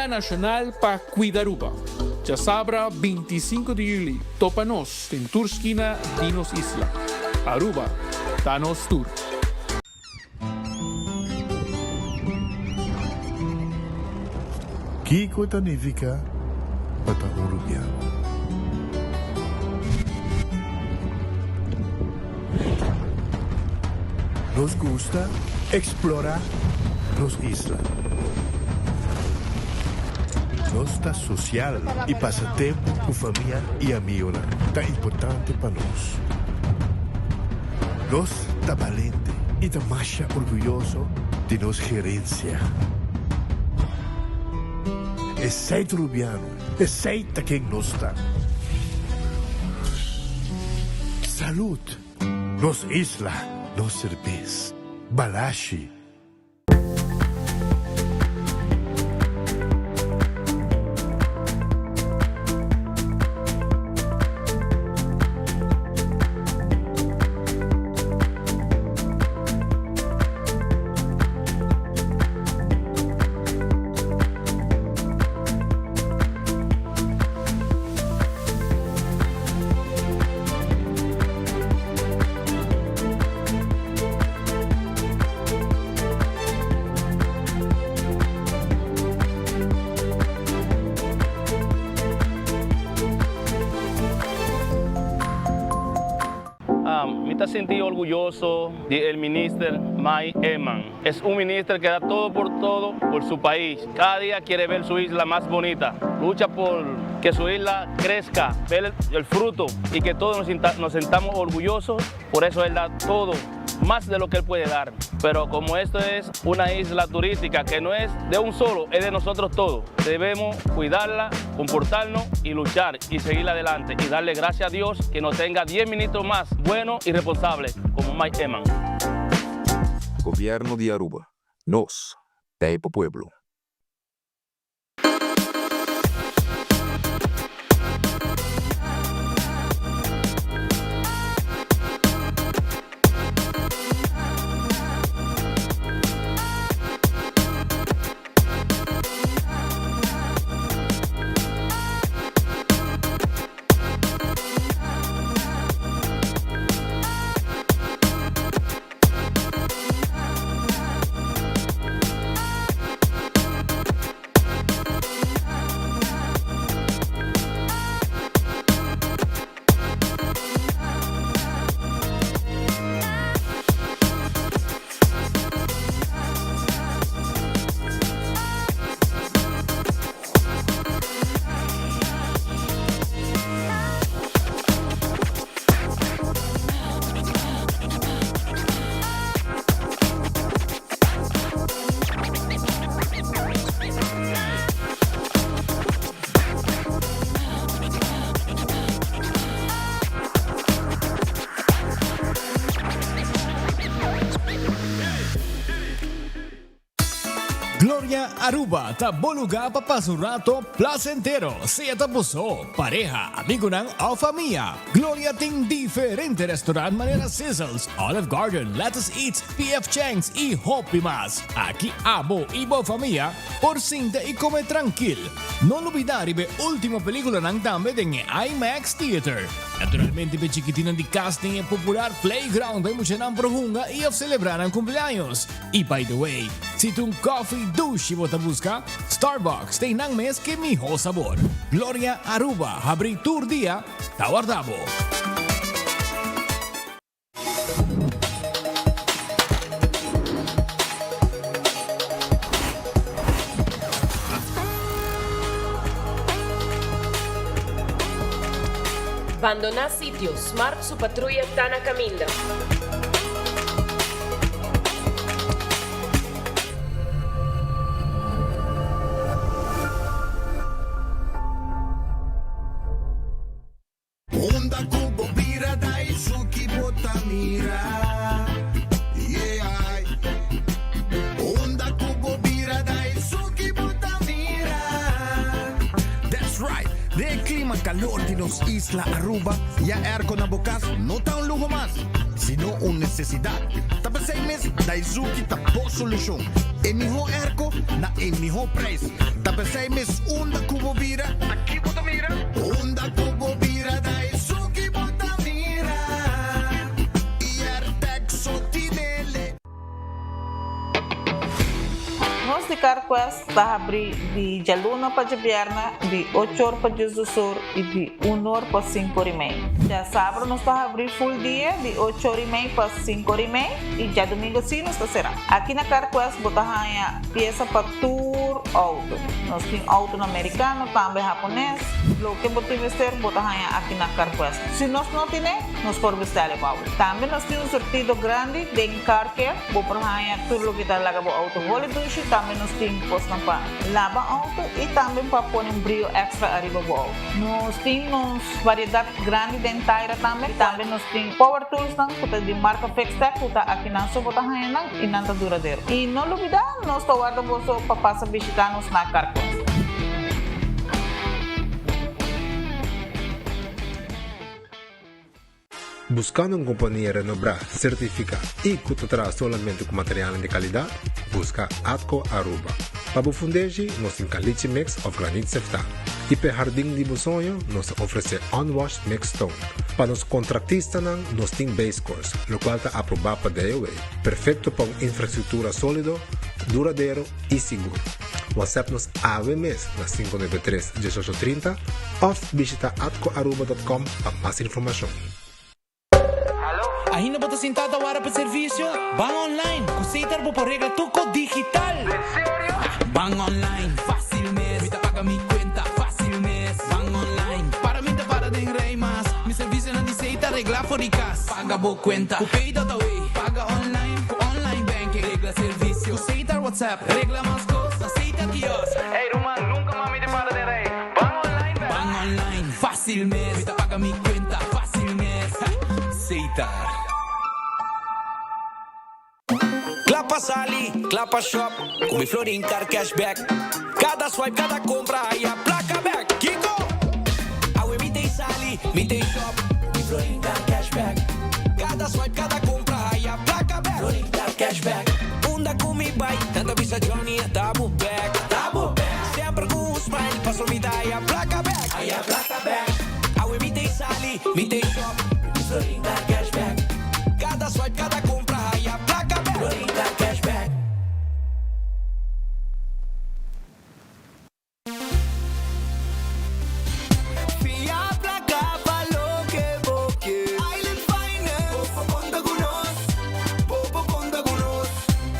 Dia Nacional pa Cuida Aruba. Djasabra 25 di juli topa nos den tur skina di nos isla. Aruba ta nos tur. Kiko ta nifiká pa ta un rubiano? Nos gusta eksplorá nos isla. Nos ta sosial i pasa tempu ku famia i amigonan ta importante pa nos. Nos ta balente i ta masha orguyoso di nos gerensia. Esei ta Rubiano, esei ta ken nos ta. Salud! Nos isla, nos serbes. Balashi. Mi ta sinti orguyoso di el minister Mike Eman. Es un minister que da todo por todo por su pais. Cada dia quiere ver su isla mas bonita. Lucha por que su isla crezca, ver el fruto y que todos nos sintamos orgullosos. Por eso él da todo, más de lo que él puede dar. Pero como esto es una isla turística que no es de un solo, es de nosotros todos. Debemos cuidarla, comportarnos y luchar y seguir adelante y darle gracias a Dios que nos tenga 10 ministros más buenos y responsables como Mike Eman. Gobierno di Aruba, nos ta e pa pueblo. Gloria Aruba ta bo lugar pa pasa un rato placentero, sea ta bo so, pareha, amigonan of famia. Gloria tin diferente restaurant manera Sizzles, Olive Garden, Lettuce Eats, PF Chang's y hopi mas. Aki abo y bo famia por sinta y come trankil. No lubida riba e ultimo peliculanan tambe den e IMAX Theater. Naturalmente p'e chikitinnan di cas tin e popular playground pa e muchanan por hunga y of celebra nan cumpleaños. Y by the way, si ta un coffee dushi bo ta busca, Starbucks ta einan mes ke miho sabor. Gloria Aruba habri tur dia, ta warda bo. Bandoná sitio, Smart su patruya ta na kaminda. Unda ku bo bira ta esun ki bo ta mira, yeah. Unda ku bo bira ta esun ki bo ta mira. That's right! Den e klima kalor di nos isla Aruba, ya airco na bo kas no ta un luho mas. sino un nesesidat. Ta p'esei mes Daizuki ta bo solushon. E mihó airco na e mihó prijs. Ta p'esei mes unda ku bo bira, ta ki bo ta mira? Unda ku bo bira Daizuki bo ta mira. I Airtag so tinele. Nos di CarQuest ta habri di djaluna pa djabièrnè di ocho or pa diesdos or i di un or pa sinku or i mei. Djasabra nos ta habri full dia di ocho or i mei pa sinku or i mei i djadumingu si nos ta será. Aki na CarQuest bo ta haña piesa pa tur outo. Nos tin outonan merikano tambe hapones. Loke bo tin mester bo ta haña aki na CarQuest. Si nos no tine, nos por bestèl e pa bo. Tambe nos tin un surtido grandi den. Car care, bo por haña tur loke ta laga bo auto holi dushi, tambe nos tin kosnan pa laba auto y tambe pa pone un brio extra ariba bo auto. Nos tin nos variedad grandi den taira tambe, tambe nos tin power toolsnan ku ta di marca Fixtech ku ta akinan so bo ta haña nan y nan ta duradero. Y no lubida nos ta warda boso pa pasa bishita nos na Carquest. Buscando un compania renobrá, certificá y cu ta traha solamente cu materialnan di calidad? Busca Atco Aruba. Pa bo fundeshi, nos tin caliche mix of granit seftá. Y p'e hardin di bo soño, nos ta ofrece unwashed mixed stone. Pa nos contractistanan, nos tin base course, locual ta aprobá pa DOW, perfecto pa un infrastructura solido, duradero y sigur. WhatsApp nos awe mes na 593 1830 of bishita atcoaruba.com pa mas informacion. Ainda bo ta sinta ta wara pa servicio? Ban online! Cu Setar bo por regla tur cos digital! Ban online, facil mes! Mi ta paga mi cuenta, facil mes! Ban online, para mi ta para den rij mas! Mi servicionan di Setar regla for di cas! Paga bo cuenta cu Pay.awe! Paga online cu online banking! Regla servicio cu Setar WhatsApp! Regla mas cos na Setar kiosk! Ey ruman, nunca mas mi ta para den rij! Ban online bek! Ban online, facil mes! Mi ta paga mi cuenta, facil mes! Setar. Kla pa sali, kla pa shop, ku mi Florin Card Cashback. Kada swipe, kada kompra, haya plaka bek. Kiko? Awe mi t'ei sali, mi t'ei shop, mi Florin Card Cashback. Kada swipe, kada kompra, haya plaka bek. Florin Card Cashback. Unda ku mi bai, nan ta bisa Johnny a ta bo bek. Ta bo bek. Semper ku un smile, paso mi ta haya plaka bek. Haya plaka bek. Awe mi t'ei sali, mi t'ei shop, mi Florin Card Cashback. Kada swipe, kada kompra, haya plaka bek. Florin Card Cashback. Fia placa pa loke bo ke. Island Finance. Bo por conta cu nos. Bo por conta cu nos.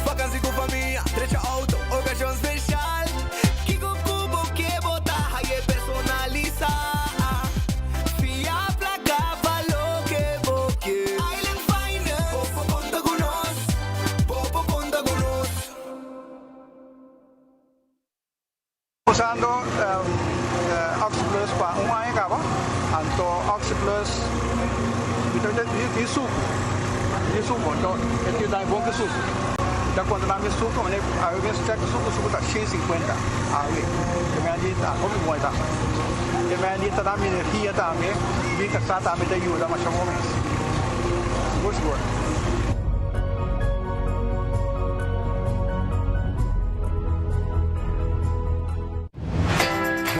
Vakantie cu famia, drecha auto, ocasion special. Kico cu bo ke bo ta haye personalisa. Fia placa pa loke bo ke. Island Finance. Bo por conta cu nos. Bo por conta cu nos. Usando Oxyplus pa un aña caba, anto Oxyplus mi ta bisa di sucu, di sucu, anto e tin dai bon ki sucu. Mi ta conta nan mi sucu, mane awe mes check sucu, sucu ta shen sinkuenta awe, e mei di ta hopi bon e ta. E mei di ta dami energia tambe, mi casa tambe ta yuda masha bon mes, sigur sigur.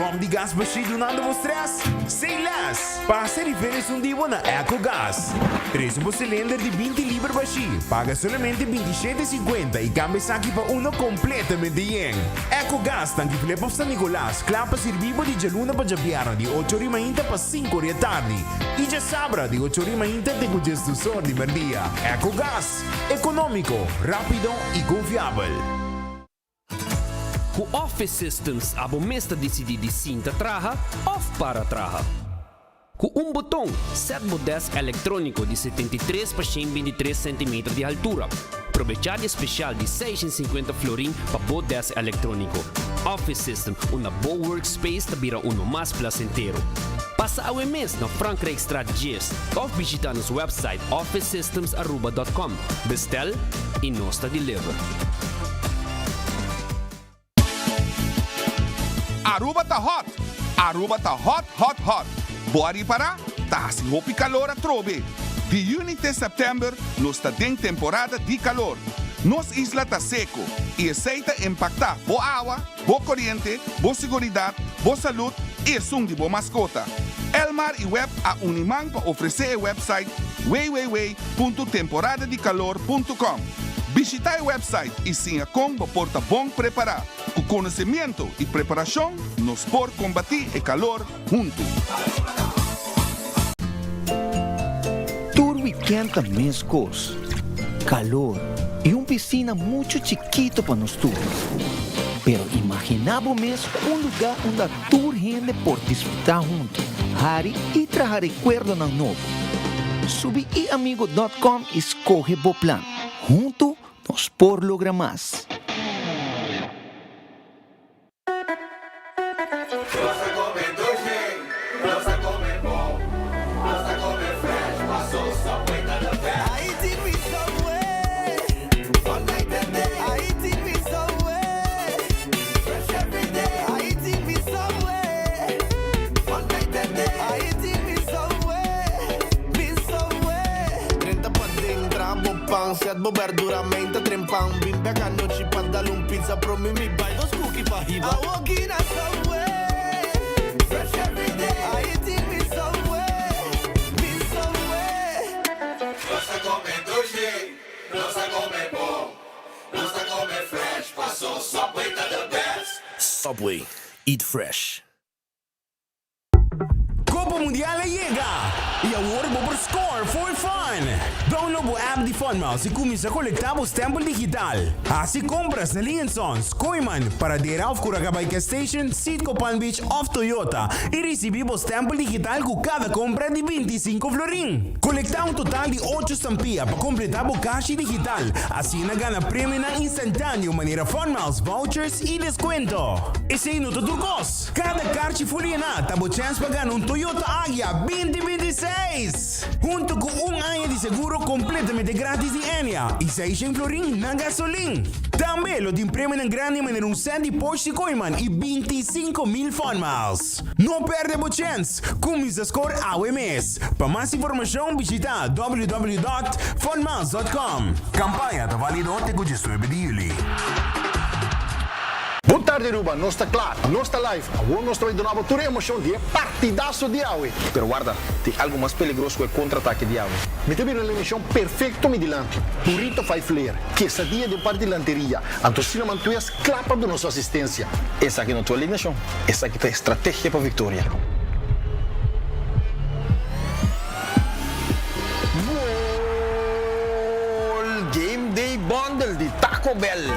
Bom di gas bashí dunando bo stress? Say less! Pasa riba esun di bo na Ecogas. Trese bo cilinder di 20 liber bashí, paga solamente 27,50 y cambia esaki pa uno completamente yen. Ecogas tanki Flip of San Nicolas, kla pa sirbi bo di djaluna pa djabièrnè di ocho ori mainta pa sinku ori atardi y djasabra di ocho ori mainta te ku djesdus or di merdia. Ecogas, economico, rapido y confiabel. Ku Office Systems abo mes ta disidí di sinta traha òf para traha. Ku un boton, sèt bo dèsk elektróniko di 73 pa 123 sentimeter di haltura. Probechá di e spesial di 650 florin pa bo dèsk elektróniko. Office System, unda bo workspace ta bira uno mas plasentero. Pasa awe mes na Frankrijkstraat 10 òf bishitá nos wèpsait officesystemsaruba.com. Bestel i nos ta deliver. Aruba ta hot! Aruba ta hot hot hot! Bo a ripara? Ta hasi hopi calor atrobe. Di yüni te sèptèmber nos ta den temporada di kalor. Nos isla ta seko i esei ta impaktá bo awa, bo koriente, bo siguridat, bo salud i esun di bo maskota. Elmar i web a uni man pa ofresé e website www.temporadadikalor.com. Bishitá e website i siña kon bo por ta bon prepará. Ku konosemiento i preparashon nos por kombatí e kalor huntu. Tur weekend ta mescos, calor y un piscina mucho chikito pa nos tur. Pero imagina bo mes un lugar unda tur hende por disfruta hunto, hari y traha recuerdonan nobo. Subi iamigo dot com y scoge bo plan. Hunto nos por logra mas. Nos ta come dushi, nos ta come bon, nos ta come fresh, paso Subway ta the best. I eating with Subway, all night and day. I eating with Subway, fresh every day. I eating with Subway, all night and day. I eating with Subway, with Subway. Drenta paden, traha bo pan, set bo berdura, meinta tren pan. Bin bek anochi pa dal un pizza, promi mi bai dos cookie pa hiba. I walk in a Subway, fresh every day. I eating with Subway, with Subway. Nos ta come dushi, nos ta come bon, nos ta come fresh, paso Subway ta the best. Subway, eat fresh. Copa Mundial a yega! Y awor bo por score for fun! Download bo app di Funmiles y cuminsa colecta bo stempel digital. Haci compras na Lee Sons, Kooyman, Paradera of Curacabay Gas Station, Citgo Palm Beach of Toyota y ricibi bo stempel digital cu cada compra di 25 florin. Colecta un total di ocho stampia pa completa bo cashi digital, asina gana premionan instantaneo manera Funmiles vouchers y descuento. Esey no ta tur cos! Kada karchi fuliená ta bo chèns pa gana un Toyota Agya 2026! Hunto ku un aña di seguro kompletamente gratis di Enea i seishen florin na gasolin. Tambe lo tin premionan grandi manera un sèt di Porsche di Kooiman i 25,000 Fun Miles. No pèrdè bo chèns! Kuminsá skor awe mes! Pa mas informashon bishitá www.funmiles.com. Kampaña ta válido te ku 19 di yüli. Bon tardi Aruba, nos ta kla, nos ta live, awor nos ta bai duna bo tur e emocion di e partidazo di awe. Pero warda, tin algo mas peligroso ku e kontratake di awe. Mi ta bira un emocion perfecto mi dilanti, burrito five layer, quesadilla den parti lanteria, anto cinnamon twist kla pa duna su asistencia. Esaki no ta un alineacion, esaki ta e strategia pa victoria. Gol! Game Day Bundle di Taco Bell!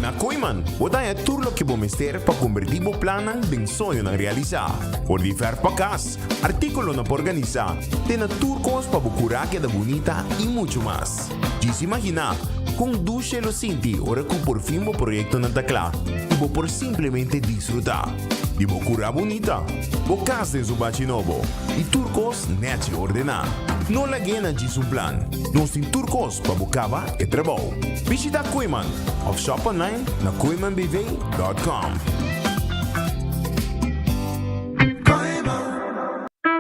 Na Kooyman, bo ta haña tur loke bo mester pa kombertí bo plannan den soñonan realisá. For di fèrf pa kas, artíkulonan pa organisá, te na tur kos pa bo kurá keda bunita i muchu mas. Djis imaginá kon dushe lo sinti ora ku por fin bo proyektonan ta kla i bo por simplemente disfrutá di bo kurá bunita, bo kas den su bachi nobo i tur kos nèchi ordená. No lag'é na djis un plan, nos tin tur kos pa bo kaba e trabou. Bishita Kooyman òf shop online na kooymanbv.com.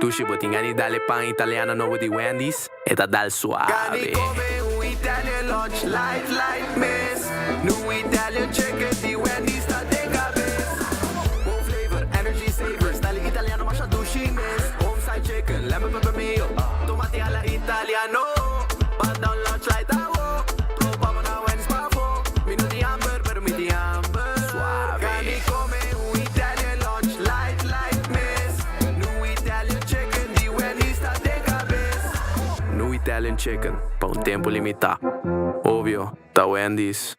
Dushi bo tin gana di dal e pan italiano nobo di Wendy's? E ta dal suave. Gani come un Italian lunch light light mes Nu Italian chicken di Wendy's ta den cabes Bon flavor, energy saver, style italiano masha dushi mes Home style chicken, lemon pepper mayo, tomati alla italiano Pat down lunch light awo, topa bo na Wendy's pafo Mi no tin hamber, pero mi tin hamber Suave. Gani come un Italian lunch light light mes Nu Italian chicken di Wendy's ta den cabes. Nu Italian chicken pa un tempo limitá. Obvio, ta Wendy's.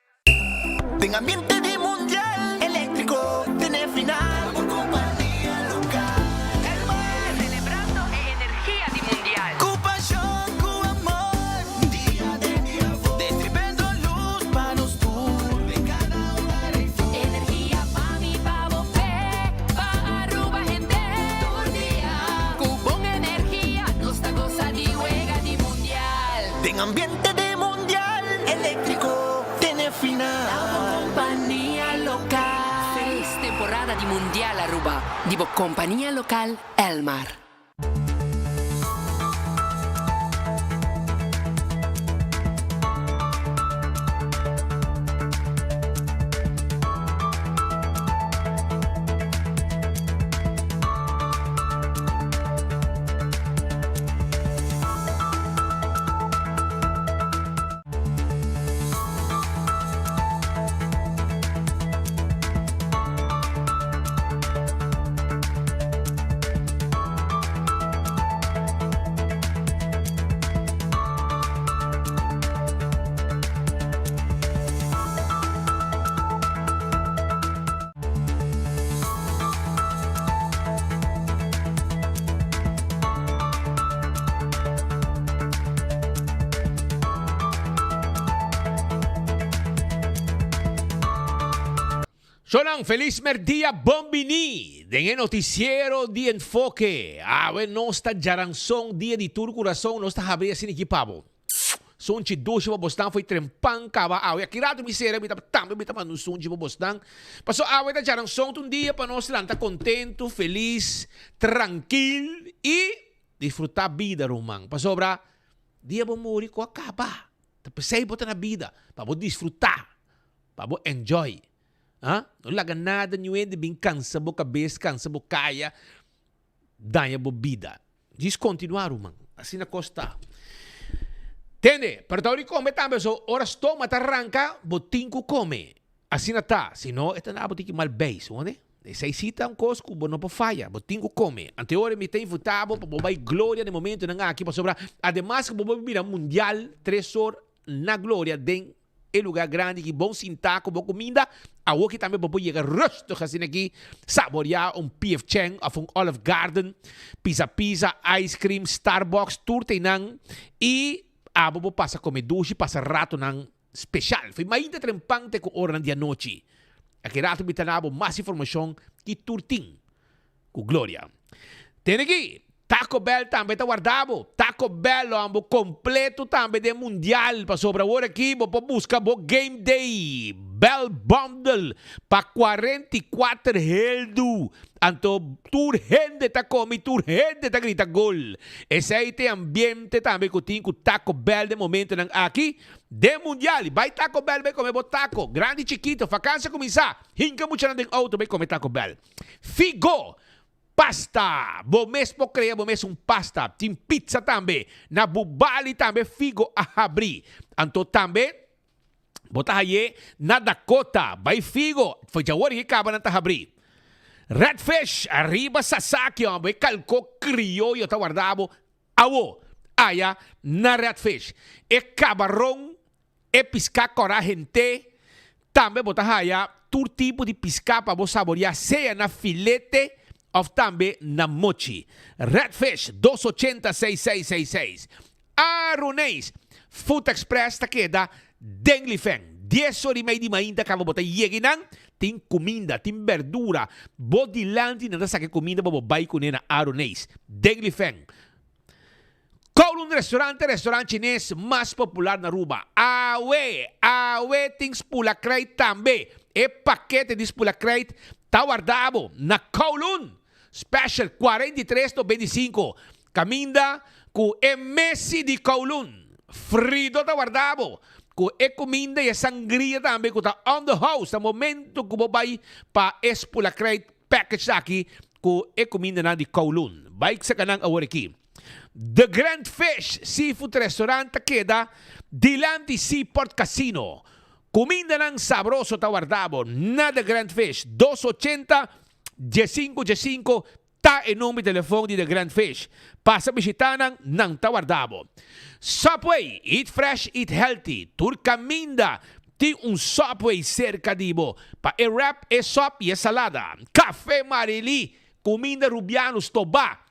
Den ambiente di mundial eléctrico tene final por compañía local. Elmar. Celebrando e energia di mundial. Cu pasion, cu amor, dia den dia for. Destribendo luz pa nos tur den cada hogar ey for. Energia pa mi, pa bo, p'e, pa Aruba hende tur dia. Cu bon energia nos ta goza di wega di mundial. Den ambiente di mundial eléctrico tene final. Ta bo compania local. Feliz temporada. temporada di Mundial Aruba di bo compania local Elmar. Shownan felis merdia bon bini den e noticiero di Enfoke. Awe nos ta djaranson dia di tur curason nos ta habri asina aki pa bo. Sunchi dushi pa bosnan foi trempan kaba awe. Aki rato mi sera mi ta tambe mi ta manda un sunchi pa bosnan. Paso awe ta djaranson ta un dia pa nos lanta kontentu, felis, trankil i disfruta bida ruman. Pasobra dia bo muri ku a kaba. Ta p'esei bo ta na bida, pa bo disfruta, pa bo enjoy. Ha? No laga nada niun hende bin kansa bo kabes, kansa bo kaya. daña bo bida. Djis kontinuá ruman. Asina kos ta. Tende, pero ta ora di kome tambe so ora stoma ta ranka bo tin ku kome. Asina ta, si no e ta na bo tin ki mal beis, wone? Esei si ta un kos ku bo no por faya, bo tin ku kome. Ante ora mi ta invitá bo pa bo bai Gloria den momentonan aki pasobra ademas ku bo por mira mundial tres or na Gloria den E lugar grandi ki bon sintá ku bo kuminda, awoki tambe bo por yega rustig asina aki, saboreá un PF Chang òf un Olive Garden, pizza pizza, ice cream, Starbucks, tur ta einan i abo por pasa kome dushi, pasa ratonan speshal. Fo'i mainta trempan te ku oranan di anochi. Aki rato mi ta na bo mas informashon ki tur tin. Ku gloria. Tene aki, Taco Bell tambe ta warda bo. Taco Bell lo han bo completo tambe den mundial pasobra awor aki bo por busca bo Game Day Bell Bundle pa 44 heldu. Anto tur hende ta come y tur hende ta grita gol. Esey ta e ambiente tambe cu tin cu Taco Bell den momentonan aki den mundial. Y bay Taco Bell bay come bo taco, grandi y chikito. Vakantie a cuminsa, hinca muchanan den auto bay come Taco Bell. Figo! Pasta! Bo mes por crea bo mes un pasta. Tin pizza tambe. Na Bubali tambe Figo a habri. Anto tambe bo ta haye na Dakota. Bay Figo. Fo'i djawor y caba nan ta habri. Red Fish! Ariba Sasaki hombre. E calco crioyo ta warda bo awo. Aya na Red Fish. E cabaron E piská kòrá hent'é. Tambe bo ta haya tur tipo di piská pa bo saboriá sea na filete òf tambe na mochi. Redfish, dos ochenta seis seis seis seis. Aruneis, Food Express ta keda den Lifeng. Dies ora i mei di mainta kaba bo ta yega einan, tin kuminda, tin berdura. Bo dilanti nan ta saka e kuminda pa bo bai kuné na Aruneis, den Lifeng. Kowloon Restaurant ta e restaurant chines mas popular na Aruba. Awe! Awe tin spula krijt tambe. E pakete di spula krijt ta warda bo na Kowloon. Special 43 95. Kaminda ku e Messi di Kowloon, Frido ta warda bo ku e kuminda i e sangria tambe ku ta on the house na momento ku bo bai pa e spula krijt package aki ku e kumindanan di Kowloon. Bai saka nan awor aki. The Grand Fish Seafood Restaurant ta keda dilanti Seaport Casino. Kumindanan sabroso ta warda bo na The Grand Fish. Dos ochenta, diesinku diesinku ta e number di telefon di The Grand Fish. Pasa bishita nan, nan ta warda bo. Subway, eat fresh, eat healthy. Tur kaminda tin un Subway serka di bo pa e wrap, e sop i e salada. Cafe Marily, kuminda Rubiano stobá.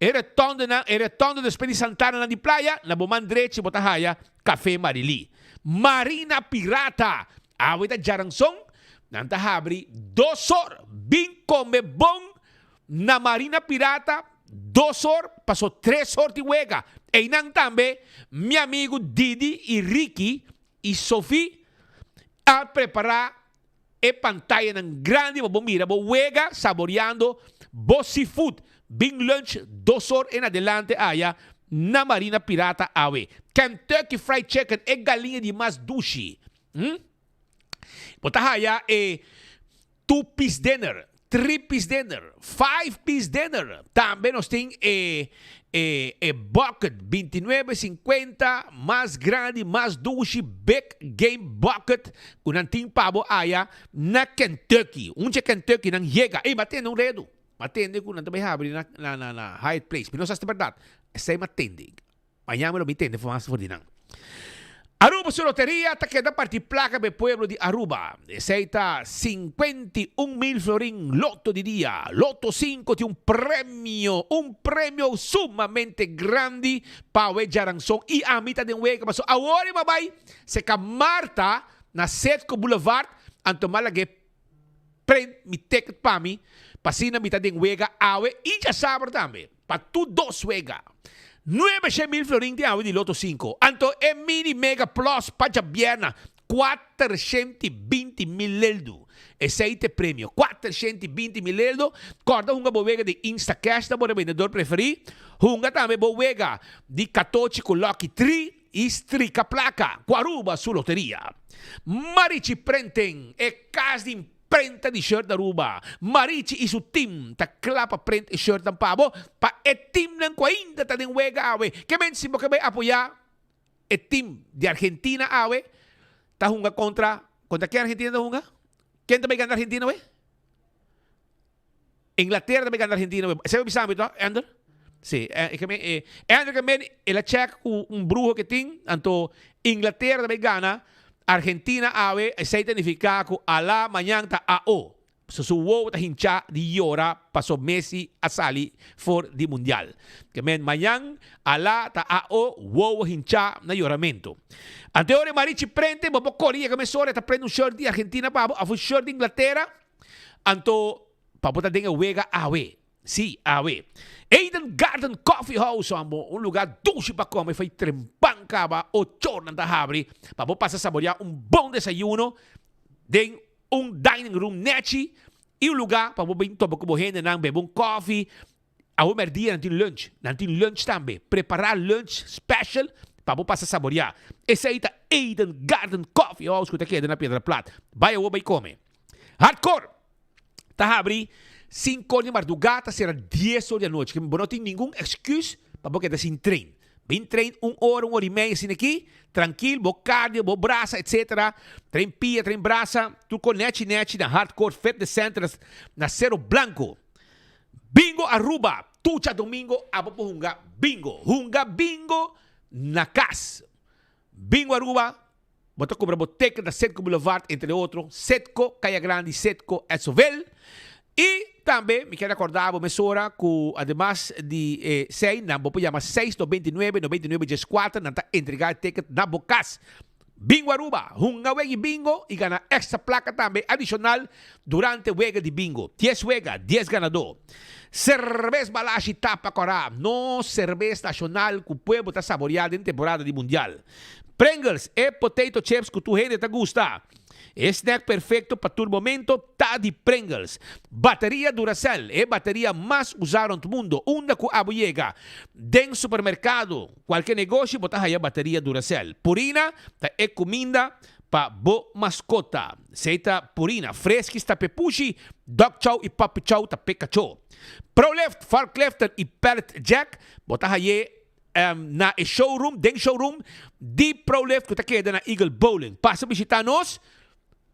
E retondenan, e retonde despues di Santana nan di playa, na bo man drechi bo ta haya Café Marily. Marina Pirata, awe ta djaranson, nan ta habri dos or, bin come bon na Marina Pirata, dos or paso tres or tin wega. Eynan tambe mi amigo Didi y Ricky y Sophie a prepara. E pantayanan grandi pa bo mira bo wega saboreando bo seafood. Bin lunch dos or en adelante aya na Marina Pirata awe. Kentucky Fried Chicken, e galiña di mas dushi. Hm? Bo ta haya e two piece dinner, three piece dinner, five piece dinner. Tambe nos tin e e e bucket 29.50 mas grandi, mas dushi, big game bucket ku nan tin pa bo aya na Kentucky. Un dje Kentucky nan yega. Ey, ma tende un redu. Ma tende ku nan ta bai habri na na na na Hyatt Place. Mi no sa si ta berdad. Esei ma tende. Mañana mi lo bin tende mas for di nan. Aruba su loteria ta keda parti placa pa e pueblo di Aruba. Esey ta 51 mil florin loto di dia. Loto 5 tin un premio, un premio sumamente grandi pa awe djaranson y ami ta den wega pasobra awor e bai seca Marta na Setco Boulevard anto m'a lag'e print mi ticket pa mi pa asina mi ta den wega awe y djasabra tambe. Pa tur dos wega. Nuebe shen mil florin tin awe di Loto sinku. Anto e mini mega plus pa djabierna 420 mil leldu. Esei ta e premio, 420 mil leldu. Kòrda hunga bo wega di Instacash ta bo rebendedor preferí. Hunga tambe bo wega di katochi ku Lucky Tree i strika plaka ku Aruba su loteria. Marichi Prenten, e kas di Prenta di shirt Aruba. Marichi y su team ta cla pa prent e shirtnan pa bo, pa e teamnan cu ainda ta den wega awe. Ke men si bo ke bay apoya e team di Argentina awe ta hunga contra, contra ken Argentina ta hunga? Ken ta bay gana Argentina awe? Inglaterra ta bay gana Argentina awe. Esey bo bisa mi to, Ender? Si, e ke men, Ender ke men el a check cu un bruho ke tin, anto Inglaterra ta bay gana Argentina awe, esey ta nifica cu ala mañan ta AO. So su wowo ta hincha di yora paso Messi a sali for di mundial. Ke men mañan ala ta AO, wowo hincha na yoramento. Ante ora e Marichi prente, bo por kore yega mesora e ta prende un shirt di Argentina pa bo of un shirt di Inglaterra, anto pa bo ta den e wega awe. Sí, awe. Eden Garden Coffee House, amo, un lugá dushi pa kome fai trempan kaba ochor nan ta habri pa bo pasa saboreá un bon desayuno den un dining room nechi i un lugá pa bo bin topa ku bo hendenan bebe un kòfi. Awe mèrdia nan tin lunch, nan tin lunch tambe, prepará lunch special pa bo pasa saboreá. Esei ta Eden Garden Coffee House ku ta keda na Piedra Plat. Bai awo bai kome. Hardcore! Ta habri sinku or di mardugá ta sera dies or di anochi. Bo no tin ningun excuse pa bo keda sin train. Bin train un ora, un ora i media asina aki, trankil, bo cardio, bo brasa etc. Train pia, train brasa, tur kon nechi nechi na Hardcore Fitness Center na Cero Blanco. Bingo Aruba, tur djadomingo abo por hunga bingo. Hunga bingo na kas. Bingo Aruba, bo ta kumpra bo ticket na Setco Boulevard, entre otro, Setco Kaya Grandi, Setco Edsoville. I tambe mi kier rekorda bo mesora ku ademas di e sei nan bo por yama seis 99 99 dieskuater nan ta entrega e ticket na bo kas. Bingo Aruba, hunga wega di bingo i gana extra plaka tambe adishonal durante wega di bingo. Dies wega, dies ganadó. Serbes Balashi tapa kòrá, nos serbes nashonal ku pueblo ta saboreá den temporada di mundial. Pringles, e potato chips ku tur hende ta gusta. E snack perfekto pa tur momento ta di Pringles. Bateria Duracell, e bateria mas usá rònt mundo, unda ku abo yega. Den supermerkado, kualke negoshi bo ta haya bateria Duracell. Purina ta e kuminda pa bo maskota. Esei ta Purina. Friskies ta p'e pushi, Dog Chow i Puppy Chow ta p'e kachó. Prolift, Forklifter i Pallet Jack bo ta hay'é na e showroom, den showroom di Prolift ku ta keda na Eagle Bowling. Pasa bishitá nos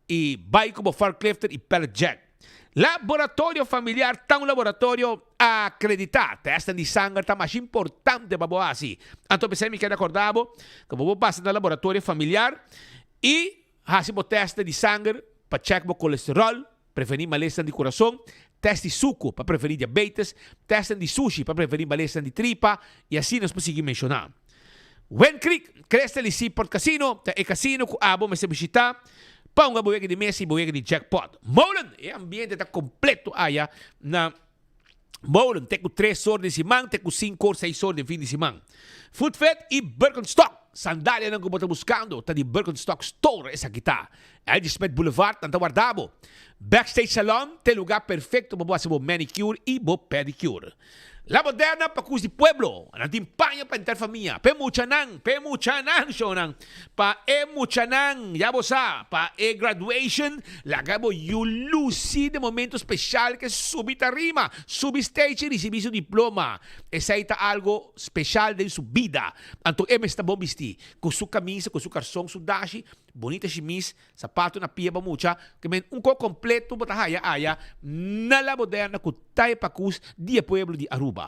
i bai ku bo forklifter i pallet jack. Laboratorio Familiar ta un laboratorio akreditá. Tèstnan di sanger ta masha importante pa bo hasi. Anto p'esei mi keda kòrda bo ku bo por pasa na Laboratorio Familiar i hasi bo tèstnan di sanger pa chèk bo kolesteròl, prevení malesnan di kurason, tèst di suku pa prevení diabetes, tèstnan di sushi pa prevení malesnan di tripa i asina nos por sigui menshoná. Wind Creek, Crystal i Seaport Casino ta e kasino ku abo mester bishitá pa hunga bo wega di mesa i bo wega di jackpot. Molen, e ambiente ta kompleto aya na Molen te ku tres or di siman te ku sinku or seis or den fin di siman. Food Fit i Birkenstock. Sandalianan ku bo ta buskando ta di Birkenstock Store esaki ta. L.G. Smith Boulevard nan ta warda bo. Backstage Salon ta e lugar perfecto pa bo haci bo manicure y bo pedicure. La Moderna pa cus di pueblo, nan tin paña pa henter famia, pa e muchanan, pa e muchanan shownan, pa e muchanan, ya bo sa, pa e graduation, laga bo yu luci den momento special ke subi tarima, subi stage y ricibi su diploma. Esey ta algo special den su bida. Anto e mester bon bisti, cu su camisa, cu su carson, su dashi, bonita shimis, Sapato na pia pa mucha, ke men un ko kompleto bo ta haya aya na La Moderna ku ta e pakus di e pueblo di Aruba.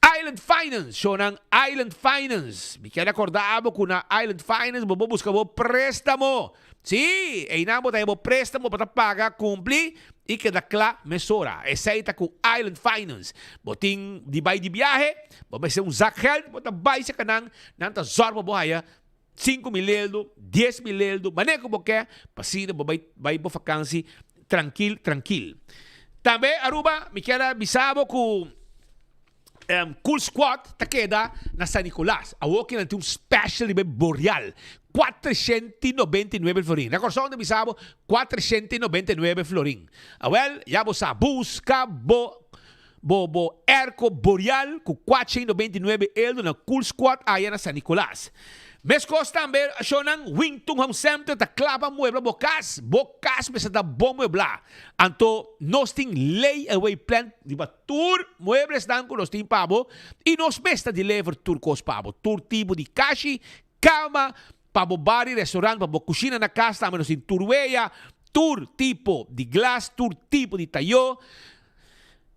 Island Finance, shownan Island Finance. Mi kier akorda abo ku na Island Finance bo por buska bo prestamo. Sí, einan bo ta haya bo prestamo pa ta paga, kumpli i keda kla mesora. Esei ta ku Island Finance. Bo tin di bai di biahe, bo mester un zak geld, bo ta bai seka nan, nan ta zòrg pa bo haya 5000 eldo, 10,000 eldo, manera ku bo ke, pa asina bo bai bai bo fakansi trankil trankil. Tambe Aruba mi kier a bisa bo ku Cool Squad ta keda na San Nicolas. Awor ki nan tin un special riba e Boreal, 499 florin. Na Kòrsou nan ta bisa bo 499 florin. Awèl, ya bo sa, buska bo Bo bo airco Boreal cu 499 eldo na Cool Squad aya na San Nicolas. Mescos tambe shownan Wingtung Home Center ta cla pa muebla bo cas. Bo cas mester ta bon muebla. Anto nos tin lay away plan riba tur mueblesnan cu nos tin pa bo y nos mes ta deliver tur cos pa bo. Tur tipo di kashi, cama, pa bo bar y restaurant, pa bo cushina na cas tambe nos tin tur weya, tur tipo di glas, tur tipo di tayo.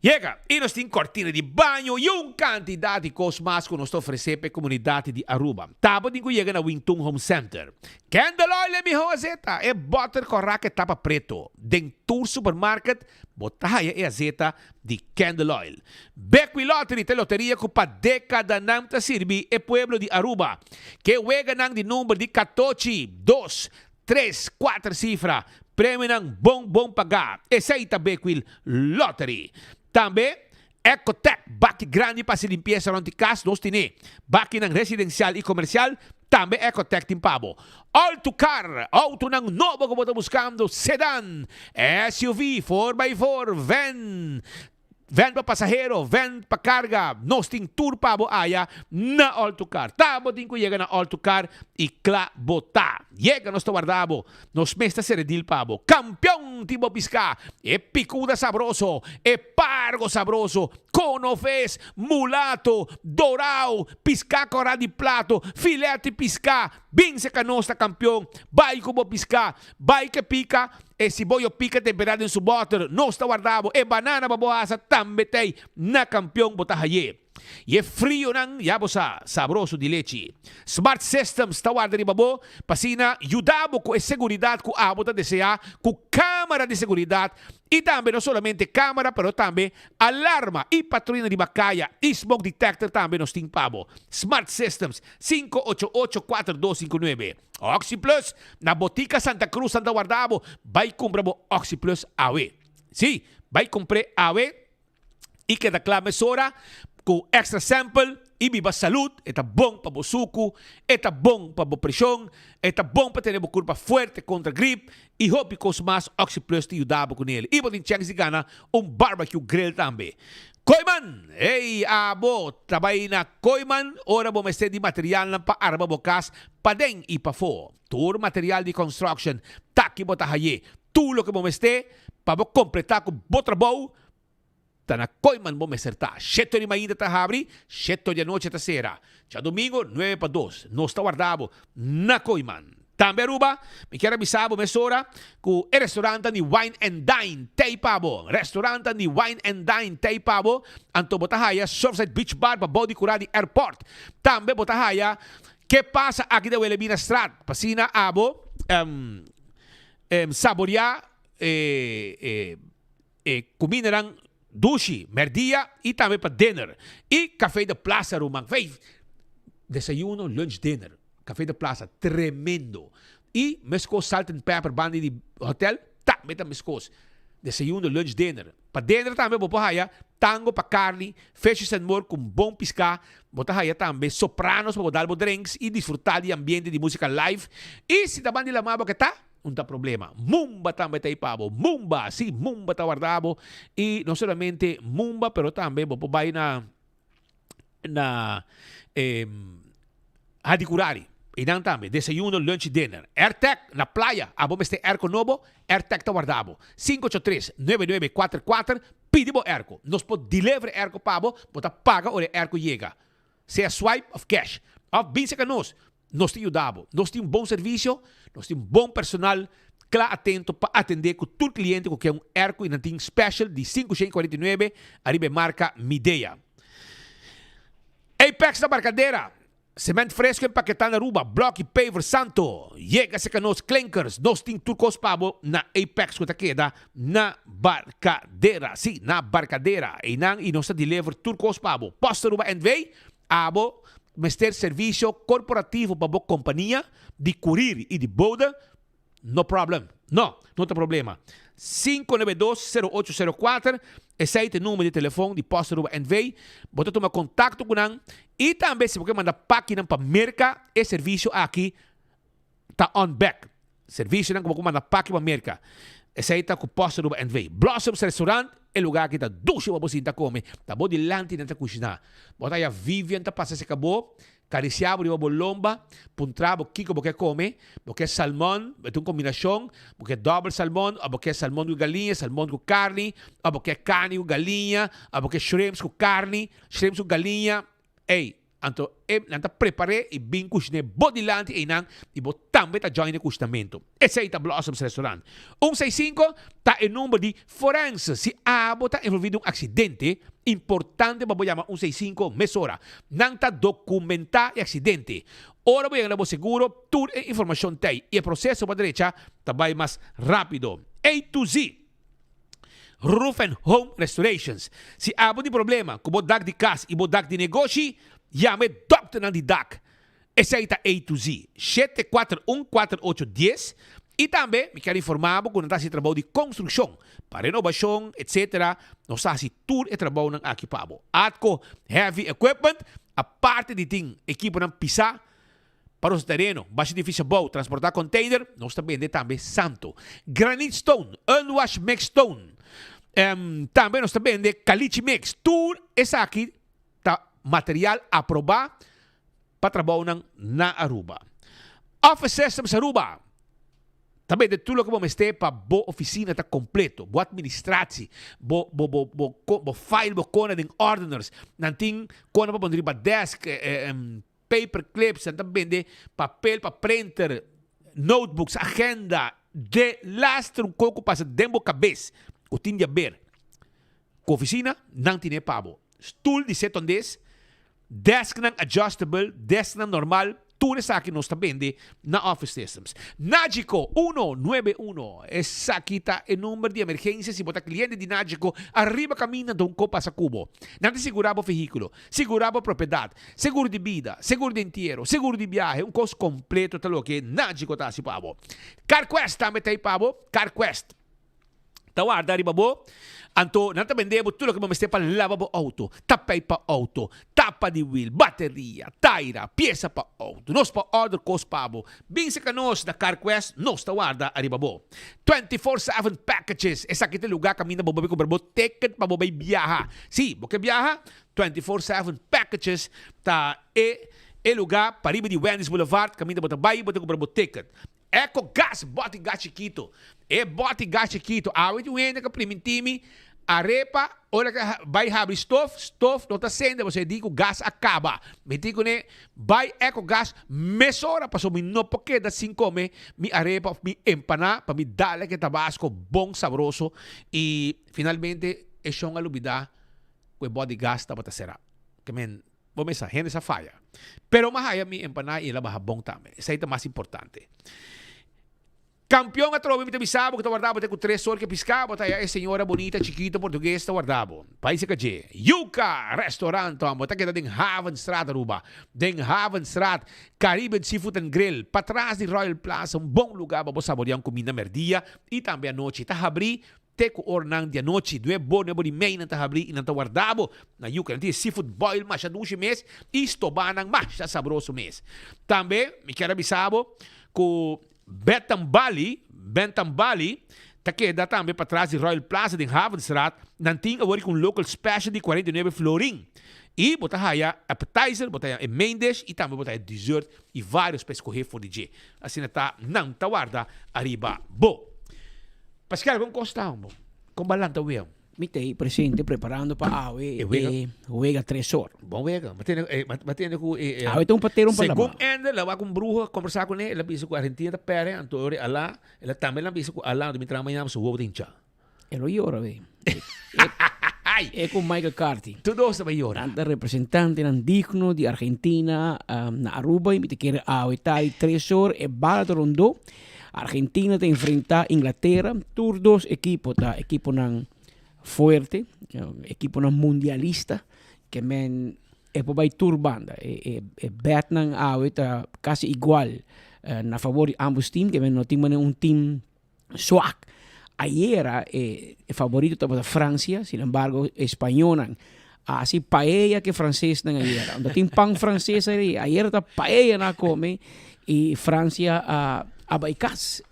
Yega y nos tin cortina di baño y un cantidad di cos mas cu nos ta ofrece pa e comunidad di Aruba. Tabo tin cu yega na Wingtung Home Center. Candle Oil e miho azeta, e boter cora cu e tapa preto. Den tur supermarket bo ta haya e azeta di Candle Oil. Bequi Lottery ta e loteria cu pa decadanan ta sirbi e pueblo di Aruba. Ke weganan di number di catochi, dos, Tres, kuater sifra, premionan bon bon pagá. Esei ta Bequil Lottery. Tambe, Ecotec, baki grandi pa hasi limpiesa rònt di kas, nos tine. Bakinan residensial i komersial, tambe Ecotec tin pa bo. All to Car, outonan nobo ku bo ta buskando, sedan, SUV, four by four, van, Ven pa pasahero, ven pa karga, nos tin tur pa bo aya na Altocar. Ta bo tin ku yega na Altocar i kla bo ta. Yega nos ta warda bo, nos mes ta sere deal pa bo. Kampion tin bo piská, e pikuda sabroso, e pargo sabroso, konofes, mulato, dorao, piská kòrá di plato, filèt di piská. Bin seka nos ta kampion, bai ku bo piská, bai ke pika. E siboyo pica tempera den su boter, nos ta warda bo. E banana pa bo hasa tambe t'ey na Campeon bo ta haye. Y e frionan ya bo sa, sabroso di lechi. Smart Systems ta warda riba bo pa asina yuda bo cu e seguridad cu abo ta desea cu camara di seguridad y tambe no solamente camara pero tambe alarma y patruya riba caya y smoke detector tambe nos tin pa bo. Smart Systems, 588 4259. Oxi Plus na Botica Santa Cruz Santa warda bo, bai cumpra bo Oxi Plus awe. Sí, bai cumpr'e awe y keda cla mesora cu extra sample y biba salud. E ta bon pa bo sucu, e ta bon pa bo presion, e ta bon pa tene bo curpa fuerte contra grip y hopi cos mas Oxi Plus ta yuda bo cunel. Y bo tin chance di gana un barbecue grill tambe. Kooiman! Hey, abo ta bai na Kooiman ora bo mester di materialnan pa arma bo kas paden i pafó. Tur material di construction ta ki bo ta haye. Tur loke bo mester pa bo kompletá ku bo trabou ta na Kooiman bo mester ta. Sheto di mainta ta habri, sheto di anochi ta sera. Djadumingu nuebe pa dos nos ta warda bo na Kooiman. Tambe Aruba, mi kier a bisa bo mesora ku e restaurantan di Wine and Dine t'ei pa bo. Restaurantan di Wine and Dine t'ei pa bo. Anto bo ta haya Surfside Beach Bar pa bou di kura di airport. Tambe bo ta haya Ke Pasa Aki den Wilhelmina Straat pa asina abo saboria e kumindanan dushi merdia i tambe pa dinner. I Café de Plaza ruman. Desayuno, lunch, dinner. Café de Plaza, tremendo. Y mescos Salt and Pepper banda di hotel, tambe ta mescos. Desayuno, lunch, dinner. Pa dinner tambe bo por haya tango pa carni, fishes and more cu un bon pisca. Bo ta haya tambe sopranos pa bo dal bo drinks y disfruta di ambiente di musica live. Y si ta ban di lama bo ke ta, un ta problema. Mumba tambe ta ey pa bo. Mumba! Si, Mumba ta warda bo. Y no solamente Mumba, pero tambe bo por bay na na Hadicurari. Einan tambe, desayuno, lunch y dinner. Airtec na playa, abo mester airco nobo, Airtec ta warda bo. 583 9944, pidi bo airco. Nos por deliver airco pa bo, bo ta paga ora e airco yega. Sea swipe of cash. Of bin cerca nos, nos ta yuda bo. Nos tin un bon servicio, nos tin bon personal cla atento pa atende cu tur cliente cu ke un airco y nan tin special di 549 ariba e marca Midea. Apex na Barcadera, Cement fresco empaketá na Aruba, blok y paver santo. Yega serka nos klinkers, nos tin tur kos pa bo na Apex ku ta keda na Barcadera. Sí, na Barcadera. Einan y nos ta deliver tur kos pa bo. Post Aruba NV, abo mester servisio korporativo pa bo kompania di kurir y di bode. No problem. No, no ta problema. 592-0804, esei ta e number di telefon di Post Aruba NV. Bo ta tuma contacto cu nan y tambe si bo ke manda pakinan pa Merca, e servicio aki ta on back. Servicionan cu bo ke manda paki pa Merca, esei ta cu Post Aruba NV. Blossoms Restaurant, e lugar aki ta dushi pa bo sinta come. Ta bo dilanti nan ta cushina. Bo ta haya Vivian ta pasa cerca bo. Karisiá bo riba bo lomba, puntra bo kiko bo ke kome, bo ke salmon, e ta un kombinashon, bo ke dòbel salmon òf bo ke salmon ku galiña, salmon ku karni, òf bo ke karni ku galiña, òf bo ke shrimps ku karni, shrimps ku galiña, ey, anto e nan ta prepar'é i bin kushin'é bo dilanti einan i bo tambe ta join e kushinamentu. Esei ta Blossoms Restaurant. Un seis sinku ta e number di forense. Si abo ta envolvi den un aksidente, importante pa bo yama un seis sinku mesora. Nan ta dokumentá e aksidente. Ora bo yega na bo seguro, tur e informashon ta ei i e proseso pa drecha ta bai mas rápido. A to Z. Roof and Home Restorations. Si abo tin problema ku bo dak di kas i bo dak di negoshi, yama e dòkternan di dak. Esei ta A to Z, 741 4810, i tambe mi kier informa bo ku nan ta hasi trabou di konstrukshon, pa renobashon, etc. Nos ta hasi tur e trabounan aki pa bo. Atco Heavy Equipment, aparte di tin ekiponan pisá pa nos tereno, basha edifisio bou, transportá container, nos ta bende tambe santo, granite stone, unwash mix stone, tambe nos ta bende caliche mix, tur esaki ta material aprobá pa trabounan na Aruba. Office Systems Aruba ta bende tur loke bo mester pa bo oficina ta completo, bo administratie, bo bo bo bo bo file bo kona den ordeners, nan tin kona pa pone riba desk, paper clips, nan ta bende papel pa printer, notebooks, agenda, de laster un kos ku pasa den bo kabes ku tin di haber ku oficina, nan tine pa bo. Stoel di setondes. Desknan adjustable, desknan normal, tur esaki nos ta bende na Office Systems. Nagico, uno nuebe uno, esaki ta e number di emergencia si bo ta cliente di Nagico ariba caminda don co pasa cu bo. Nan ta sigura bo vehiculo, sigura bo propiedad, seguro di bida, seguro di entiero, seguro di biahe, un cos completo ta loke Nagico ta haci pa bo. CarQuest tambe ta ey pa bo, CarQuest. Ta warda riba bo, anto nan ta bende bo tur loke bo mester pa laba bo auto, tapei pa auto, tapa di wiel, bateria, taira, piesa pa auto. Nos por order kos pa bo. Bin serka nos na CarQuest, nos ta warda ariba bo. 24/7 Packages, esaki ta e luga kaminda bo por bai kumpra bo ticket pa bo bai biaha. Si, bo ke biaha? 24/7 Packages ta e e luga pariba di Wendy's Boulevard kaminda bo ta bai bo ta kumpra bo ticket. Eco gas, bòti gas chikito. E bòti gas chikito, awe tin un hende ku primintí mi arepa ora ku bai habri stof, stof no ta sende pasobra e di ku gas a kaba. Mi tin kuné bai Eco gas mesora pasobra mi no por keda sin kome mi arepa òf mi empaná pa mi dal e tabasko bon sabroso i finalmente e shon a lubidá ku e bòti gas tabata será. Ke men. Bo mesa, hende sa faya. Pero m'a haya mi empaná i el a baha bon tambe. Esei ta mas importante. Kampion atrobe mi ta bisa bo ku ta warda bo te ku tres or ke piská bo ta haya e señora bonita chikito portugues ta warda bo. Pais e kaje. Yuca Restaurant bo ta keda den Havenstraat Aruba. Den Havenstraat Caribbean Seafood and Grill patras di Royal Plaza un bon lugar pa bo saborea un kuminda merdia i tambe anochi. Ta habri. te ku oranan di anochi, nuebo, nuebo di mei nan ta habri i nan ta warda bo na yuka. Nan tin e seafood boil masha dushi mes i stobanan masha sabroso mes. Tambe mi kier a bisa bo ku Betam Bali, Bentham Bali, ta keda tambe patras di Royal Plaza den Havenstraat. Nan tin awor ku un local special di 49 florin. I bo ta haya appetizer, bo ta haya e main dish i tambe bo ta haya dessert i varios pa escoge for di dje. Asina ta nan ta warda ariba bo. Pascal, kon kos ta bo? Kon ba lanta wea? Mi ta ei presente preparando pa awe E wega? e wega tresor. Bon wega. Ma tende, eh, ma tende ku eh, eh, Awe ta un patero un Segun palama. Ender, la wak un bruha kombersá kuné, el a bisa ku Argentina ta pèrdè, anto ora Alá, el a tambe el a bisa ku Alá, anto mi traha mañana su wowo ta hinchá. E lo yora we. E ku Michael Carty. Tur dos ta bai yora. Nan ta representantenan digno di Argentina na Aruba y mi ta kere awe ta di tresor e bala ta rondó. Argentina ta enfrenta Inglaterra. Tur dos ekipo ta ekiponan fuerte, ekiponan mundialista ke men e por bai tur banda. E betnan awe ta kasi igual na favor di ambos team ke men no tin manera un team Swak. Ayera e favorito tabata Francia, sin embargo e spañonan a hasi paella ke francesnan ayera. Unda tin pan frances ahí, ayera ta paella nan a come y Francia a a bai cas.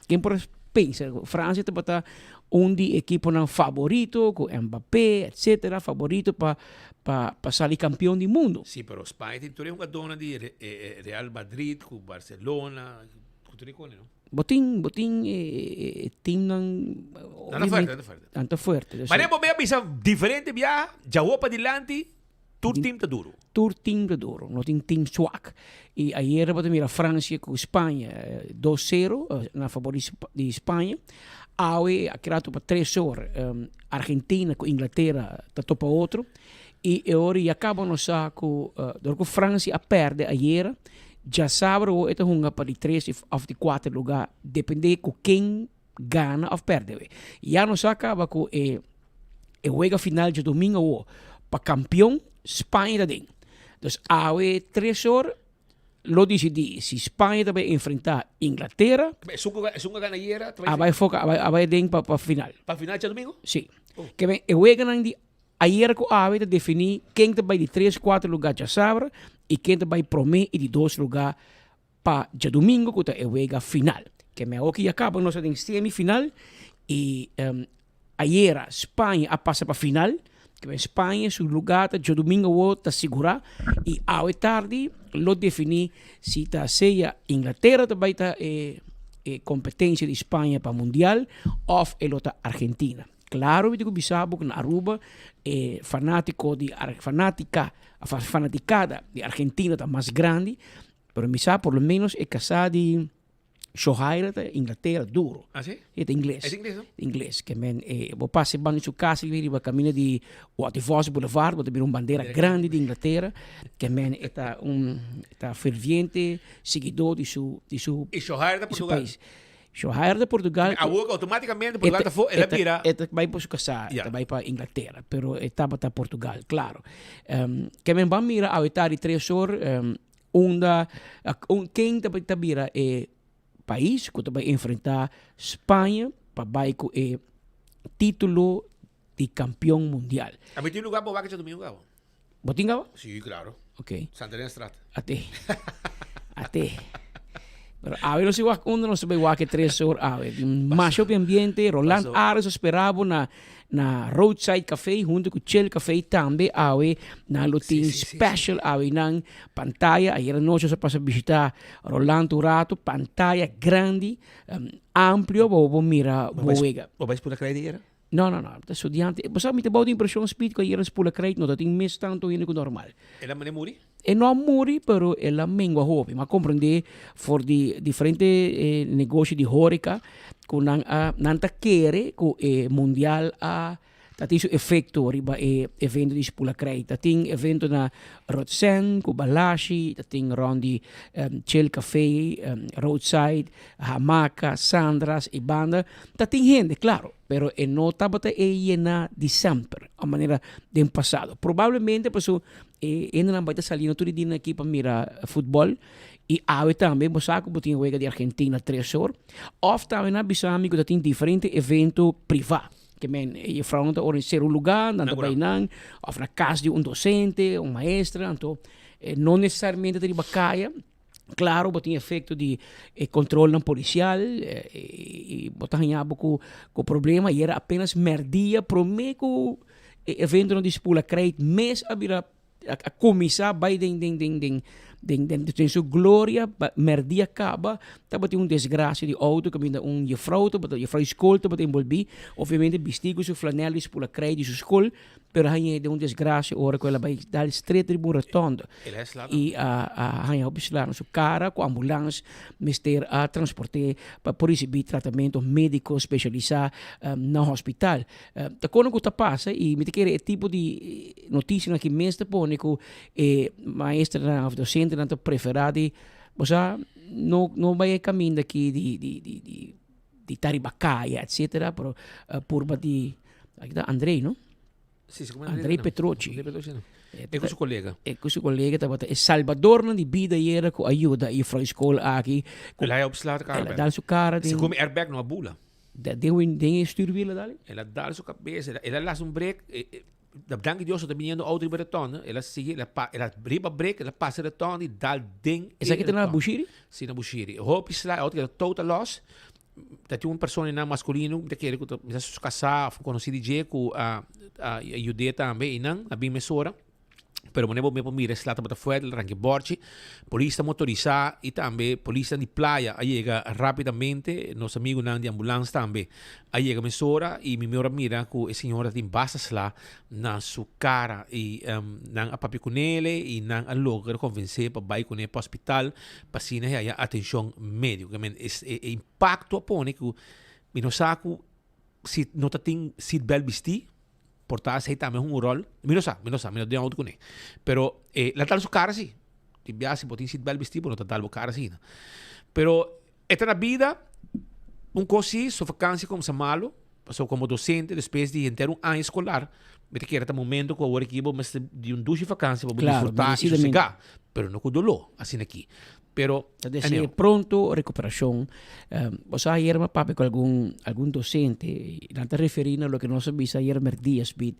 Ken por a pensa cu Francia tabata un di ekiponan favorito cu Mbappé etcetera, favorito pa pa pa sali campeon di mundo. Sí, pero Spaña tin tur e hugadónan di Real Madrid cu Barcelona, cu tur e kone no. Bo tin, bo tin e teamnan. Nan ta fuerte, nan ta fuerte. Nan ta fuerte. Dus Manera bo me a bisa diferente biaha, djawo padilanti, tur team ta duro. Tur team ta duro, no tin team swak. Y ayer bo ta mira Francia cu Spaña, dos sero na favor di Spaña. Awe a keda pa tres or, Argentina cu Inglatera ta topa otro. Y e ora ya caba nos sa cu dor cu Francia a perde ayera, djasabra awo e ta hunga pa di tres of di cuater lugar, depende cu ken gana of perde awe. Ya nos sa caba cu e e wega final djadomingo awo pa campeon Spaña ta den. Dus awe tres or lo dicidi si Spaña ta bay enfrenta Inglatera. Esun cu esun cu a gana ayera ta bay. A bay foca a bay den pa final. Pa final djadomingo? Si. Ke men e weganan di Ayer ku awe ta definí ken ta bai di tres kuater lugá djasabra i ken ta bai promé i di dos lugá pa djadumingu ku ta e wega final. Ke mei awoki ya kaba nos ta den semi final i ayera Spaña a pasa pa final. Ke mei Spaña su lugá ta djadumingu awo ta sigurá i awe tardi lo definí si ta sea Inglatera ta bai ta e kompetensia di Spaña pa mundial òf e lo ta Argentina. Claro mi tin cu bisa bo cu na Aruba e fanatico di fanatica fanaticada di Argentina ta mas grandi, pero mi sa por lo menos e casa di Shohaira ta Inglatera duro. Ah si? E ta ingles. E ta ingles no? Ingles. Ke men e bo pasa e banda di su casa y riba camino di Waterfalls Boulevard bo ta mira un bandera grandi di Inglatera. Ke men e ta un e ta ferviente siguidor di su di su Y Shohaira ta Portugal? pais. Shohair de Portugal. Awor ku automaticamente Portugal ta for, el a bira. E ta bai pa su kasá, e ta bai pa Inglatera, pero e tabata Portugal, klaro. Ke men ban mira awe ta di tres or, unda, ken ta ta bira e pais ku ta bai enfrentá Spaña pa bai ku e título di kampion mundial. A mi tin lugar pa wak djadumingu awo. Bo tin awo? Sí, claro. Ok. Santa Elena Straat. Ate. Ate. Pero awe no si wak unda nos ta bay wak e tres or awe. Masha hopi ambiente, Roland Ares a spera bo na na Roadside Café hunto cu Chill Café tambe awe nan lo tin special awe nan pantaya. Ayer anochi nos a pasa bishita Roland un rato, pantaya grandi, amplio bo por mira bo wega. Bo bay spula krijt ayera? No, no, no. Ta studiante. Bo sa, mi ta bou di impresion Speed cu ayera spula krijt no ta tin mes tanto hende cu normal. El a mane muri? E no a muri, pero el a mengua hopi. Mi a comprende for di diferente negoshi di horeca cu nan a, nan ta kere cu e mundial a ta tin su efecto riba e evento di spula krijt. Ta tin evento na Rotzen cu Balashi, ta tin rond di Chill Cafe, Roadside, Hamaca, Sandra's y banda. Ta tin hende, claro. Pero e no tabata e yena di semper, a manera den pasado. Probablemente paso e hendenan bai ta saliendo tur e dianan aki pa mira futbol. I awe tambe bo sa ku bo tin wega di Argentina tres or. Òf tambe nan a bisa mi ku ta tin diferente evento privá. Ke men e jefrounan ta organisera un lugá, nan ta bai nan, òf na kas di un dosente, un maestra, anto no nesesariamente ta riba kaya. Klaro bo tin efekto di e kontrolnan polisial i bo ta haña bo ku ku problema. I era apenas mèrdia promé ku e eventonan di Spula Krijt mes a bira a kuminsá bai den den den den den den den su gloria. Mèrdia kaba tabatin un desgrasia di outo kaminda un jefrou tabata jefrou di skol tabata enbolbí. Obviamente bistí ku su flanèl di Spula Krijt di su skol. Pero a haña den un desgracia ora cu el a bay dal stret riba un rotonde. Y a a haña hopi sla na su cara cu ambulans mester a transporte pa por ricibi tratamento medico specialisa na hospital. Ta kono cu ta pasa y mi ta kere e tipo di noticianan aki mes ta pone cu e maestranan of docentenan ta prefera di bo sa no no bay e caminda aki di di di di di ta riba kaya etcetera pero purba di aki ta Andrei no? Si, si, Andrei Petrochi. Andrei Petrochi no. E ku su kolega. E ku su kolega tabata e salbadornan di bida yera ku a yuda e juffrouw skol aki. El a opsla kara. El a dal su kara den. Si ku mi airbag no a bula. Den den e stuurwiel a dal? El a dal su kabes, el a las un brek. Danki Dios no ta biniendo auto riba rotonde. El a sigui, el a pa, el a riba brek, el a pasa rotonde y dal den e Esaki ta na Bushiri? Si, na Bushiri. Hopi sla, e auto keda total loss. Ta tin un persona einan masculino, mi ta kere ku ta, mi sa si su kasá of un konosí di dje ku a a yud'é tambe einan, a bin mesora. Pero manera bo por mira e sla tabata fuerte, el a ranka e borchi. Polis ta motorisá i tambe polisnan di playa a yega rápidamente. Nos amigunan di ambulans tambe a yega mesora i mi mihor a mira ku e señora tin basta sla na su kara. I nan a papia kunele i nan a logra konvensé pa bai kuné pa hospital pa asina e haya atenshon médiko. E impakto a pone ku mi no sa ku si no ta tin seatbelt bistí. Por ta esei tambe hunga un rol. Mi no sa, mi no sa, mi no den auto kuné. Pero e la dal su kara si. Tin bia si bo tin seatbelt bisti bo no ta dal bo kara asina. Pero e ta na bida un kos si su vakansia kumsa malo, pasobra komo dosente despues di henter un aña eskolar mi ta kere ta momento ku awor aki bo mester di un dushi vakansia pa bo Claro, disfruta i merecidamente. sosega. Pero no ku doló asina aki. Pero, Ta desea pronto recuperacion. Bo sa ayer mi a papia cu algun algun docente y nan ta referi na loke nos a bisa ayer merdia Speed.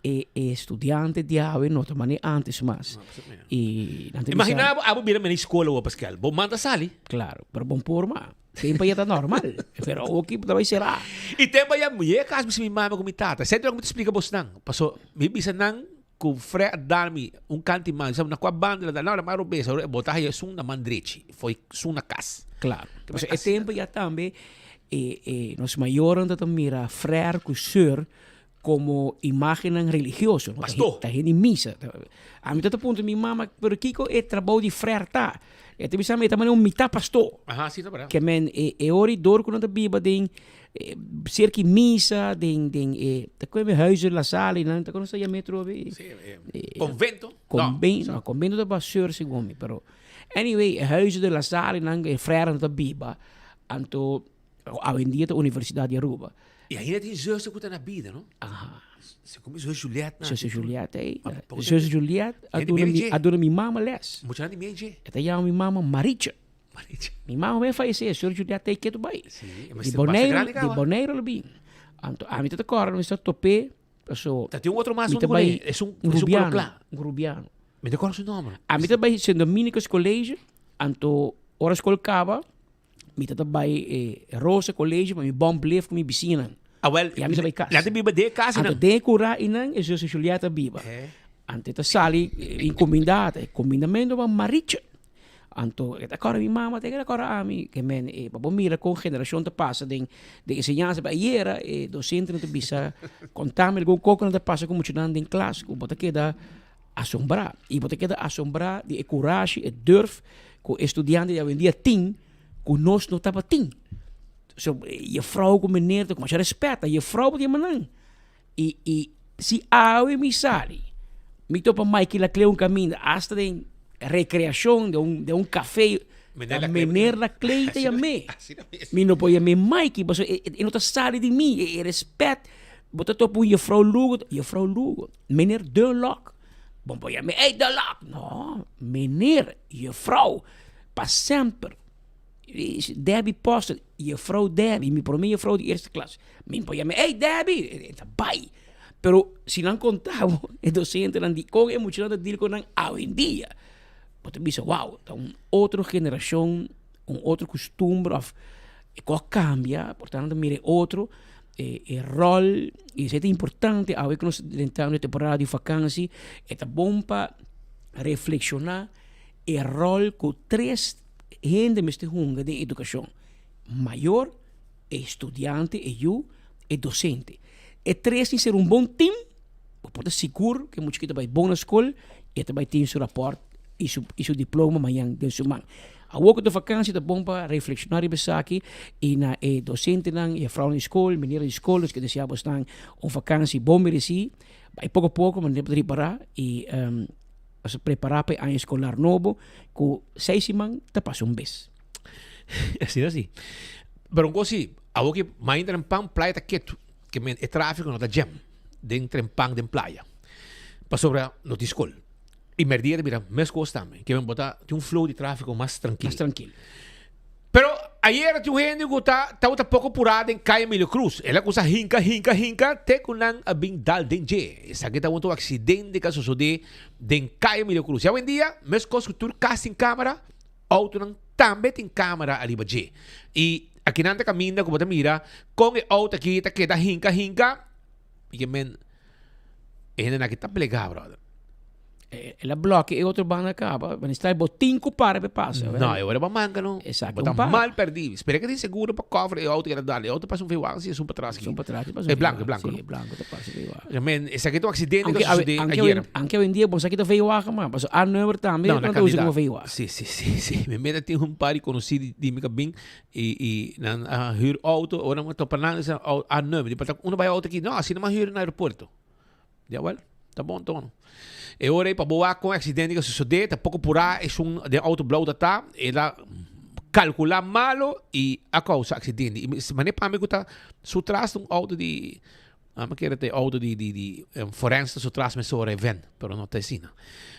E e studiante di awe no ta mane antes mas. Y nan ta bisa. Imagina bo abo bira mene escola awo Pascal. Bo manda sali. Claro, pero bon por ma. Tempo ya ta normal. Pero awo ki ta bay sera. Y tempo ya mi yega cas mi bisa mi mama cu mi tata. Esei ta loke mi ta splica bosnan. Paso mi bisa nan. Ku Fred a dal mi un kanti man, sa na kua banda el a dal? No, na man robes, ahora e bota haya esun na man drechi, foi esun na kas. Klaro. Pasobra e tempu ya tambe e e nos mayornan ta ta mira frèr ku sùr komo imágennan religioso. Pastó. Ta hende misa. Ami ta ta puntra mi mama, pero kiko e trabou di frèr ta? E ta bisa mi e ta manera un mitá pastó. Aha, si ta berdad. Ke men e e ora i dor ku nan ta biba den Cerca misa den den e ta kome huizen la sala y nan ta kono sa yama atrobe. Sí, convento. Convento, no, convento ta pa seur segun mi, pero anyway e huizen de la sala y nan e frèrenan ta biba, anto awendia ta Universidad di Aruba. Y ainda tin zuster cu ta na bida, no? Aha. Segun mi zus Juliette na. Zuster Juliette ey. Zuster Juliette a duna mi a duna mi mama les. Muchanan di mi dje. E ta yama mi mama Maricha. Maricha. Mi mama me fallecé, Sor Juliette ei ketu bai. Sí, e Di mester basta Boneiru, grandi di caba. Boneiru lo bin. Anto ami ta ta kòrda mi sa top'é, paso Ta tin un otro mas mi ta huntu ku bai e, es un, un es un kolo rubiano, kla. un rubiano. Mi ta kòrda su nòmber. Ami ta bai Sint Dominicus College, anto ora skol kaba, mi ta ta bai e Rosa College pa mi bon blef ku mi bisiñanan. Awel, I ami ta bai kas. Nan ta biba den e kas Anto einan. den e kura einan e zuster Juliette a biba. Anto e ta sali inkumindá, e kumindamentu pa Maricha. Anto e ta kòrda mi mama te keda kòrda ami ke men e pa bo mira kon generashon ta pasa den den enseñansa pa ayera e dosentenan ta bisa kontami algun kos ku nan ta pasa ku muchanan den klas ku bo ta keda asombrá i bo ta keda asombrá di e kurashi e durf ku e studiante di awendia tin ku nos no tabatin so jefrou ku meneer ta ku masha rèspèt ta jefrou bo ta yama nan i i si awe mi sali mi topa Maiky Laclé un kaminda asta den rekreashon den un den un kafé ta meneer Laclé ta yam'é mi no por yam'é Maiky pasobra e e no ta sali di mi e rèspèt bo ta topa un jefrou Lugo jefrou Lugo meneer Dunlock bo por yam'é ey Dunlock no meneer jefrou. Pa semper. Debbie Postel, juffrouw Debbie, mi prome juffrouw di eerste klas. Mi por yama, hey Debbie, e ta bai. Pero si nan konta bo, e dosentenan di kon e muchanan ta deal ku nan awendia, bo ta bisa wow, ta un otro generashon, un otro kustumber òf e kos a kambia, por tanto mira e otro, e e ròl, i esei ta importante awe ku nos ta drentando e temporada di vakansi, e ta bon pa reflekshoná e ròl ku tres hende mester hunga den edukashon, mayor, e studiante, e yu, e dosente. E tres tin ser un bon tim, bo por ta sigur ku e muchachito ta bai bon na skol i e ta bai tin su rapòrt i su i su diploma mañan den su man. Awor ku ta vakansi ta bon pa reflekshoná riba esaki i na e dosentenan, jefrounan di skol, menernan di skol, nos ke desea bosnan un vakansi bon meresí. Bai poko poko manera bo ta ripará i Nos a prepará pa e aña eskolar nobo ku seis siman ta pasa un bes. Asina si. Pero un kos si, awor ki mainta den pan playa ta ketu, ke men e trafiko no ta jam den tren pan den playa. Pasobra no tin skol. I merdia ta bira mes kos tambe, ke men bo ta tin un flow di trafiko mas trankil. Mas trankil. Pero ayera tin un hende ku ta tabata poko purá den Kaya Emilio Cruz. El a kusa hinka, hinka, hinka te ku nan a bin dal den dje. Esaki tabata un aksidente ku a sosodé den Kaya Emilio Cruz. I awendia, meskos ku tur kas tin kamera, outonan tambe tin kamera ariba dje. I akinan ta kaminda ku bo ta mira kon e outo aki ta keda hinka, hinka. I ke men e hendenan aki ta plegá, brother. El a bloke e otro banda caba. Wanneer sta bo tin cu para pe pasa. No, e ora ba manca no. Exacto. Bo ta mal perdi. Spera que tin seguro pa cover e auto que era dale. E auto pasa un VW si es un patras aquí. Un patras pasa. E blanco, e blanco. Si, e blanco ta pasa VW. Ja, men, esaki ta un accidente que sucede ayer. Aunque hoy en día bo sa kita VW ma, paso A nummer tambe no, no ta usa como VW. Si, si, si, si. Mi meta tin un par di conoci di, di mi cabin y y nan a huur auto, ora mi topa nan A nummer. Di pa uno bay auto aki, no, asina mi a huur na aeropuerto. Jawel, ta bon tono. E ora ei pa bo wak kon accidente ka sucede, ta poko purá esun den auto blauw ta ta, el a calcula malo y a causa accidente. Y mane pa mi ku ta su tras un auto di, a mi kere ta e auto di di di forense ta su tras mesora e ven, pero no ta asina.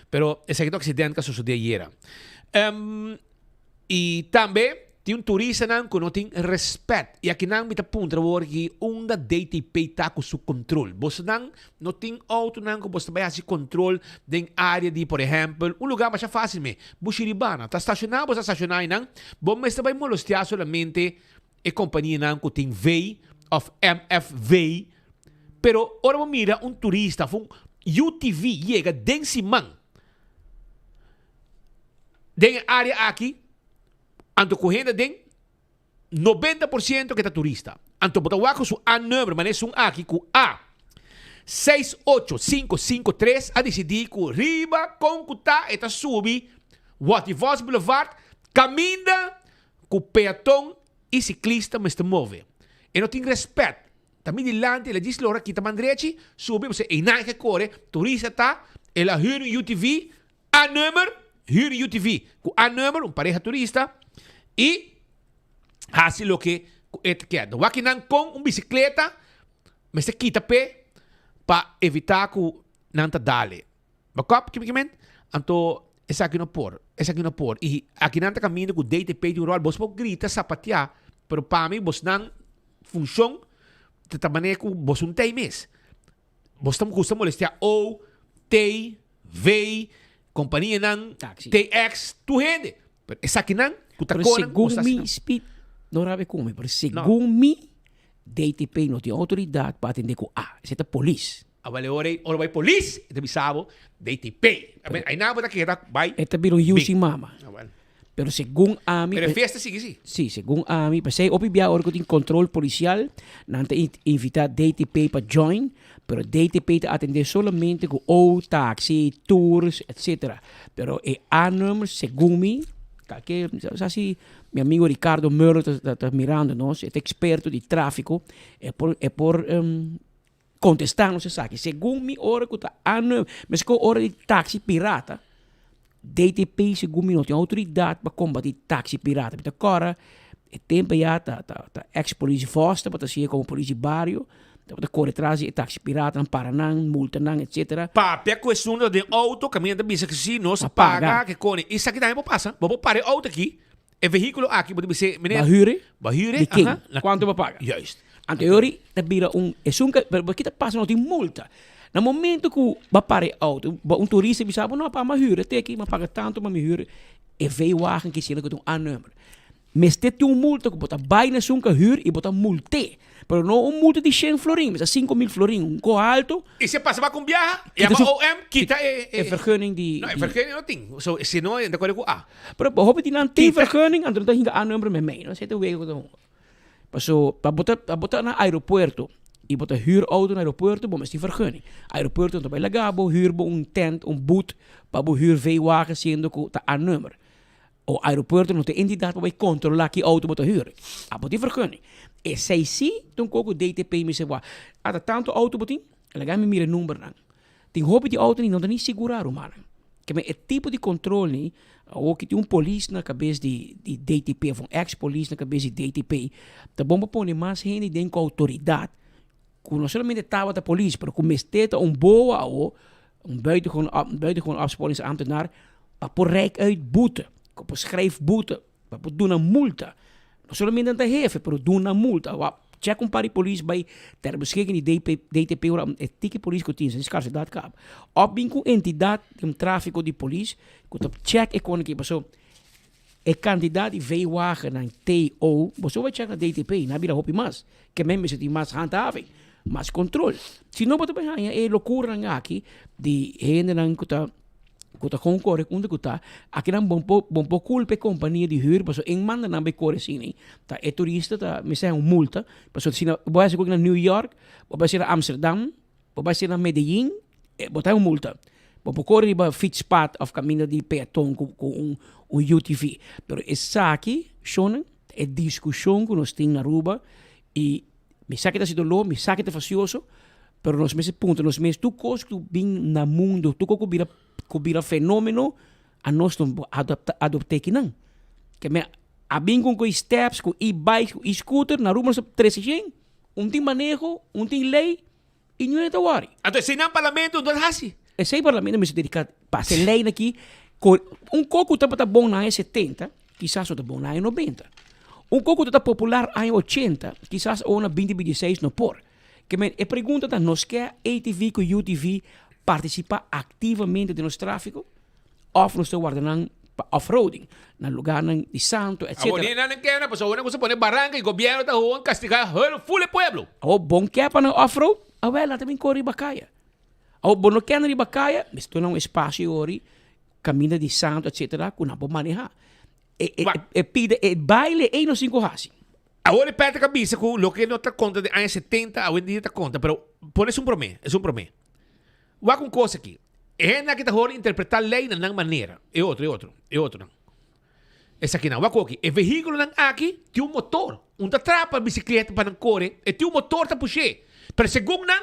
Pero esaki ta un accidente ka sucede ayera. Y tambe tin un turistanan cu no tin respet. Y akinan mi ta puntra awor aki unda DTP ta cu su control. Bosonan no tin autonan cu boso ta bay haci control den area di por ehempel un lugar masha facil me, Bushiribana. Ta staciona boso a staciona aynan, bo mester bay molestia solamente e companianan cu tin V of MFV. Pero ora bo mira un turista of un UTV yega den siman. Den e área aki, anto ku hende den 90% ke ta turista. Anto bo ta wak ku su A-nummer, manera esun aki ku A 68553 a disidí ku riba kon ku ta e ta subi Watty Vos Boulevard kaminda ku peaton i siklista mester move. E no tin rèspèt. Ta mi dilanti, el a djis lora kita man drechi, subi, pasobra einan e ke kore, turista ta, el a hür un UTV, A-nummer, hür un UTV ku A-nummer, un pareha turista, i hasi loke ku e ta kier. Wak nan kon un bisikleta mester kita p'e pa evitá ku nan ta dale. Bakòp, ki mi ke men? Anto esaki no por, esaki no por. I aki nan ta kaminda ku DTP tin un ròl. Bos por grita, sapateá, pero pa mi bosnan funshon ta ta manera ku bos un tei mes. Bos ta gusta molestia O, T, V, kompanianan, TX, tur hende. Pero esakinan ku ta Pero konan, bos segun ta mi, hasi nan. Speed, no rabia ku mi, pero segun mi, DTP no tin outoridat pa atendé ku A. Esei ta polis. Awel e ora ei, ora bai polis, e ta bisa bo DTP. Ainan bo ta keda bai. E ta bira un yu sin mama. Awel. Pero segun ami. Pero e fiesta sigui si. Si, segun ami. P'esei hopi bia ora ku tin kontrol polisial, nan ta invitá DTP pa join, pero DTP ta atendé solamente ku O, taxi, tours, etcetera. Pero e A-nummer, segun mi, kalke, sa si mi amigo Ricardo Meulen ta ta mirando nos, e ta eksperto di tráfiko, e por e por Contesta nos esaki. Segun mi ora cu ta A-nummer, mesco ora di taxi pirata, DTP segun mi no tin autoridad pa combati taxi pirata. Mi ta cora e tempo ya ta ta ta ex politie Vos tabata siña como politie bario. Tabata kore tras di e taxi piratanan, para nan, multa nan, etcetera. Papia ku esun ta den auto, kaminda ta bisa ku si nos a paga, ke kone. Esaki tambe por pasa. Bo por para e auto aki, e vehíkulo aki, bo ta bisa, meneer. Ba hür e? Ba hür e, Di ken? aha. Kuantu bo paga? Juist. Anto e ori ta bira un, esun ka, pero ki ta pasa no tin multa. Na momento ku bo a para e auto, bo un turista bisa bo, no pa, mi a hür e te aki, mi a paga tantu pa mi hür e V-wagen ki siendo ku ta un A-nummer. Mester tin un multa ku bo ta bai na esun ka hür i bo ta mult'é. Pero no un multa di shen florin, mester 5000 florin, un ko alto. I si e pasa ba ku un biaha, Kita yama su OM, kita e e vergunning di No, e vergunning no tin. So, si no, e ta kore ku A. Pero hopi di nan tin vergunning, anto nan ta hinka A-number meimei. No esei ta wega ku ta hunga. Paso, pa bo ta, pa bo ta na aeropuerto i bo ta hür auto na aeropuerto, bo mester tin vergunning. Aeropuerto no ta bai laga bo hür bo un tent, un boot, pa bo hür V-wagen siendo ku ta A-number. O aeropuerto no ta e entidat pa bai kontrolá ki outo bo ta hür. Abo tin vergunning. Esei sí ta un kos ku DTP mester wak. Ata tantu outo bo tin? Laga mi mira e numbernan. Tin hopi di outo ni no ta ni sigurá rumannan. Ke men e tipo di kontrol ni, awor ki tin un polis na kabes di di DTP of un eks polis na kabes di DTP, ta bon pa pone mas hende den ku outoridat ku no solamente tabata polis pero ku mester ta un boa awor, un buitengewoon buitengewoon opsporingsambtenaar, pa por rijk uit boete, ku por schrijf boete, pa por duna multa. No solamente nan ta hefe, pero duna multa. Wak, check un par di polis bai ter beschikking di DP, DTP ora e tiki polis ku tin, sa skarsedat kaba. Òf bin ku entidat den trafiko di polis ku ta check e kos aki paso e kantidat di V-wagennan TO, boso bai check na DTP, nan a bira hopi mas. Ke men mester tin mas handhaving, mas kontrol. Si no bo ta bai haña e lokuranan aki di hendenan ku ta ku ta kon kore unda ku ta, akinan bon por bon por kulpa e kompania di hür pasobra en manda nan bai kore asina ei, ta e turista ta mester haña un multa pasobra si bo bai hasi na New York, bo bai hasi na Amsterdam, bo bai hasi na Medellin, bo ta haña un multa. Bo por kore riba fietspad òf kaminda di peaton ku ku un un UTV. Pero esaki, shonnan, ta e diskushon ku nos tin na Aruba i mi sa ke ta hasi doló, mi sa ke ta fasioso, Pero nos mester puntra nos mes, tur kos ku bin na mundo, tur kos ku bira ku bira fenomeno, anos no por adapta adopt'é kinan. Ke men a bin ku ku steps, ku e-bikes, ku e-scooter, na Aruba nos ta trese shen. Un tin maneho, un tin lei, i niun ta wòri. Anto esei nan parlamento no ta hasi. Esei parlamento mester dediká pa hasi lei aki, ku un kos ku tabata bon na aña setenta, kisas no ta bon na aña nobenta. Un kos ku tabata popular aña ochenta, kisas awor na binti 26 no por. Ke men, e pregunta ta, nos ke ATV ku UTV partisipá aktivamente den nos tráfiko? Òf nos ta warda nan pa off-roading, na lugarnan di santo, etcétera? Awor ni nan ke nan, pasobra nan gusta pone baranka i gobièrnu ta hoon kastigá hel ful e pueblo. Awor bon ke pa nan off-road? Awel, nan ta bin kore riba kaya. Awor bo no ke nan riba kaya, mester duna un espasio yori, kaminda di santo, etcétera, ku nan por manehá. E, e, e pida e baile ei nos tin ku hasi. Awor e Patrick a bisa ku loke no ta konta den aña setenta awendia ta konta, pero pone esun promé, esun promé. Wak un kos aki, e hendenan aki ta hor interpretá lei na nan manera, e otro, e otro, e otronan. Esakinan, wak oki, e vehíkulonan aki tin un motor, un ta trapa bisikleta pa nan kore, e tin un motor ta push'é, pero segun nan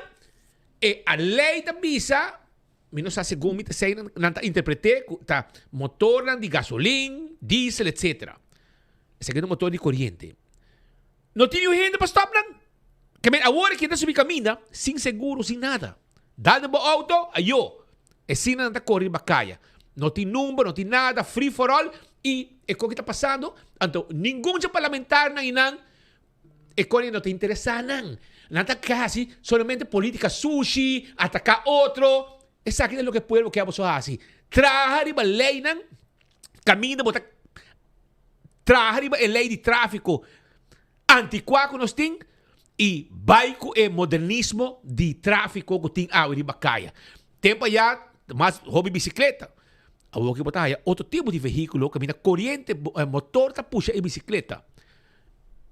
e a lei ta bisa, mi no sa segun mi ta esei nan ta interpret'é ku ta motornan di gasolin, diesel, etcetera. Esaki ta un motor di koriente. No tin niun hende pa stòp nan. Ke men awor aki ta subi kaminda sin seguro, sin nada. Dal den bo outo, ayo. Esina nan ta kore riba kaya. No tin number, no tin nada, free for all. I e koki ta pasando, anto ningun dje parlamentarnan i nan e kore no ta interesá nan. Nan ta hasi solamente politica sushi, ataká otro. Esaki ta loke e pueblo ke aboso hasi. Traha riba leynan kaminda bo ta traha riba e ley di tráfiko antikuá ku nos tin i bai ku e modernismo di tráfiko ku tin awe riba kaya. Tempu ayá mas hopi bisikleta. Awor ki bo ta haya otro tipo di vehíkulo kaminda koriente motor ta pusha e bisikleta.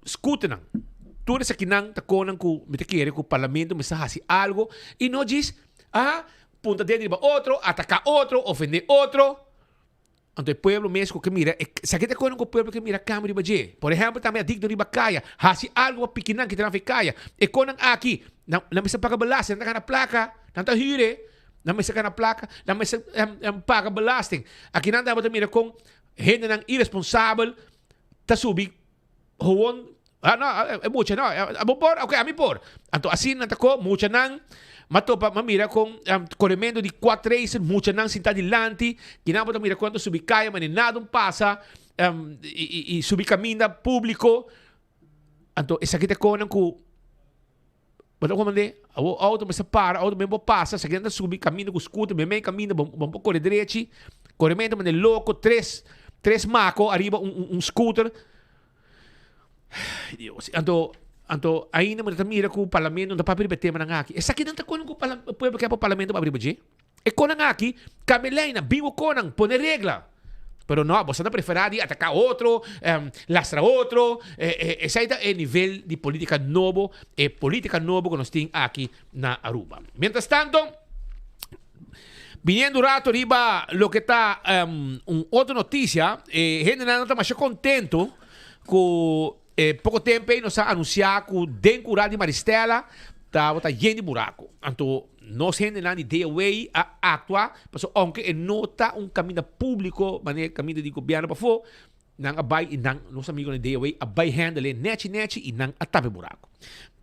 Skuternan. Tur esakinan ta konan ku mi ta kere ku parlamento mester hasi algo i no djis a punta dedo riba otro, ataká otro, ofendé otro. Anto e pueblo mes ku ke mira, esaki ta kono ku e pueblo ke mira kambio riba dje. Por ehèmpel tambe adikto riba kaya, hasi algu pa pikinan kita nan for e kaya. E konan aki, nan nan mester paga belasting, nan ta gana plaka, nan ta hür e, nan mester gana plaka, nan mester paga belasting. Aki nan tabata mira kon hendenan iresponsabel ta subi howon. Ah, no, e mucha no, abo por? Ok, ami por. Anto asina nan ta ko, muchanan, m'a topa, m'a mira kon korementu di quad racer, muchanan sinta dilanti, kinan bo ta mira kon nan ta subi kaya, mane nada un pasa, i subi kaminda públiko. Anto esaki ta konan ku bo ta komprendé? Awor outo mester para, outo men por pasa, esaki nan ta subi kaminda ku scooter, meimei kaminda bo bo por kore drechi, korementu manera loko, tres tres mako ariba un un un scooter. Ay Dios, anto anto ainda bo ta mira ku parlamento no ta papia riba e temanan aki. Esaki nan ta konan ku pueblo ke pa parlamento pa riba dje? E konan aki, kambia leinan, bin bo konan, pone regla. Pero no, boso ta preferá di ataká otro, lastra otro. Esei ta e nivel di polítika nobo, e polítika nobo ku nos tin aki na Aruba. Mientras tanto, biniendo un rato riba loke ta un otro notisia, e hendenan no ta masha kontento ku E poko tempu ei nos a anunsiá ku den kura di Maristella tabata yen di buraku. Anto nos hendenan di DOW a aktua pasobra ounke e no ta un kaminda públiko manera e kaminda di gobièrnu pafó, nan a bai i nan, nos amigunan di DOW a bai hèndel e nèchi nèchi i nan a tapa e buraku.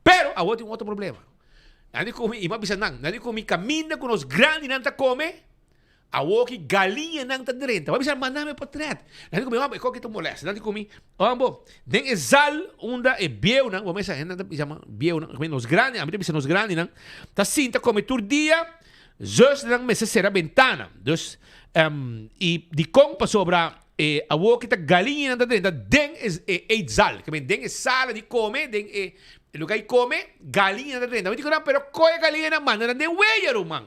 Pero awor tin un otro problema. Nan di ku mi, i mi a bisa nan, nan di ku mi kaminda ku nos grandinan ta kome, Awor ki galiñanan ta drenta. Bo a bisa, Manda mi potret. Nan di ku mi, Homber, e koki ta molesta. Nan di ku mi, Homber, den e zal unda e bieunan, bo mesa hende ta yama bieunan, nos grandinan, ami ta bisa nos grandinan, ta sinta kome tur dia, zusnan mester sera bentana. Dus, i dikon? Pasobra e awor ki ta galiñanan ta drenta den e eetzal, ke men den e sala di kome, den e lugar di kome, galiñanan ta drenta. Mi di ku nan, pero koe galiñanan manda nan den weya, ruman.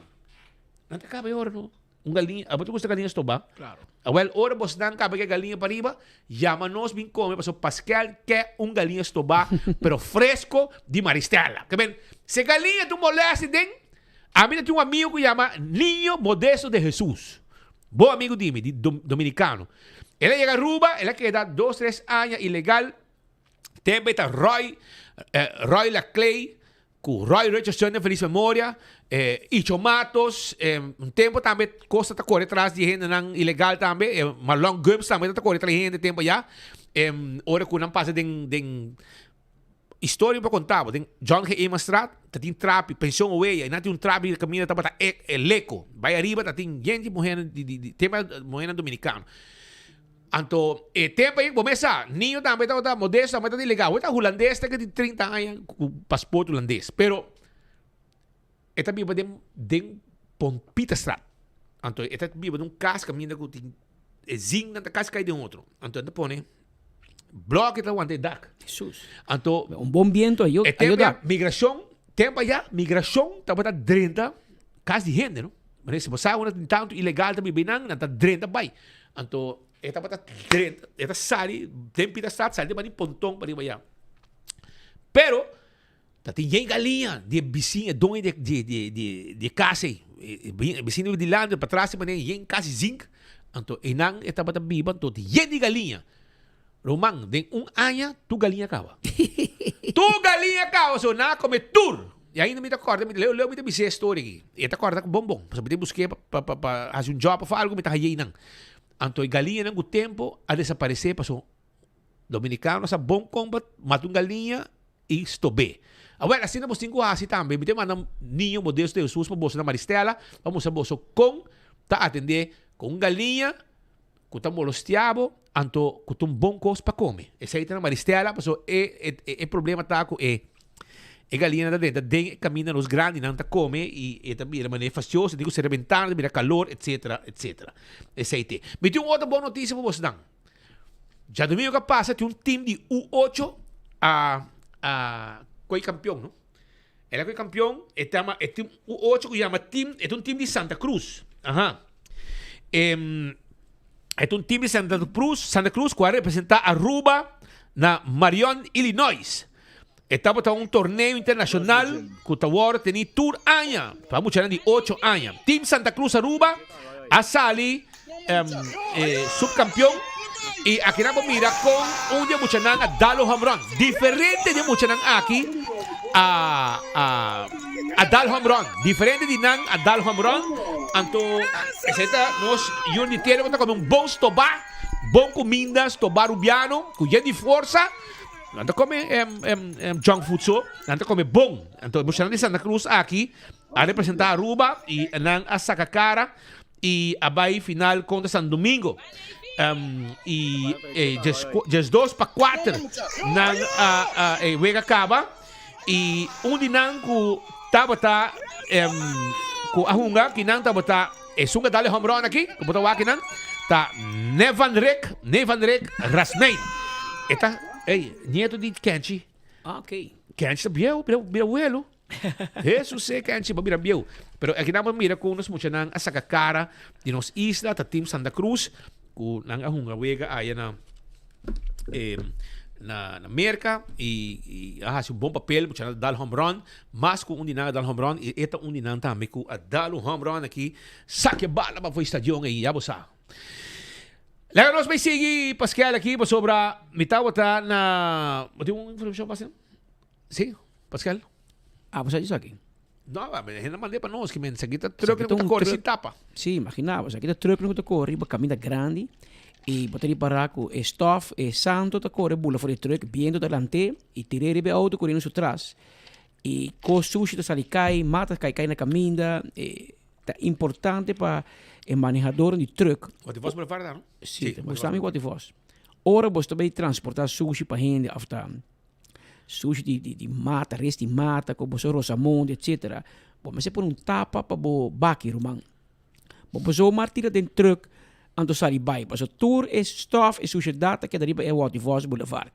Nan ta kaba e ora no. Un galiña, abo ta gusta galiña stobá? Claro. Awel, ora bosnan kaba ke galiña pariba, yama nos bin kome pasobra Paskel ke un galiña stobá, pero fresco di Maristella. Ke men, si e galiña ta un molestia den, ami ta tin un amigo ku yama Niño Modesto de Jesus. Bon amigo di mi, di Dominicano. El a yega Aruba, el a keda dos, tres aña ilegal. Tembe ta Roy, Roy Laclay, Ku Roy Richardson den felis memoria, Icho Matos, un tempo tambe Costa ta kore tras di hendenan ilegal tambe, Marlon Gumbs tambe ta kore tras di hende tempo ya, ora ku nan pasa den den historia pa konta bo, den John G. Emanstraat ta tin trapi, pension Oweya, i nan tin un trapi kaminda tabata e leko, bai ariba ta tin yen di muhernan di di tempo muhernan dominikano. Anto e tempo ei bo mes sa, niño tambe tabata modesto, tambe tabata ilegal. Bo ta hulandes te ke tin 30 aña ku paspoort hulandes. Pero e ta biba den den Pompitastraat. Anto e ta biba den un kas kaminda ku tin e zinknan ta kasi kai den otro. Anto e ta pone bloki ta wanta e dak. Jesus. Anto Un bon biento ayo e tempo ayo dak. migrashon, tempo aya migrashon tabata drenta kas di hende no. Manera si bo sa unda tin tantu ilegal ta biba einan, nan ta drenta bai. Anto e tabata drenta, e ta sali den Pitastraat, sali den ponton pa riba ya. Pero ta tin yen galiña di e bisiña, e doño di di di di di e kas ei. E bisiña di dilanti, patras di manera yen kasi zink. Anto einan e tabata biba, anto tin yen di galiña. Ruman, den un aña tur galiña kaba. Tur galiña kaba, so nan a kome tur. I ainda mi ta kòrda, mi leu leu mi ta bis'é e story aki. I e ta kòrda ku bon bon, pasobra mi ta busk'é pa pa pa hasi un job òf algu, mi ta hay'é einan. Anto e galiñanan ku tempu a desaparesé pasobra dominikano sa bon kon pa mata un galiña i stob'é. Awèl, asina bos tin ku hasi tambe. Mi ta manda Niño Modesto de Jesus pa boso na Maristela pa mustra boso kon ta atendé ku un galiña Ku ta molostia bo, anto ku ta un bon kos pa kome. Esei ta na Maristela, pasobra e e problema ta ku e e galiñanan ta drenta den e kaminda nos grandinan ta kome i e ta bira manera fastioso, tin ku sera bentana, ta bira kalor, etsetera, etsetera. Esei te. Mi tin un otro bon notisia pa bosnan. Djadumingu ku a pasa tin un tim di U ocho a a koi kampion, no? El a koi kampion, e ta e tim U ocho ku yama tim, e ta un tim di Santa Cruz. Aha. E ta un tim di Santa Cruz, Santa Cruz ku a representá Aruba na Marion, Illinois. E tabata un torneo internashonal ku ta wòrdu tení tur aña pa muchanan di ocho aña. Team Santa Cruz Aruba a sali subkampion i akinan bo mira kon un di e muchanan a dal un home run. Diferente di e muchanan aki a a dal home run. Diferente di nan a dal home run. Anto esei ta nos yu di tera ku ta kome un bon stobá, bon kuminda, stobá rubiano ku yen di forsa. Nan ta come junk food so, nan ta come bon. Anto e muchanan di Santa Cruz aki a representa Aruba y nan a saca cara y a bay final contra San Domingo. Y 12 pa 4 nan a e wega caba y un di nan cu tabata cu a hunga ki nan tabata esun cu a dal e home run aki cu bo ta wak nan ta Nevan Rick Nevan Rick Rasmijn e ta ey nieto di Kenchi. Ah, ok. Kenchi ta bieu bira bira welo. Hesus e Kenchi bo bira bieu. Pero aki nan bo mira cu nos muchanan a saca cara di nos isla ta team Santa Cruz cu nan a hunga wega aya na na Merca y y a haci un bon papel muchanan a dal home run mas cu un di nan a dal home run y e ta un di nan tambe cu a dal un home run aki saca e bala pa for e stadion ey ya bo sa. Laga nos bay sigui Pascal aki pasobra mi tabata na bo tin un informacion pa haci? Si Pascal? Ah bo sa esaki? No, hende a mand'é pa nos, ki men esaki ta truck ku ta kore sin tapa. Sí, imagina bo, esaki ta truck ku ta kore riba kaminda grandi i bo ta ripará ku e stof, e santo ta kore bula for di e truck, biento ta lant'é i tir'é riba e outo koriendo su tras. I kos sushi ta sali kai, mata ta kai kai na kaminda, e ta importante pa e manehadornan di truck. Watervos Boulevard ta, no? Sí, bo sa mi Watervos. Ora bo ta bai transportá sushi pa hende òf ta Sushi di di di mata, res di mata ku boso rosamonde etcetera. Bo mester pone un tapa pa bo baki ruman. Bo por zomaar tira den truck anto sali bai pasobra tur e stof e sushedat ta keda riba e Waterfalls Boulevard.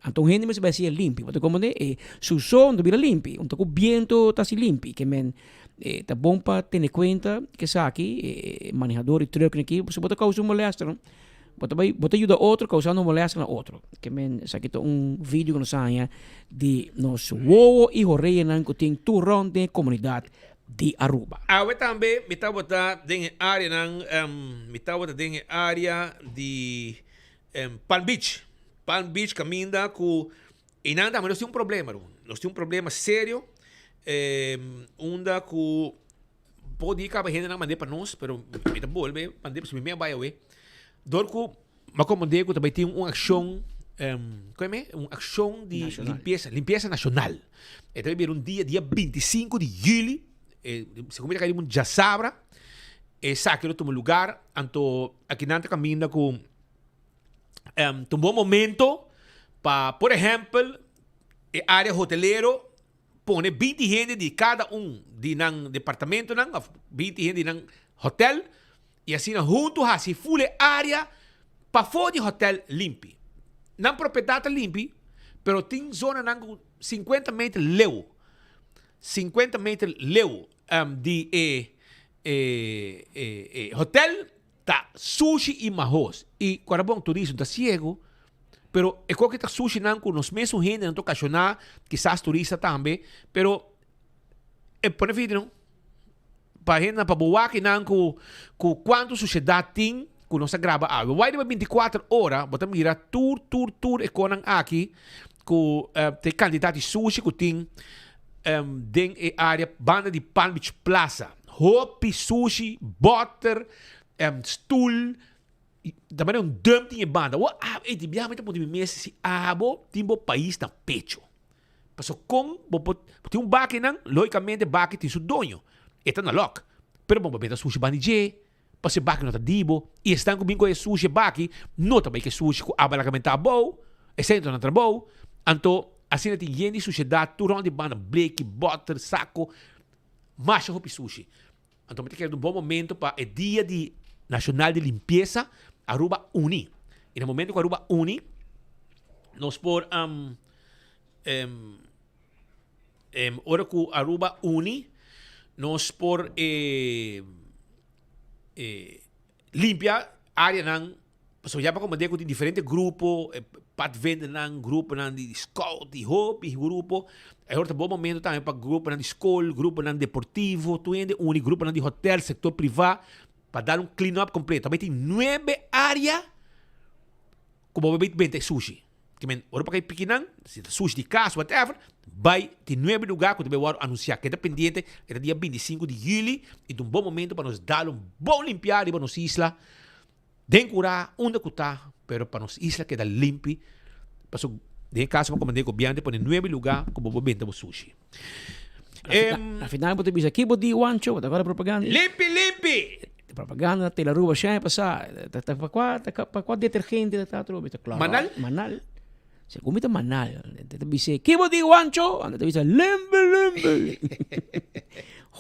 Anto un hende mester bai hasié limpi. Bo ta komprende? E suso no ta bira limpi. Un ta ku biento ta hasi limpi. Ke men e ta bon pa tene kuenta ku esaki e manehador di trucknan aki pasobra bo ta kousa un molèster no. Bo ta bai, bo ta yuda otro causando molestia na otro. Ke men, esaki ta un video ku nos a haña di nos wowo i horeanan ku tin tur rond den e komunidat di Aruba. Awe tambe mi tabata den e areanan, mi tabata den e area di Palm Beach. Palm Beach kaminda ku einan tambe nos tin un problema, nos tin un problema serio unda ku Por di caba hendenan mand'é pa nos, pero mi ta bolbe mand'é pasobra mi a bai awe. Dor cu m'a comprende cu ta bai tin un accion, con e Un accion di limpieza, limpieza nacional. E ta bai bira un dia, dia 25 di juli, segun mi ta cay riba un djasabra, esaki lo tuma lugar, anto akinan ta caminda cu ta un bon momento pa, por ehempel, e area hotelero, Pone 20 hende di kada un di nan departamentonan of 20 hende di nan hotel y asina hunto haci full e area pafo di hotel limpi. Nan propiedad ta limpi, pero tin zonanan cu 50 meter leu, 50 meter leu di e e hotel ta sushi y mahos. Y cu bon turismo ta ciego, pero e koki ta sushi nan cu nos mesun hende nan ta ocasiona, kisas turista tambe, pero e pone video no pa hende pa bo wak nan cu cu cuanto suciedad tin cu nos a graba awe. Wai riba 24 ora bo ta mira tur tur tur e konan aki cu ta e cantidad di sushi cu tin den e area banda di Palm Beach Plaza. Hopi sushi, boter, stoel, ta manera un dump tin e banda. Wo a ey di biaha mi ta puntra mi mes si abo tin bo pais na pecho. Pasobra con bo por tin un baki nan, logicamente baki tin su doño, e ta na lok. Pero bo por beta sushi banda di dje, pasobra e baki no ta di bo. Y esnan cu bin cu e sushi e baki no ta bay cu e sushi cu abo a laga menta abou, esey no ta nan trabou. Anto asina tin yen di sushedad tur rond di banda, bleki, boter, saco. Masha hopi sushi. Anto mi ta kere un bon momento pa e dia di Nacional di Limpieza Aruba uni. Y na momento cu Aruba uni, nos por um, um, um, ora cu Aruba uni, nos por eh, eh, limpia areanan Pasobra ya pa komprendé ku tin diferente grupo, e padvindernan, gruponan di scout, di hopi grupo. E ora ta bon momento tambe pa gruponan di skol, gruponan deportivo, tur hende uni, gruponan di hotel, sektor privá, pa dal un clean up kompleto. Tambe tin nuebe área ku bo por benta e sushi. Ke men, ora pa kai piki nan, si ta sushi di kas, whatever, bai tin nuebe lugá ku ta bai wòrdu anunsiá. Keda pendiente, e ta dia 25 di yüli i ta un bon momento pa nos dal un bon limpiá riba nos isla. Den curá unda cu ta, pero pa nos isla keda limpi, paso Den e kaso bo komand'é gobièrnu ta pone nuebe lugá ku bo por benta bo sushi. Na final bo ta bisa ki bo di Wancho, bo ta kòrda propaganda? Limpi limpi! Propaganda na Tele Aruba shai pasá, ta ta pa kua ta pa kua detergente ta ta atrobe? Ta kloro. Manal? Manal. Segun mi ta Manal. Ta bis'é ki bo di Wancho? Anto ta bisa limpi limpi.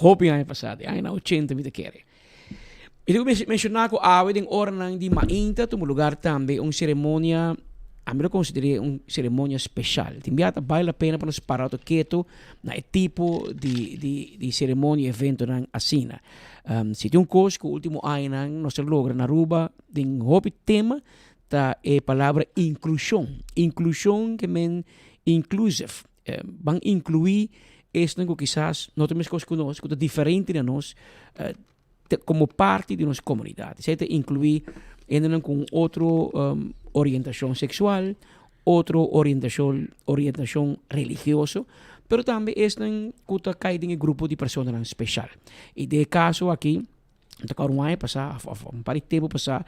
Hopi aña pasá, den añanan ochenta mi ta kere. Mi ta menshoná ku awe den oranan di mainta tuma lugar tambe un seremonia, ami lo konsider'é un seremonia speshal. Tin bia ta bale la pena pa nos para oto ketu na e tipo di di di seremonia i eventonan asina. Si tin un kos ku último añanan nos a logra na Aruba den hopi tema ta e palabra inklushon. Inklushon ke men inclusive. Ban inkluí esnan ku kisas no ta meskos ku nos, ku ta diferente na nos, komo parti di nos komunidat. Esei ta inkluí hendenan ku un otro orientashon seksual, otro orientashon orientashon religioso, pero tambe esnan ku ta kai den e grupo di personanan speshal. I den e kaso aki, Ta kòrda un aña pasá òf òf un par di tempu pasá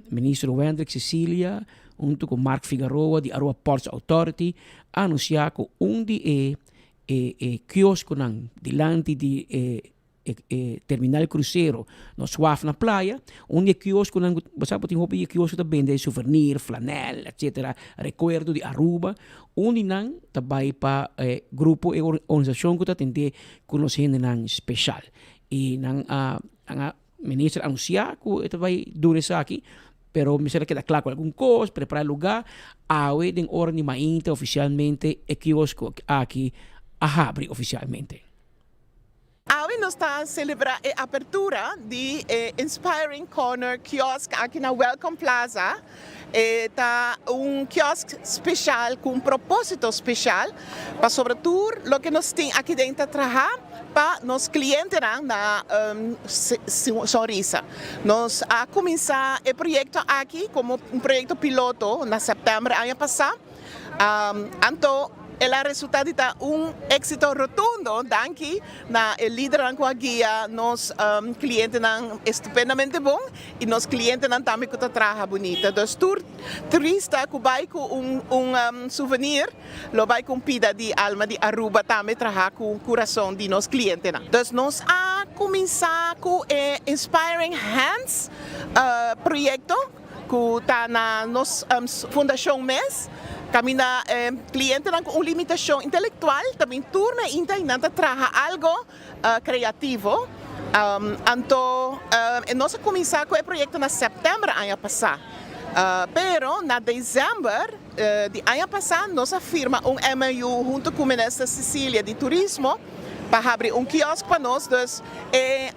minister Wendrick Cecilia huntu ku Mark Figaroa di Aruba Ports Authority a anunsiá ku un di e e e kioskonan dilanti di e e e terminal krusero nos waf na playa un di e kioskonan ku bo sa bo tin hopi di e kiosko ta bende souvenir, flanèl etsetera rekuerdo di Aruba un di nan ta bai pa e grupo e organisashon ku ta atendé ku nos hendenan speshal. Y nan a nan a minister anuncia cu e ta bay duna esaki, pero mester a keda cla cu algun cos, prepara e lugar. Awe den ora di mainta oficialmente e kiosko aki a habri oficialmente. Awe nos ta celebra e apertura di e Inspiring Corner Kiosk aki na Welcome Plaza. E ta un kiosk special cu un proposito special pasobra tur loke nos tin aki den ta traha pa nos clientenan na sonrisa. Nos a cuminsa e proyecto aki como un proyecto piloto na september aña pasa. Anto el a resulta di ta un exito rotundo danki na e lidernan cu a guia nos clientenan estupendamente bon y nos clientenan tambe cu ta traha bunita. Dus tur turista cu bay cu un souvenir lo bay cu un pida di alma di Aruba tambe traha cu curason di nos clientenan. Dus nos a cuminsa cu e Inspiring Hands proyecto. Ku ta na nos fundashon mes, kaminda e klientenan ku un limitashon intelektual ta bin tur na inta i nan ta traha algo kreativo. Anto nos a kuminsá ku e proyekto na sèptèmber aña pasá, pero na desèmber di aña pasá nos a firma un MOU huntu ku Minister Cecilia di Turismo pa habri un kiosk pa nos, dus e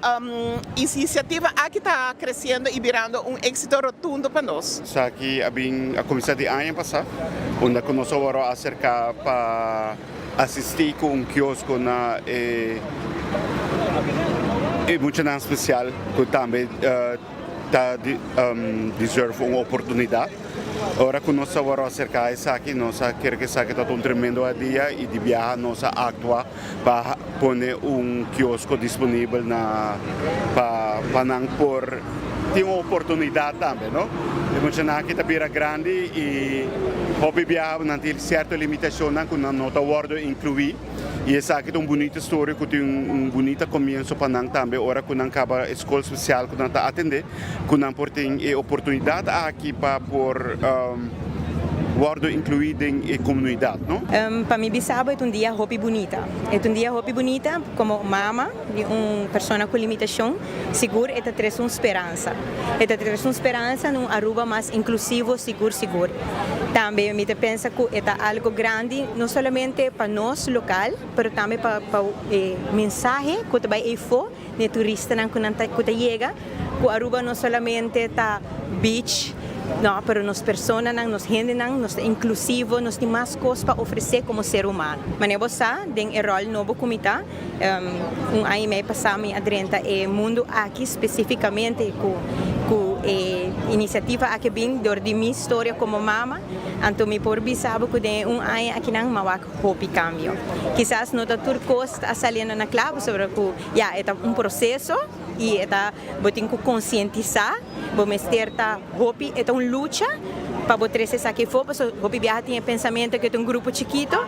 inisiativa aki ta kresiendo i birando un éksito rotundo pa nos. Esaki a bin a kuminsá di aña pasá, unda ku nos a wòrdu aserká pa asistí ku un kiosko na e muchanan spesial ku tambe ta deserve un oportunidat. Ora ku nos a wòrdu aserká esaki, nos a kere ku esaki tabata un tremendo idea i di biaha nos a aktua pa pone un kiosko disponibel na pa pa nan por tin un oportunidat tambe, no. E muchanan aki ta bira grandi i hopi biaha nan tin sierto limitashonnan ku nan no ta wòrdu inkluí. I esaki ta un bunita storia ku tin un bunita komienso pa nan tambe ora ku nan kaba e skol spesial ku nan ta atendé, ku nan por tin e oportunidat aki pa por wòrdu inkluí den e komunidat, no? Pa mi bisa bo e ta un dia hopi bunita. E ta un dia hopi bunita komo mama di un persona ku limitashon, sigur e ta trese un speransa. E ta trese un speransa na un Aruba mas inklusivo sigur sigur. Tambe mi ta pensa ku e ta algo grandi no solamente pa nos lokal pero tambe pa pa e mensahe ku ta bai eyfo na e turistanan ku nan ta ku ta yega ku Aruba no solamente ta beach no pero nos personanan nos hendenan nos ta inklusivo nos tin mas kos pa ofresé komo ser humano. Manera bo sa den e ròl nobo ku mi ta Un aña y mei pasá mi a drenta e mundu aki spesífikamente ku ku e inisiativa aki bin dor di mi storia komo mama. Anto mi por bisa bo ku den e un aña akinan mi a wak hopi kambio. Kisas no ta tur kos ta saliendo na kla pasobra ku ya e ta un proseso y e ta bo tin ku konsientisá bo mester ta hopi e ta un lucha. pa bo trece esaki afo, pasobra hopi biaha tin e pensamento cu e ta un grupo chikito,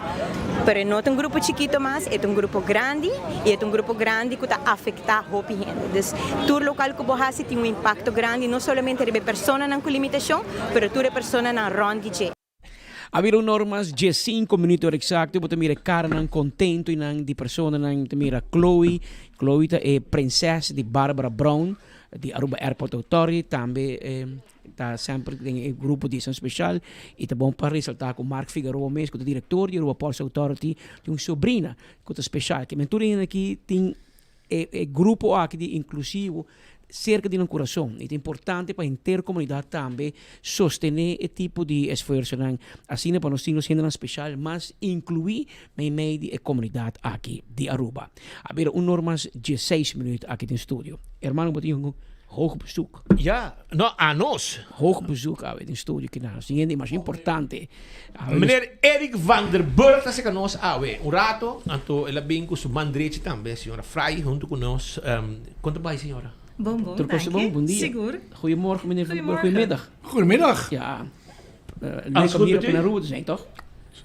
pero e no ta un grupo chikito mas, e ta un grupo grandi y e ta un grupo grandi cu ta afecta hopi hende. Dus tur locual cu bo haci tin un impacto grandi no solamente riba e personanan cu limitacion, pero tur e personanan rond di dje. A bira un or mas diescinco minuut ora exacto, bo ta mira e caranan contento y nan di personanan, ta mira Chloe, Chloe ta e prinses di Barbara Brown di Aruba Airport Authority, tambe ta semper den e grupo di esnan special y ta bon pa resalta cu Mark Figaroa mes cu ta director di Aruba Ports Authority tin un sobrina cu ta special, kimen tur hende aki tin E grupo aki di inklusivo serka di nan kurason i ta importante pa henter komunidat tambe sostené e tipo di esfuersonan asina pa nos tin nos hendenan speshal mas inkluí meimei di e komunidat aki di Aruba. A bira un or mas dieseis minuut aki den studio. Hermano bo tin un hoog bezoek. Ja, no a nos. Hoog bezoek awe den studio kinan. Nos tin hende masha importante. Meneer Eric van der Burg ta seka nos awe un rato, anto el a bin ku su man drechi tambe, señora Fry, huntu ku nos. Kon ta bai, señora? Bon, bon, Tur kos danki. bon? Bon dia. Sigur. Goeiemorgen, meneer Van der Burg. Goeiemorgen. Goedemiddag. Goedemiddag. Ja. Alles Leuk om goed hier met op u? Aruba te zijn, toch?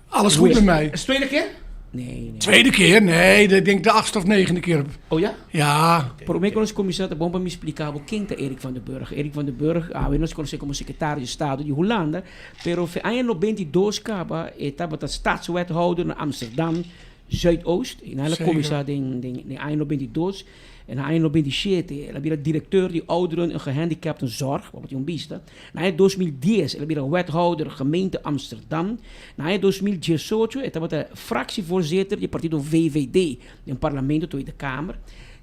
Alles goed met mij. Is het tweede keer? Nee, nee. Tweede keer? Nee, ik denk de achtste of negende keer. Oh ja? Ja. Prome ku nos kuminsá ta bon pa mi splika bo ken ta Eric van der Burg. Eric van der Burg awe nos konosé komo sekretario di estado di Hulanda, pero fe aña 92 kaba e tabata stadswethouder na Amsterdam Zuidoost. I nan el a kuminsá den den aña 92. En na aña 97 el a bira direkteur di Ouderen en Gehandicaptenzorg, bo tin un bista. Na aña 2010 el a bira wethouder gemeente Amsterdam. Na aña 2018 e tabata fractievoorzitter di e partido VVD den parlamento Tweede Kamer.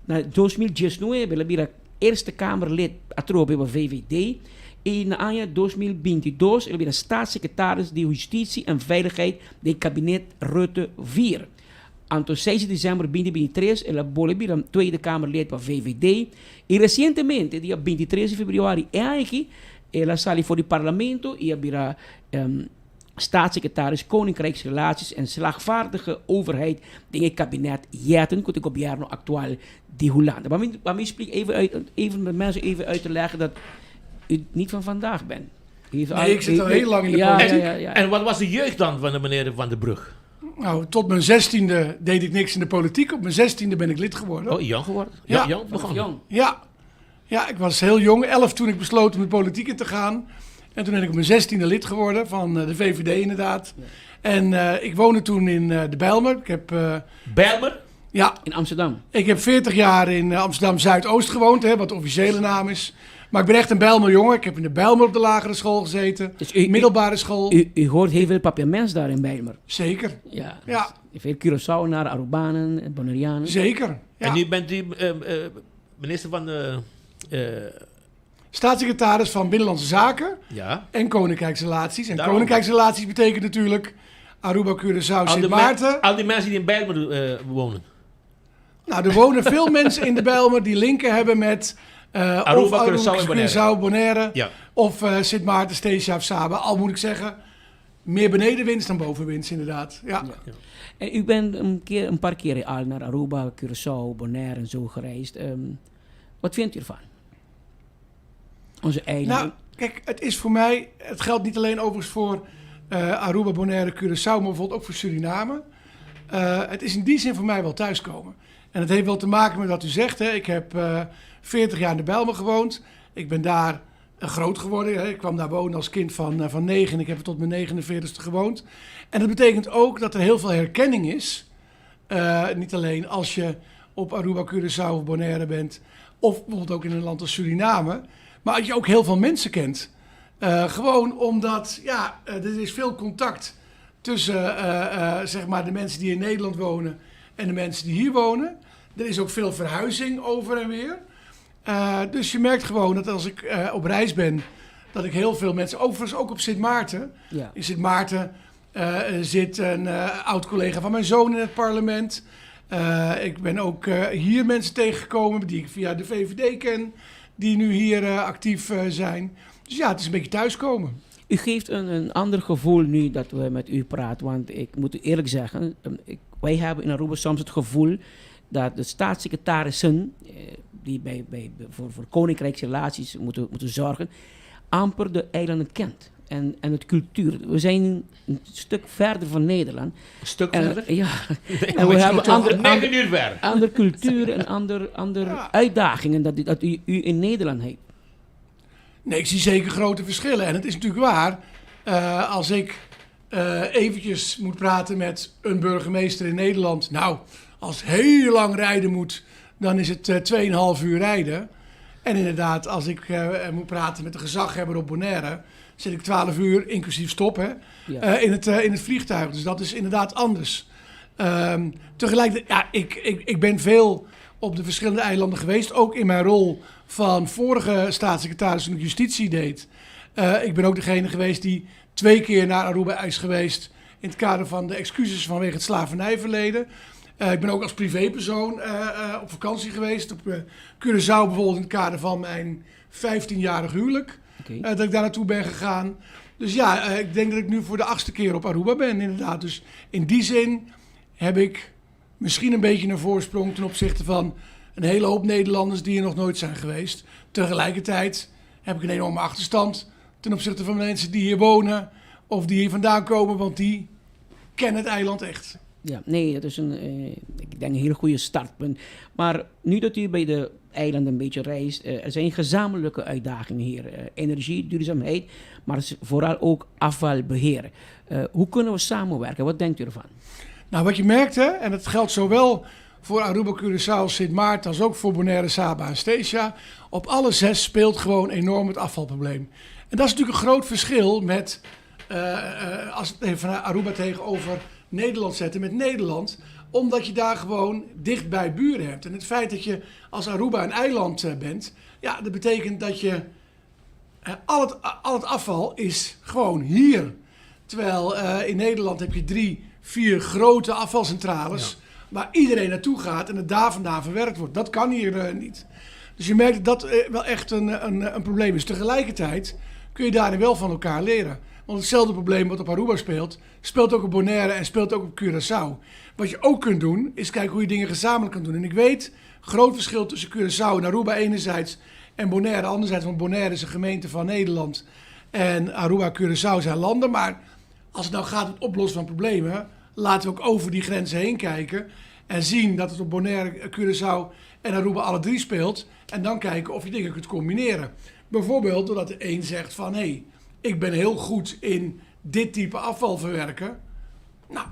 Na 2019 el a bira Eerste Kamerlid atrobe pa VVD. I na aña 2022 el a bira staatssecretaris di Hustitie en Veiligheid den kabinet Rutte 4. Anto seis di december 2023 el a bolbe bira Tweede Kamerlid pa VVD y recientemente dia 23 di februari e aña aki el a sali for di parlamento y a bira Staatssecretaris Koninkrijksrelaties en Slagvaardige Overheid den e kabinet Jetten cu ta e gobierno actual di Hulanda. Ba mi ba mi splika even uit even de mensen even uit te leggen dat u niet van vandaag bent. U heeft Nee, ik zit al heel lang in de politiek. Ja, ja, ja. En wat was de jeugd dan van de meneer Van der Brug? Nou, tot mijn zestiende deed ik niks in de politiek. Op mijn zestiende ben ik lid geworden. Oh, jong geworden? Ja. Jong begonnen? Ja. Ja, ik was heel jong, 11 toen ik besloot om de politiek in te gaan. En toen ben ik op mijn zestiende lid geworden van de VVD inderdaad. En ik woonde toen in de Bijlmer. Ik heb, Bijlmer? Ja. In Amsterdam? Ik heb 40 jaar in Amsterdam Zuidoost gewoond, hè, wat de officiële naam is. Maar ik ben echt een Bijlmer jongen. Ik heb in de Bijlmer op de lagere school gezeten. Dus u, middelbare school. U, u hoort heel veel Papiaments daar in Bijlmer. Zeker. Ja. Ja. Dus veel Curaçaoënaren, Arubanen, Bonaireanen. Zeker. Ja. En nu bent u minister van de... Staatssecretaris van Binnenlandse Zaken Ja. en Koninkrijksrelaties. En Daarom. Koninkrijksrelaties betekent natuurlijk Aruba, Curaçao, Al die Sint Maarten. Al die mensen die in Bijlmer wonen. Nou, er wonen veel mensen in de Bijlmer die linken hebben met Aruba, of Curaçao en Bonaire. Curaçao, Bonaire. Ja. Of Sint Maarten, Statia of Saba. Al moet ik zeggen, meer benedenwinst dan bovenwinst inderdaad. Ja. En u bent een, keer, een paar keer al naar Aruba, Curaçao, Bonaire en zo gereisd. Wat vindt u ervan? Onze eilanden. Nou, kijk, het is voor mij... Het geldt niet alleen overigens voor Aruba, Bonaire, Curaçao, maar bijvoorbeeld ook voor Suriname. Het is in die zin voor mij wel thuiskomen. En het heeft wel te maken met wat u zegt. Hè. Ik heb 40 jaar in de Bijlmer gewoond. Ik ben daar groot geworden. Hè. Ik kwam daar wonen als kind van 9 en ik heb er tot mijn 49ste gewoond. En dat betekent ook dat er heel veel herkenning is. Niet alleen als je op Aruba, Curaçao of Bonaire bent, of bijvoorbeeld ook in een land als Suriname, maar dat je ook heel veel mensen kent. Gewoon omdat, er is veel contact tussen de mensen die in Nederland wonen en de mensen die hier wonen. Er is ook veel verhuizing over en weer. Dus je merkt gewoon dat als ik op reis ben, dat ik heel veel mensen, overigens ook op Sint Maarten. In Sint Maarten zit een oud-collega van mijn zoon in het parlement. Ik ben ook hier mensen tegengekomen die ik via de VVD ken, die nu hier actief zijn. Dus het is een beetje thuiskomen. U geeft een ander gevoel nu dat we met u praten. Want ik moet u eerlijk zeggen, wij hebben in Aruba soms het gevoel dat de staatssecretarissen, die voor koninkrijksrelaties moeten zorgen, amper de eilanden kent. en, en het cultuur. We zijn een stuk verder van Nederland. Een stuk en, verder? Ja. Nee, en we maar hebben toch andere, negen ander- uur ver. andere cultuur en andere ander uitdagingen dat, dat u, u in Nederland heeft. Nee, ik zie zeker grote verschillen. En het is natuurlijk waar, eh, als ik eh, eventjes moet praten met een burgemeester in Nederland. Nou, als het heel lang rijden moet, dan is het eh 2,5 uur rijden. En inderdaad, als ik eh, moet praten met de gezaghebber op Bonaire, zit ik 12 uur, inclusief stop, hè, Ja. eh, in, het, eh, in het vliegtuig. Dus dat is inderdaad anders. Ehm, tegelijkertijd, ja, ik, ik, ik ben veel op de verschillende eilanden geweest. Ook in mijn rol van vorige staatssecretaris toen ik justitie deed. Eh, ik ben ook degene geweest die twee keer naar Aruba is geweest. In het kader van de excuses vanwege het slavernijverleden. Eh, ik ben ook als privépersoon eh, eh, op vakantie geweest. Op eh, Curaçao bijvoorbeeld in het kader van mijn 15-jarig huwelijk. Oké. Eh, dat ik daar naartoe ben gegaan. Dus ja, eh, ik denk dat ik nu voor de achtste keer op Aruba ben, inderdaad. Dus in die zin heb ik misschien een beetje een voorsprong ten opzichte van een hele hoop Nederlanders die hier nog nooit zijn geweest. Tegelijkertijd heb ik een enorme achterstand ten opzichte van mensen die hier wonen of die hier vandaan komen, want die kennen het eiland echt. Ja, nee, dat is een, eh, ik denk een heel goede startpunt. Maar nu dat u bij de eilanden een beetje reist, eh, er zijn gezamenlijke uitdagingen hier. Eh, energie, duurzaamheid, maar het is vooral ook afvalbeheer. Eh, hoe kunnen we samenwerken? Wat denkt u ervan? Nou, wat je merkt, hè, en dat geldt zowel voor Aruba, Curaçao, Sint Maarten als ook voor Bonaire, Saba en Statia. Op alle zes speelt gewoon enorm het afvalprobleem. En dat is natuurlijk een groot verschil met eh, eh, als we het even van Aruba tegenover Nederland zetten met Nederland. Omdat je daar gewoon dichtbij buren hebt. En het feit dat je als Aruba een eiland eh, bent, ja, dat betekent dat je eh, al, het, al het afval is gewoon hier. Terwijl eh, in Nederland heb je drie, vier grote afvalcentrales. Waar iedereen naartoe gaat en het daar vandaan verwerkt wordt. Dat kan hier eh, niet. Dus je merkt dat dat eh, wel echt een, een, een probleem is. Tegelijkertijd kun je daarin wel van elkaar leren. Want hetzelfde probleem wat op Aruba speelt, speelt ook op Bonaire en speelt ook op Curaçao. Wat je ook kunt doen, is kijken hoe je dingen gezamenlijk kan doen. En ik weet, groot verschil tussen Curaçao en Aruba enerzijds en Bonaire anderzijds. Want Bonaire is een gemeente van Nederland en Aruba en Curaçao zijn landen. Maar als het nou gaat om het oplossen van problemen, laten we ook over die grenzen heen kijken. En zien dat het op Bonaire, Curaçao en Aruba alle drie speelt. En dan kijken of je dingen kunt combineren. Bijvoorbeeld doordat de een zegt van... hé, hey, ik ben heel goed in dit type afval verwerken. Nou,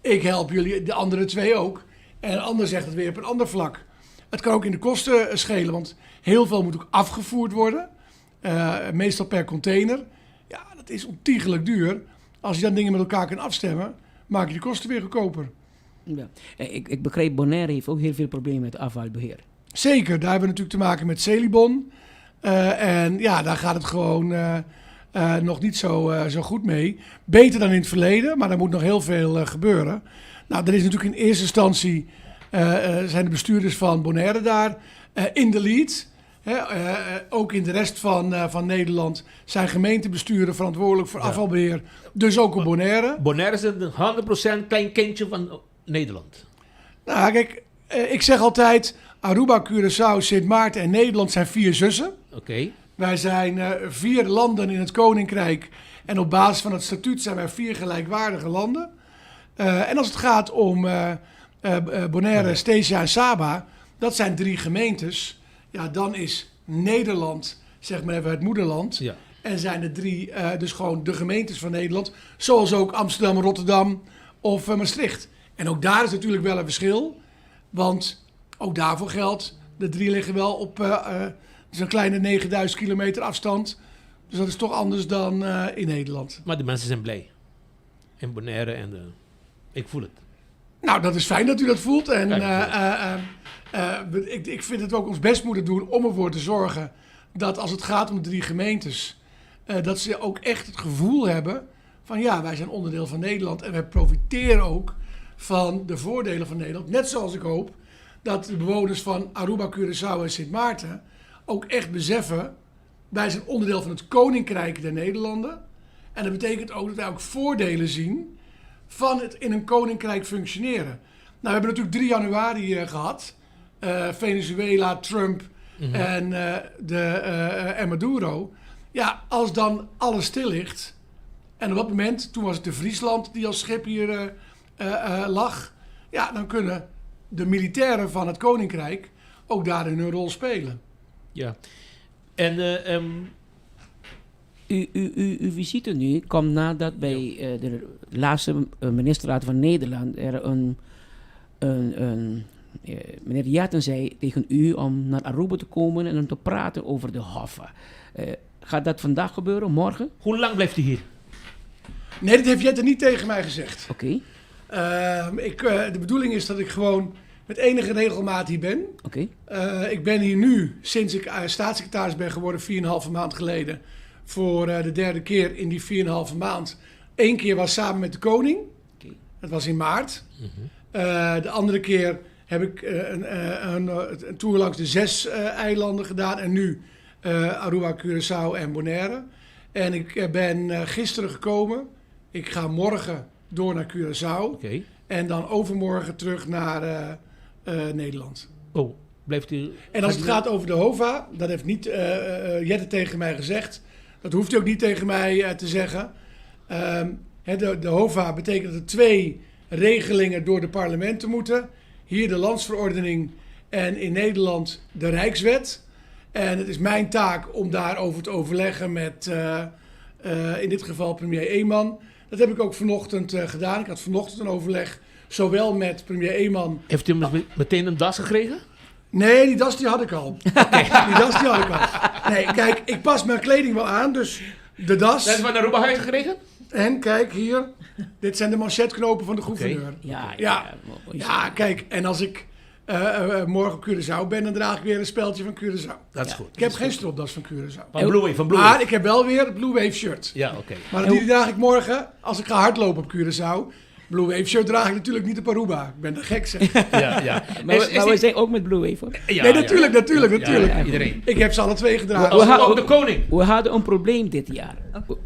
ik help jullie, de andere twee ook. En een ander zegt het weer op een ander vlak. Het kan ook in de kosten eh, schelen, want heel veel moet ook afgevoerd worden. Eh, meestal per container. Ja, dat is ontiegelijk duur. Als je dan dingen met elkaar kunt afstemmen, maak je de kosten weer goedkoper. Ja. Eh, Ik, ik begrijp, Bonaire heeft ook heel veel problemen met afvalbeheer. Zeker, daar hebben we natuurlijk te maken met Celibon. Eh, en ja, daar gaat het gewoon eh, eh, nog niet zo, eh, zo goed mee. Beter dan in het verleden, maar daar moet nog heel veel eh, gebeuren. Nou, er is natuurlijk in eerste instantie eh, eh, zijn de bestuurders van Bonaire daar eh, in de lead. Hè, eh, eh, ook in de rest van, eh, van Nederland zijn gemeentebesturen verantwoordelijk voor afvalbeheer. Dus ook op Bonaire. Bonaire is een 100% klein kindje van Nederland. Nou, kijk, eh, ik zeg altijd: Aruba, Curaçao, Sint Maarten en Nederland zijn vier zussen. Oké. Wij zijn eh, vier landen in het Koninkrijk. En op basis van het statuut zijn wij vier gelijkwaardige landen. Eh, en als het gaat om eh, eh, eh, Bonaire, Statia en Saba, dat zijn drie gemeentes. Ja, dan is Nederland, zeg maar even, het moederland. Ja. En zijn de drie eh, dus gewoon de gemeentes van Nederland. Zoals ook Amsterdam, Rotterdam of eh, Maastricht. En ook daar is natuurlijk wel een verschil. Want ook daarvoor geldt, de drie liggen wel op eh, eh, zo'n kleine 9000 kilometer afstand. Dus dat is toch anders dan eh, in Nederland. Maar de mensen zijn blij. In Bonaire en de... Ik voel het. Nou, dat is fijn dat u dat voelt. En Kijk, eh, eh, eh, eh, we- ik, ik vind dat we ook ons best moeten doen om ervoor te zorgen dat als het gaat om de drie gemeentes, eh, dat ze ook echt het gevoel hebben van ja, wij zijn onderdeel van Nederland en wij profiteren ook van de voordelen van Nederland. Net zoals ik hoop dat de bewoners van Aruba, Curaçao en Sint Maarten ook echt beseffen, wij zijn onderdeel van het Koninkrijk der Nederlanden. En dat betekent ook dat wij ook voordelen zien van het in een koninkrijk functioneren. Nou, we hebben natuurlijk 3 januari eh, gehad. Eh, Venezuela, Trump Mhm. en, eh, de, eh, en Maduro. Ja, als dan alles stil ligt. En op dat moment, toen was het de Friesland die als schip hier lag. Ja, dan kunnen de militairen van het Koninkrijk ook daarin hun rol spelen. Ja. En Uw visite nu komt nadat bij de laatste ministerraad van Nederland er een meneer Jetten zei tegen u om naar Aruba te komen en om te praten over de HOFA. Gaat dat vandaag gebeuren, morgen? Hoe lang blijft u hier? Nee, dat heeft Jetten niet tegen mij gezegd. Oké. De bedoeling is dat ik gewoon met enige regelmaat hier ben. Oké. Ik ben hier nu, sinds ik staatssecretaris ben geworden, 4,5 maand geleden, voor de derde keer in die 4,5 maand. Eén keer was samen met de koning. Dat was in maart. De andere keer heb ik een tour langs de 6 eilanden gedaan. En nu Aruba, Curaçao en Bonaire. En ik ben gisteren gekomen. Ik ga morgen door naar Curaçao. En dan overmorgen terug naar Nederland. Oh, blijft u... En als het gaat over de HOVA, dat heeft niet Jetten tegen mij gezegd. Dat hoeft hij ook niet tegen mij te zeggen. De HOVA betekent dat er 2 regelingen door de parlementen moeten. Hier de landsverordening en in Nederland de Rijkswet. En het is mijn taak om daarover te overleggen met in dit geval premier Eman. Dat heb ik ook vanochtend gedaan. Ik had vanochtend een overleg, zowel met premier Eman. Heeft u meteen een das gekregen? Nee, die das die had ik al. Die das die had ik al. Nee, kijk, ik pas mijn kleding wel aan, dus de das... Dat is van Aruba huis gekregen? En kijk hier, dit zijn de manchetknopen van de gouverneur. Ja, ja. ja, Ja, kijk, en als ik morgen op Curaçao ben, dan draag ik weer een speldje van Curaçao. Dat is goed. Ik heb geen stropdas van Curaçao. Van Blue Wave, van Blue Maar Wave. ik heb wel weer het Blue Wave shirt. Ja, oké. Maar die draag ik morgen als ik ga hardlopen op Curaçao. Blue Wave shirt draag ik natuurlijk niet op Aruba. Ik ben de gek, zeg. Ja, ja. Maar we zijn ook met Blue Wave, hoor. Ja, nee, natuurlijk, ja. natuurlijk, Ja, natuurlijk. ja, iedereen. Ik heb ze alle twee gedragen. Ook de koning. We hadden een probleem dit jaar.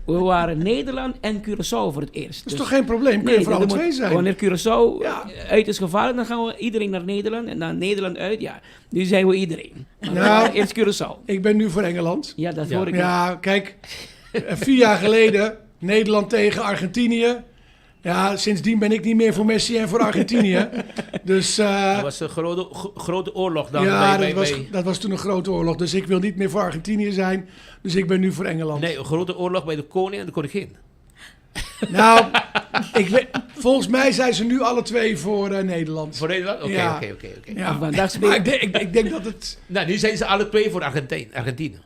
We waren Nederland en Curaçao voor het eerst. Dat is toch geen probleem? Kun je voor dat alle moet- twee zijn? Wanneer Curaçao uit is gevallen, dan gaan we iedereen naar Nederland. En dan Nederland uit, ja. Nu zijn we iedereen. Maar we waren eerst Curaçao. Ik ben nu voor Engeland. Ja, dat hoor ik. Ja, kijk. 4 jaar geleden, Nederland tegen Argentinië. Ja, sindsdien ben ik niet meer voor Messi en voor Argentinië. Dus, Dat was een grote oorlog dan. ja, dat was toen een grote oorlog. Dus ik wil niet meer voor Argentinië zijn. Dus ik ben nu voor Engeland. Nee, een grote oorlog bij de koning en de koningin. Nou, ik weet, volgens mij zijn ze nu alle twee voor Nederland. Voor Nederland? Oké, Ja. oké. Ja. Vandaag speel- Maar ik denk dat het... Nou, nu zijn ze alle twee voor Argentinië.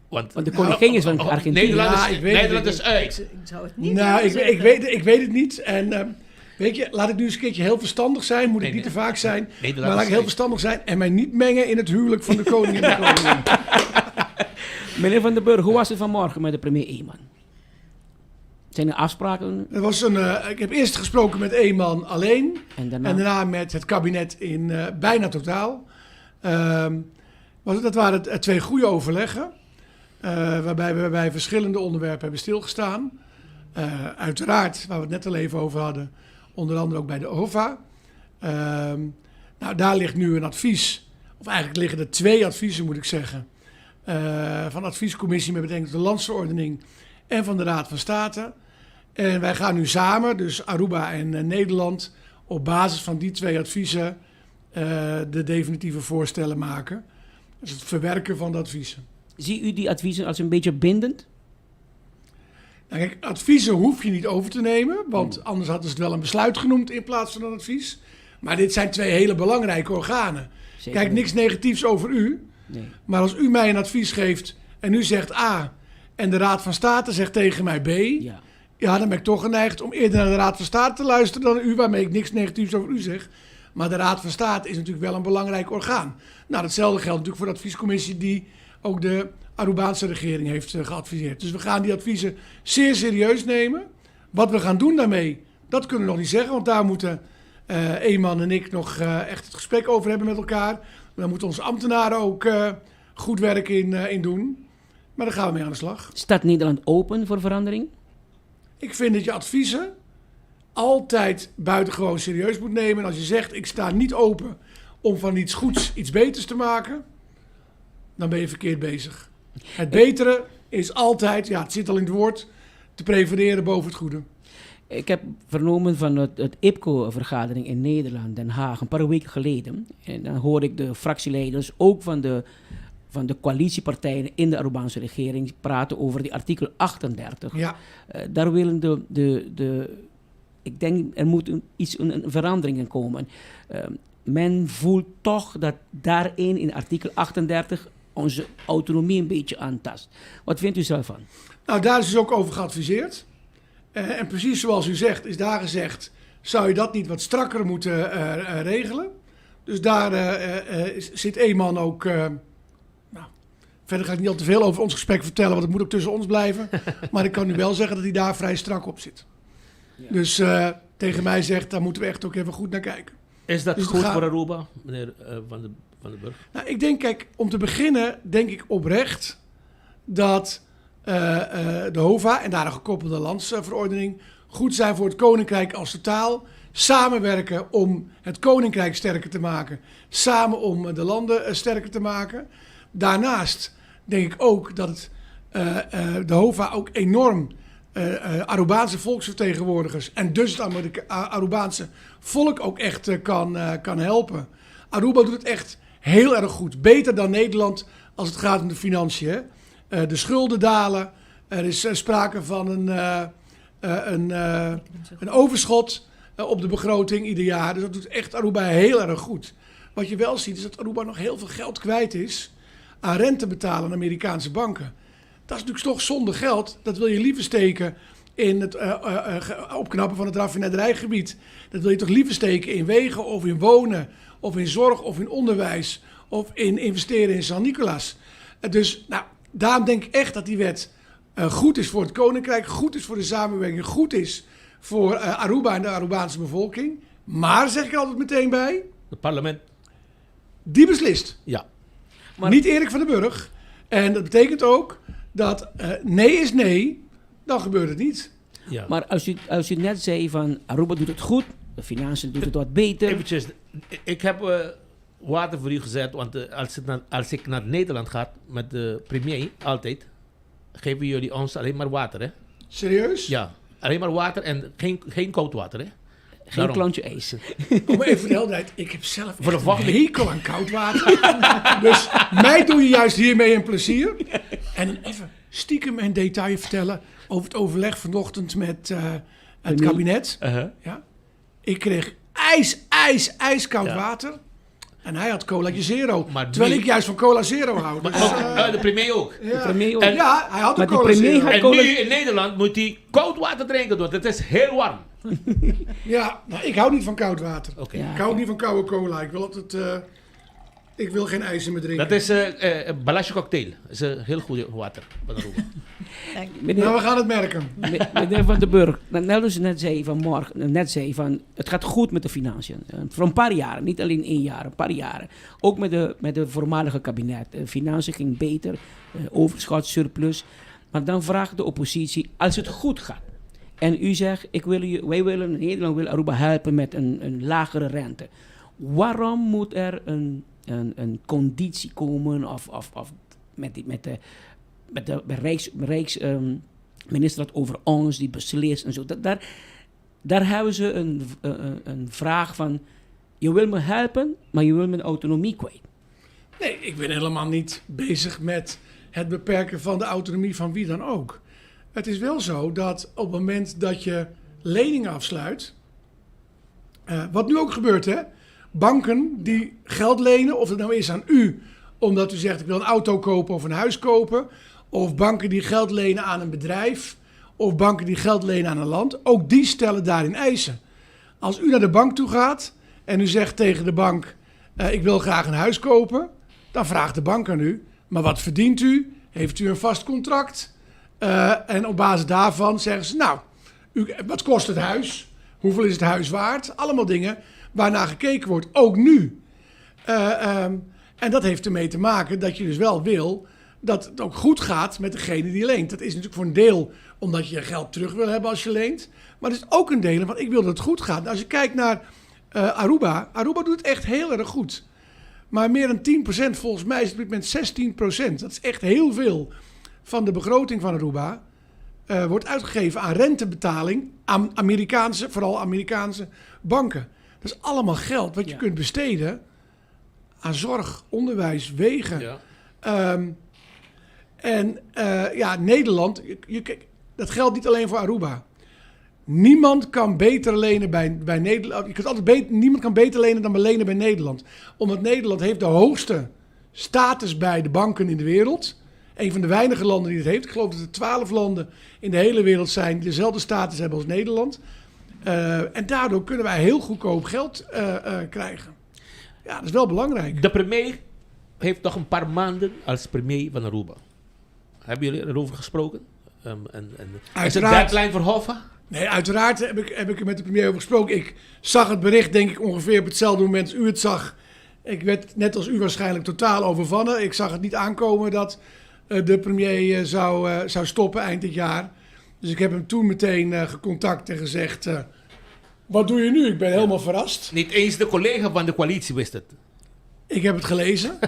Want, Want de koningin is van Argentinië. Nederland Ja, is, ik weet het Nederland niet. is uit. Ik zou het niet Nou, durven zeggen. ik weet het niet. En weet je, laat ik nu eens een keertje heel verstandig zijn. Moet ik niet te vaak zijn. Nederland maar laat is ik heel uit. verstandig zijn en mij niet mengen in het huwelijk van de koning en de koningin. Meneer Van der Burg, hoe was het vanmorgen met de premier Eman? Zijn er afspraken? Er was een, ik heb eerst gesproken met Eman alleen. En daarna? En daarna met het kabinet in bijna totaal. Dat waren 2 goede overleggen. Waarbij we bij verschillende onderwerpen hebben stilgestaan. Uiteraard, waar we het net al even over hadden, onder andere ook bij de OVA. Daar ligt nu een advies. Of eigenlijk liggen er 2 adviezen, moet ik zeggen. Van de adviescommissie met betrekking tot de landsverordening en van de Raad van State. En wij gaan nu samen, dus Aruba en Nederland, op basis van die 2 adviezen de definitieve voorstellen maken. Dus het verwerken van de adviezen. Ziet u die adviezen als een beetje bindend? Adviezen hoef je niet over te nemen, want anders hadden ze het wel een besluit genoemd in plaats van een advies. Maar dit zijn 2 hele belangrijke organen. Niks negatiefs over u. Maar als u mij een advies geeft en u zegt A en de Raad van State zegt tegen mij B, dan ben ik toch geneigd om eerder naar de Raad van State te luisteren dan u, waarmee ik niks negatiefs over u zeg. Maar de Raad van State is natuurlijk wel een belangrijk orgaan. Datzelfde geldt natuurlijk voor de adviescommissie die ook de Arubaanse regering heeft geadviseerd. Dus we gaan die adviezen zeer serieus nemen. Wat we gaan doen daarmee, dat kunnen we nog niet zeggen, want daar moeten Eman en ik nog echt het gesprek over hebben met elkaar. Daar moeten onze ambtenaren ook goed werk in doen. Maar daar gaan we mee aan de slag. Staat Nederland open voor verandering? Ik vind dat je adviezen altijd buitengewoon serieus moet nemen. En als je zegt, ik sta niet open om van iets goeds iets beters te maken, dan ben je verkeerd bezig. Het betere is altijd, ja, het zit al in het woord, te prefereren boven het goede. Ik heb vernomen van het IPCO-vergadering in Nederland, Den Haag, een paar weken geleden. En dan hoorde ik de fractieleiders, ook van de coalitiepartijen in de Arubaanse regering, praten over die artikel 38. Daar willen de, ik denk, er moet een verandering in komen. Men voelt toch dat daarin, in artikel 38, onze autonomie een beetje aantast. Wat vindt u zelf van? Nou, daar is dus ook over geadviseerd. En precies zoals u zegt, is daar gezegd, zou je dat niet wat strakker moeten regelen? Dus daar zit Eman ook... Nou, verder ga ik niet al te veel over ons gesprek vertellen, want het moet ook tussen ons blijven. Maar ik kan u wel zeggen dat hij daar vrij strak op zit. Dus tegen mij zegt, daar moeten we echt ook even goed naar kijken. Is dat Dus goed voor Aruba, meneer Van den Burg? Nou, ik denk, kijk, om te beginnen denk ik oprecht dat de HOVA en daar een gekoppelde landsverordening goed zijn voor het Koninkrijk als totaal. Samenwerken om het Koninkrijk sterker te maken. Samen om de landen sterker te maken. Daarnaast denk ik ook dat de HOVA ook enorm Arubaanse volksvertegenwoordigers en dus het Arubaanse volk ook echt kan helpen. Aruba doet het echt heel erg goed. Beter dan Nederland als het gaat om de financiën. Hè? De schulden dalen. Er is sprake van een overschot op de begroting ieder jaar. Dus dat doet echt Aruba heel erg goed. Wat je wel ziet is dat Aruba nog heel veel geld kwijt is aan rente betalen aan Amerikaanse banken. Dat is natuurlijk toch zonde geld. Dat wil je liever steken in het opknappen van het raffinaderijgebied. Dat wil je toch liever steken in wegen of in wonen of in zorg of in onderwijs of in investeren in San Nicolas. Dus daarom denk ik echt dat die wet goed is voor het Koninkrijk, goed is voor de samenwerking, goed is voor Aruba en de Arubaanse bevolking. Maar, zeg ik er altijd meteen bij... Het parlement. Die beslist. Maar Niet Erik van den Burg. En dat betekent ook dat nee is nee, dan gebeurt het niet. Maar als u net zei van Aruba doet het goed, de financiën doet het wat beter. Eventjes, ik heb water voor u gezet, want als ik naar Nederland ga met de premier, altijd, geven jullie ons alleen maar water, hè? Serieus? Ja, alleen maar water en geen koud water, hè? Geen Daarom. klontje ijs. Om even voor de helderheid, ik heb zelf Voor de echt een volgende hekel aan koud water. Dus mij doe je juist hiermee een plezier. En dan even stiekem een detail vertellen over het overleg vanochtend met het Premier. kabinet. Ja. Ik kreeg ijs, ijs, ijskoud water. En hij had colaatje zero. Maar terwijl nu ik juist van cola zero hou. Maar Dus, ook, de premier ook. Ja. De premier ook. En Ja, hij had ook Maar die cola premier zero. had En cola nu in Nederland moet hij koud water drinken, want het is heel warm. Ja, nou, ik hou niet van koud water. Ja. Ik hou niet van koude cola. Ik wil altijd, ik wil geen ijs in me drinken. Dat is een Balasje cocktail. Dat is een heel goed water van Aruba. Nou, we gaan het merken. Meneer Van den Burg, net als net zei vanmorgen, net zei van, het gaat goed met de financiën. Voor een paar jaren, niet alleen 1 jaar, een paar jaren. Ook met de voormalige kabinet. Financiën ging beter, overschot, surplus. Maar dan vraagt de oppositie, als het goed gaat. En u zegt, wij willen, Nederland wil Aruba helpen met een lagere rente. Waarom moet er een conditie komen of met die, met de, met de Rijks, minister dat over ons, die beslist en zo. Daar hebben ze een vraag van, je wil me helpen, maar je wil mijn autonomie kwijt. Nee, ik ben helemaal niet bezig met het beperken van de autonomie van wie dan ook. Het is wel zo dat op het moment dat je leningen afsluit, wat nu ook gebeurt, hè? Banken die geld lenen, of dat nou is aan u, omdat u zegt ik wil een auto kopen of een huis kopen, of banken die geld lenen aan een bedrijf, of banken die geld lenen aan een land, ook die stellen daarin eisen. Als u naar de bank toe gaat en u zegt tegen de bank, ik wil graag een huis kopen, dan vraagt de bank aan u, maar wat verdient u? Heeft u een vast contract? En op basis daarvan zeggen ze, nou, wat kost het huis? Hoeveel is het huis waard? Allemaal dingen waarnaar gekeken wordt, ook nu. En dat heeft ermee te maken dat je dus wel wil dat het ook goed gaat met degene die leent. Dat is natuurlijk voor een deel omdat je geld terug wil hebben als je leent. Maar het is ook een deel van ik wil dat het goed gaat. Als je kijkt naar Aruba, Aruba doet het echt heel erg goed. Maar meer dan 10%, volgens mij is het op dit moment 16%. Dat is echt heel veel. van de begroting van Aruba eh, wordt uitgegeven aan rentebetaling aan Amerikaanse, vooral Amerikaanse banken. Dat is allemaal geld wat je kunt besteden aan zorg, onderwijs, wegen. Ja. Ehm, en eh, ja, Nederland, je, je- kijk, dat geldt niet alleen voor Aruba. Niemand kan beter lenen bij, bij Nederland. Je kunt altijd beter, niemand kan beter lenen dan lenen bij Nederland. Omdat Nederland heeft de hoogste status bij de banken in de wereld. Een van de weinige landen die dat heeft. Ik geloof dat er 12 landen in de hele wereld zijn die dezelfde status hebben als Nederland. Eh, en daardoor kunnen wij heel goedkoop geld eh, eh, krijgen. Ja, dat is wel belangrijk. De premier heeft nog een paar maanden als premier van Aruba. Hebben jullie erover gesproken? Ehm, en, en, is het Uiteraard. deadline voor Hoffa? Nee, uiteraard heb ik, heb ik er met de premier over gesproken. Ik zag het bericht, denk ik, ongeveer op hetzelfde moment als u het zag. Ik werd net als u waarschijnlijk totaal overvallen. Ik zag het niet aankomen dat eh, de premier eh, zou, eh, zou stoppen eind dit jaar. Dus ik heb hem toen meteen eh, gecontact en gezegd... eh, wat doe je nu? Ik ben helemaal verrast. Niet eens de collega van de coalitie wist het. Ik heb het gelezen.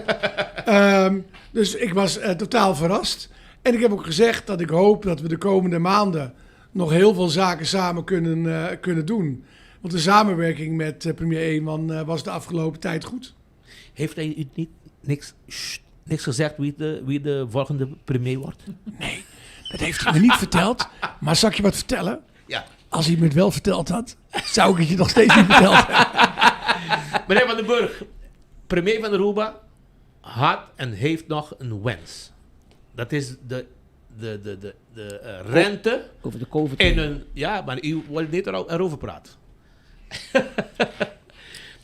Ehm, dus ik was eh, totaal verrast. En ik heb ook gezegd dat ik hoop dat we de komende maanden nog heel veel zaken samen kunnen, eh, kunnen doen. Want de samenwerking met eh, premier Eeman eh, was de afgelopen tijd goed. Heeft hij u niet niks, sst, niks gezegd wie de, wie de volgende premier wordt? Nee, dat heeft hij me niet verteld. Maar zal ik je wat vertellen? Ja. Als hij me het wel verteld had, zou ik het je nog steeds niet verteld hebben. Meneer Van den Burg, premier van Aruba had en heeft nog een wens. Dat is de, de, de, de, de eh, rente. Over de COVID. En een, ja, maar u wil niet ero- erover praten.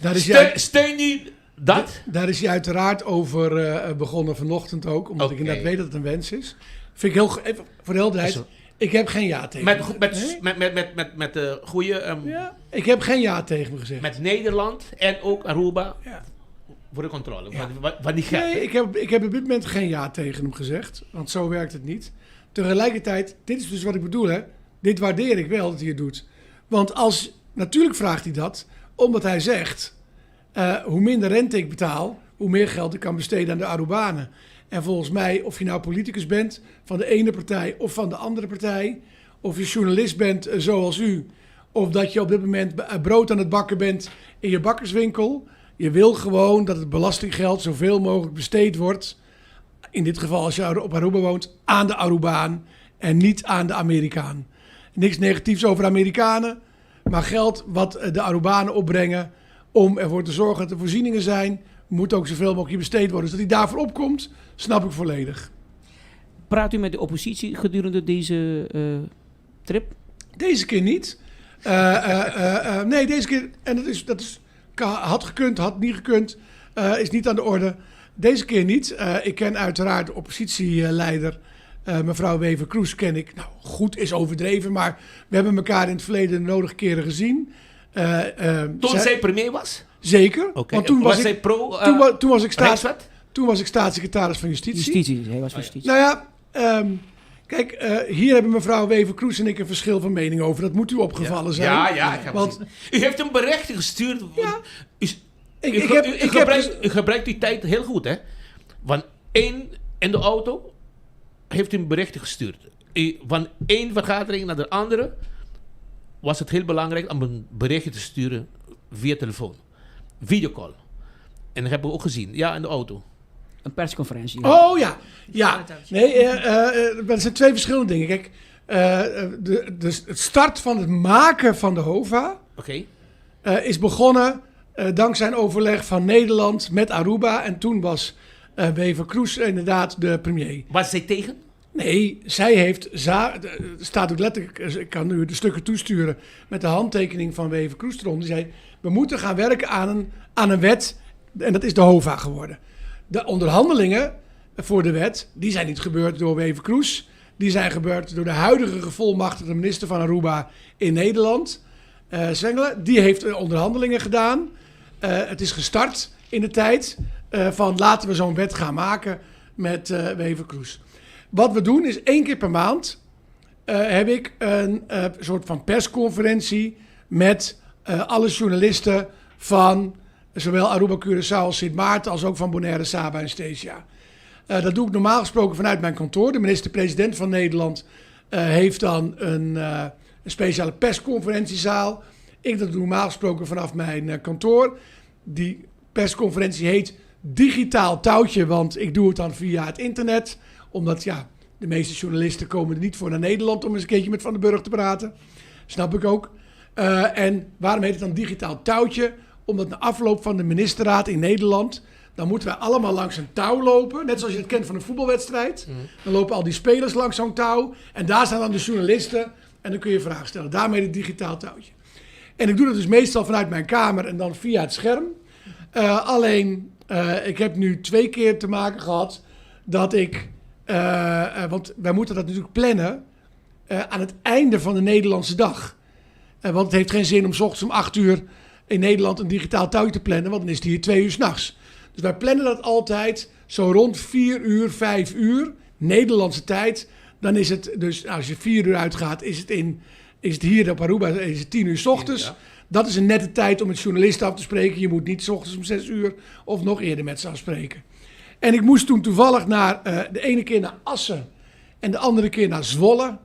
Daar is Steun, hij- steun u dat? Daar is hij uiteraard over eh, begonnen vanochtend ook. Omdat ik Oké. inderdaad weet dat het een wens is. Vind ik heel... ge- Even voor de helderheid. Is- Ik heb geen ja tegen Met, hem. go- met, Nee? met, met, met, met, met de goede... ehm, Ik heb geen ja tegen hem gezegd. Met Nederland en ook Aruba voor de controle van, van, van die geld. Nee, ik heb, ik heb op dit moment geen ja tegen hem gezegd. Want zo werkt het niet. Tegelijkertijd, dit is dus wat ik bedoel, hè. Dit waardeer ik wel dat hij het doet. Want als, natuurlijk vraagt hij dat, omdat hij zegt... eh, hoe minder rente ik betaal, hoe meer geld ik kan besteden aan de Arubanen. En volgens mij, of je nou politicus bent van de ene partij of van de andere partij... of je journalist bent eh, zoals u... of dat je op dit moment eh, brood aan het bakken bent in je bakkerswinkel... je wil gewoon dat het belastinggeld zoveel mogelijk besteed wordt... in dit geval als je op Aruba woont, aan de Arubaan en niet aan de Amerikaan. Niks negatiefs over Amerikanen, maar geld wat eh, de Arubanen opbrengen om ervoor te zorgen dat er voorzieningen zijn, moet ook zoveel mogelijk besteed worden. Dus dat hij daarvoor opkomt, snap ik volledig. Praat u met de oppositie gedurende deze eh, trip? Deze keer niet. Eh, eh, eh, eh, nee, deze keer. En dat is, dat is, had gekund, had niet gekund. eh, is niet aan de orde. Deze keer niet. Eh, ik ken uiteraard de oppositieleider, eh, mevrouw Wever-Kroes, ken ik. Nou, goed is overdreven, maar we hebben elkaar in het verleden de nodige keren gezien. Eh, eh, Toen zij premier was? Zeker. Oké. Want toen Was was, zij ik, pro, eh, toen, wa- toen, was ik staats, Rijkswet? toen was ik staatssecretaris van Justitie. Justitie, hij was justitie. Nou ja, ehm, kijk, eh, hier hebben mevrouw Wever-Kroes en ik een verschil van mening over. Dat moet u opgevallen zijn. Ja, ja, ik heb Want het gezien. U heeft een bericht gestuurd. Ja. U, Ik- u, ik heb- u, u ik heb gebruikt, dus- u gebruikt die tijd heel goed, hè? Van één in de auto heeft u een bericht gestuurd. U, van één vergadering naar de andere was het heel belangrijk om een berichtje te sturen via telefoon. Videocall. En dat hebben we ook gezien. Ja, in de auto. Een persconferentie. Oh ja, ja. Nee, eh, eh, eh, maar er zijn twee verschillende dingen. Kijk, eh, eh, de, dus het start van het maken van de HOVA Oké. eh, is begonnen eh, dankzij een overleg van Nederland met Aruba. En toen was eh Wever Kroes inderdaad de premier. Was zij tegen? Nee, zij heeft, er staat ook letterlijk, ik kan nu de stukken toesturen met de handtekening van Wever Kroes eronder. Die zei, we moeten gaan werken aan een, aan een wet en dat is de HOVA geworden. De onderhandelingen voor de wet, die zijn niet gebeurd door Wever Kroes. Die zijn gebeurd door de huidige gevolmachtigde minister van Aruba in Nederland, eh Zwengelen. Die heeft eh, onderhandelingen gedaan. Eh, het is gestart in de tijd eh, van laten we zo'n wet gaan maken met eh Wever Kroes. Wat we doen is één keer per maand eh, heb ik een eh, soort van persconferentie met eh, alle journalisten van zowel Aruba, Curaçao als Sint Maarten, als ook van Bonaire, Saba en Stesia. Dat doe ik normaal gesproken vanuit mijn kantoor. De minister-president van Nederland heeft dan een speciale persconferentiezaal. Ik dat doe normaal gesproken vanaf mijn kantoor. Die persconferentie heet Digitaal Touwtje, want ik doe het dan via het internet. Omdat ja, de meeste journalisten komen er niet voor naar Nederland om eens een keertje met Van den Burg te praten. Snap ik ook. En waarom heet het dan Digitaal Touwtje? Omdat na afloop van de ministerraad in Nederland, dan moeten wij allemaal langs een touw lopen. Net zoals je het kent van een voetbalwedstrijd. Dan lopen al die spelers langs zo'n touw. En daar staan dan de journalisten. En dan kun je vragen stellen. Daarmee het digitaal touwtje. En ik doe dat dus meestal vanuit mijn kamer en dan via het scherm. Alleen, ik heb nu 2 keer te maken gehad dat ik... want wij moeten dat natuurlijk plannen aan het einde van de Nederlandse dag. Want het heeft geen zin om 's ochtends om 8 uur in Nederland een digitaal touwtje te plannen, want dan is het hier 2 uur 's nachts. Dus wij plannen dat altijd zo rond 4 uur, 5 uur, Nederlandse tijd. Dan is het dus, als je 4 uur uitgaat, is het hier op Aruba is het 10 uur 's ochtends. Ja. Dat is een nette tijd om met journalisten af te spreken. Je moet niet 's ochtends om 6 uur of nog eerder met ze afspreken. En ik moest toen toevallig de ene keer naar Assen en de andere keer naar Zwolle.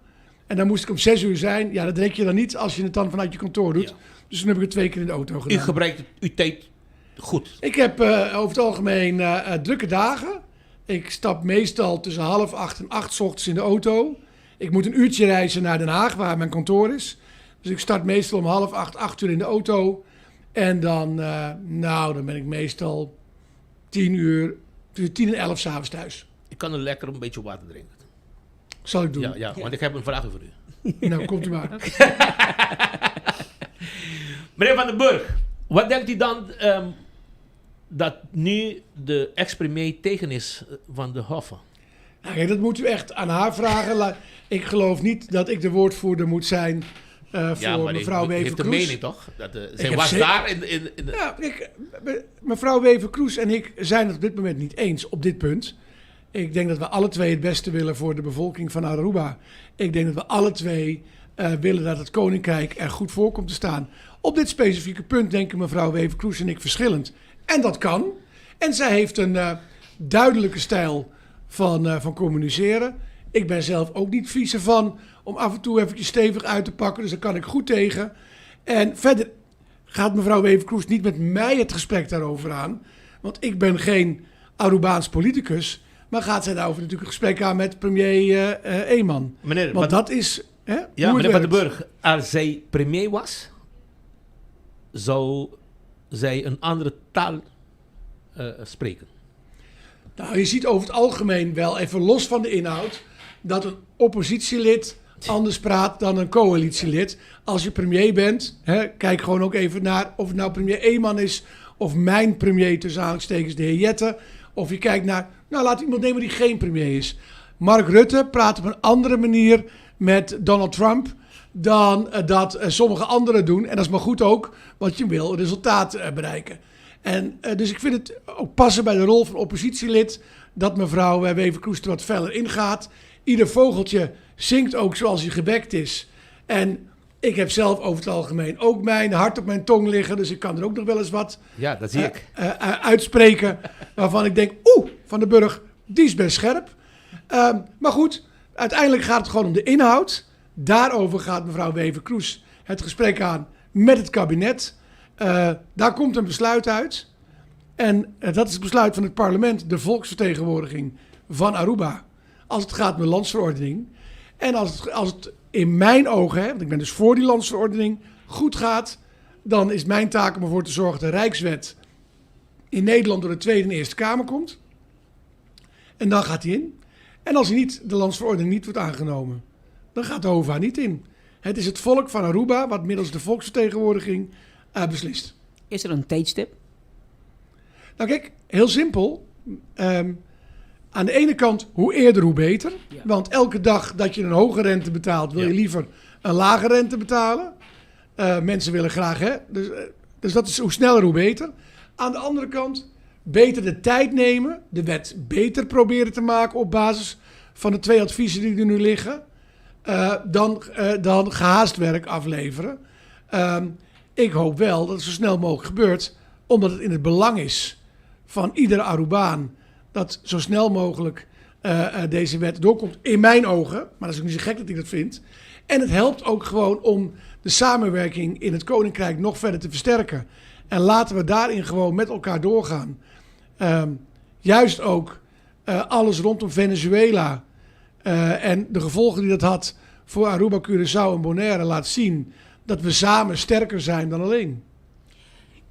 En dan moest ik om 6 uur zijn. Ja, dat rek je dan niet als je het dan vanuit je kantoor doet. Ja. Dus toen heb ik het 2 keer in de auto gedaan. U gebruikt uw tijd goed. Ik heb over het algemeen drukke dagen. Ik stap meestal tussen 7:30 en 8 's ochtends in de auto. Ik moet een uurtje reizen naar Den Haag, waar mijn kantoor is. Dus ik start meestal om 7:30, 8 uur in de auto. En dan, dan ben ik meestal 10 uur, tussen 10 en 11 's avonds thuis. Ik kan er lekker een beetje water drinken. Zal ik doen. Ja, want ik heb een vraag voor u. Nou, komt u maar. Meneer Van den Burg, wat denkt u dan dat nu de ex-premier tegen is van de Hoffen? Nou, kijk, dat moet u echt aan haar vragen. Ik geloof niet dat ik de woordvoerder moet zijn voor maar mevrouw u heeft een Wever-Kroes. mening, toch? Dat, Ik zij heb was zeker daar in de Ja, kijk, mevrouw Wever-Kroes en ik zijn het op dit moment niet eens op dit punt. Ik denk dat we alle twee het beste willen voor de bevolking van Aruba. Ik denk dat we alle twee willen dat het Koninkrijk er goed voor komt te staan. Op dit specifieke punt denken mevrouw Wever-Kroes en ik verschillend. En dat kan. En zij heeft een duidelijke stijl van communiceren. Ik ben zelf ook niet vies ervan om af en toe eventjes stevig uit te pakken. Dus daar kan ik goed tegen. En verder gaat mevrouw Wever-Kroes niet met mij het gesprek daarover aan. Want ik ben geen Arubaans politicus. Maar gaat zij daarover natuurlijk een gesprek aan met premier Eman. Meneer, Want dat is, hè, Ja, hoe het meneer Van den werkt. Burg, als zij premier was, zou zij een andere taal spreken? Nou, je ziet over het algemeen wel, even los van de inhoud, dat een oppositielid anders praat dan een coalitielid. Als je premier bent, hè, kijk gewoon ook even naar of het nou premier Eman is of mijn premier tussen aanhalingstekens, de heer Jetten. Of je kijkt naar, nou laat iemand nemen die geen premier is. Mark Rutte praat op een andere manier met Donald Trump dan dat sommige anderen doen. En dat is maar goed ook, want je wil resultaat bereiken. En dus ik vind het ook passen bij de rol van oppositielid dat mevrouw Wever-Kroes er wat feller ingaat. Ieder vogeltje zingt ook zoals hij gebekt is. En ik heb zelf over het algemeen ook mijn hart op mijn tong liggen. Dus ik kan er ook nog wel eens wat Ja, dat zie ik. uitspreken. Waarvan ik denk, oeh, Van den Burg, die is best scherp. Maar goed, uiteindelijk gaat het gewoon om de inhoud. Daarover gaat mevrouw Wever-Kroes het gesprek aan met het kabinet. Daar komt een besluit uit. En dat is het besluit van het parlement, de volksvertegenwoordiging van Aruba. Als het gaat om de landsverordening. En als het in mijn ogen, hè, want ik ben dus voor die landsverordening, goed gaat, dan is mijn taak om ervoor te zorgen dat de Rijkswet in Nederland door de Tweede en Eerste Kamer komt. En dan gaat hij in. En als de landsverordening niet wordt aangenomen, dan gaat de HOVA niet in. Het is het volk van Aruba wat middels de volksvertegenwoordiging beslist. Is er een tijdstip? Nou kijk, heel simpel. Aan de ene kant, hoe eerder hoe beter. Want elke dag dat je een hoge rente betaalt, wil je liever een lage rente betalen. Mensen willen graag, hè? Dus dat is hoe sneller hoe beter. Aan de andere kant, beter de tijd nemen, de wet beter proberen te maken op basis van de 2 adviezen die er nu liggen, dan gehaast werk afleveren. Ik hoop wel dat het zo snel mogelijk gebeurt, omdat het in het belang is van iedere Arubaan dat zo snel mogelijk deze wet doorkomt. In mijn ogen, maar dat is ook niet zo gek dat ik dat vind. En het helpt ook gewoon om de samenwerking in het Koninkrijk nog verder te versterken. En laten we daarin gewoon met elkaar doorgaan. Juist ook alles rondom Venezuela en de gevolgen die dat had voor Aruba, Curaçao en Bonaire laat zien dat we samen sterker zijn dan alleen.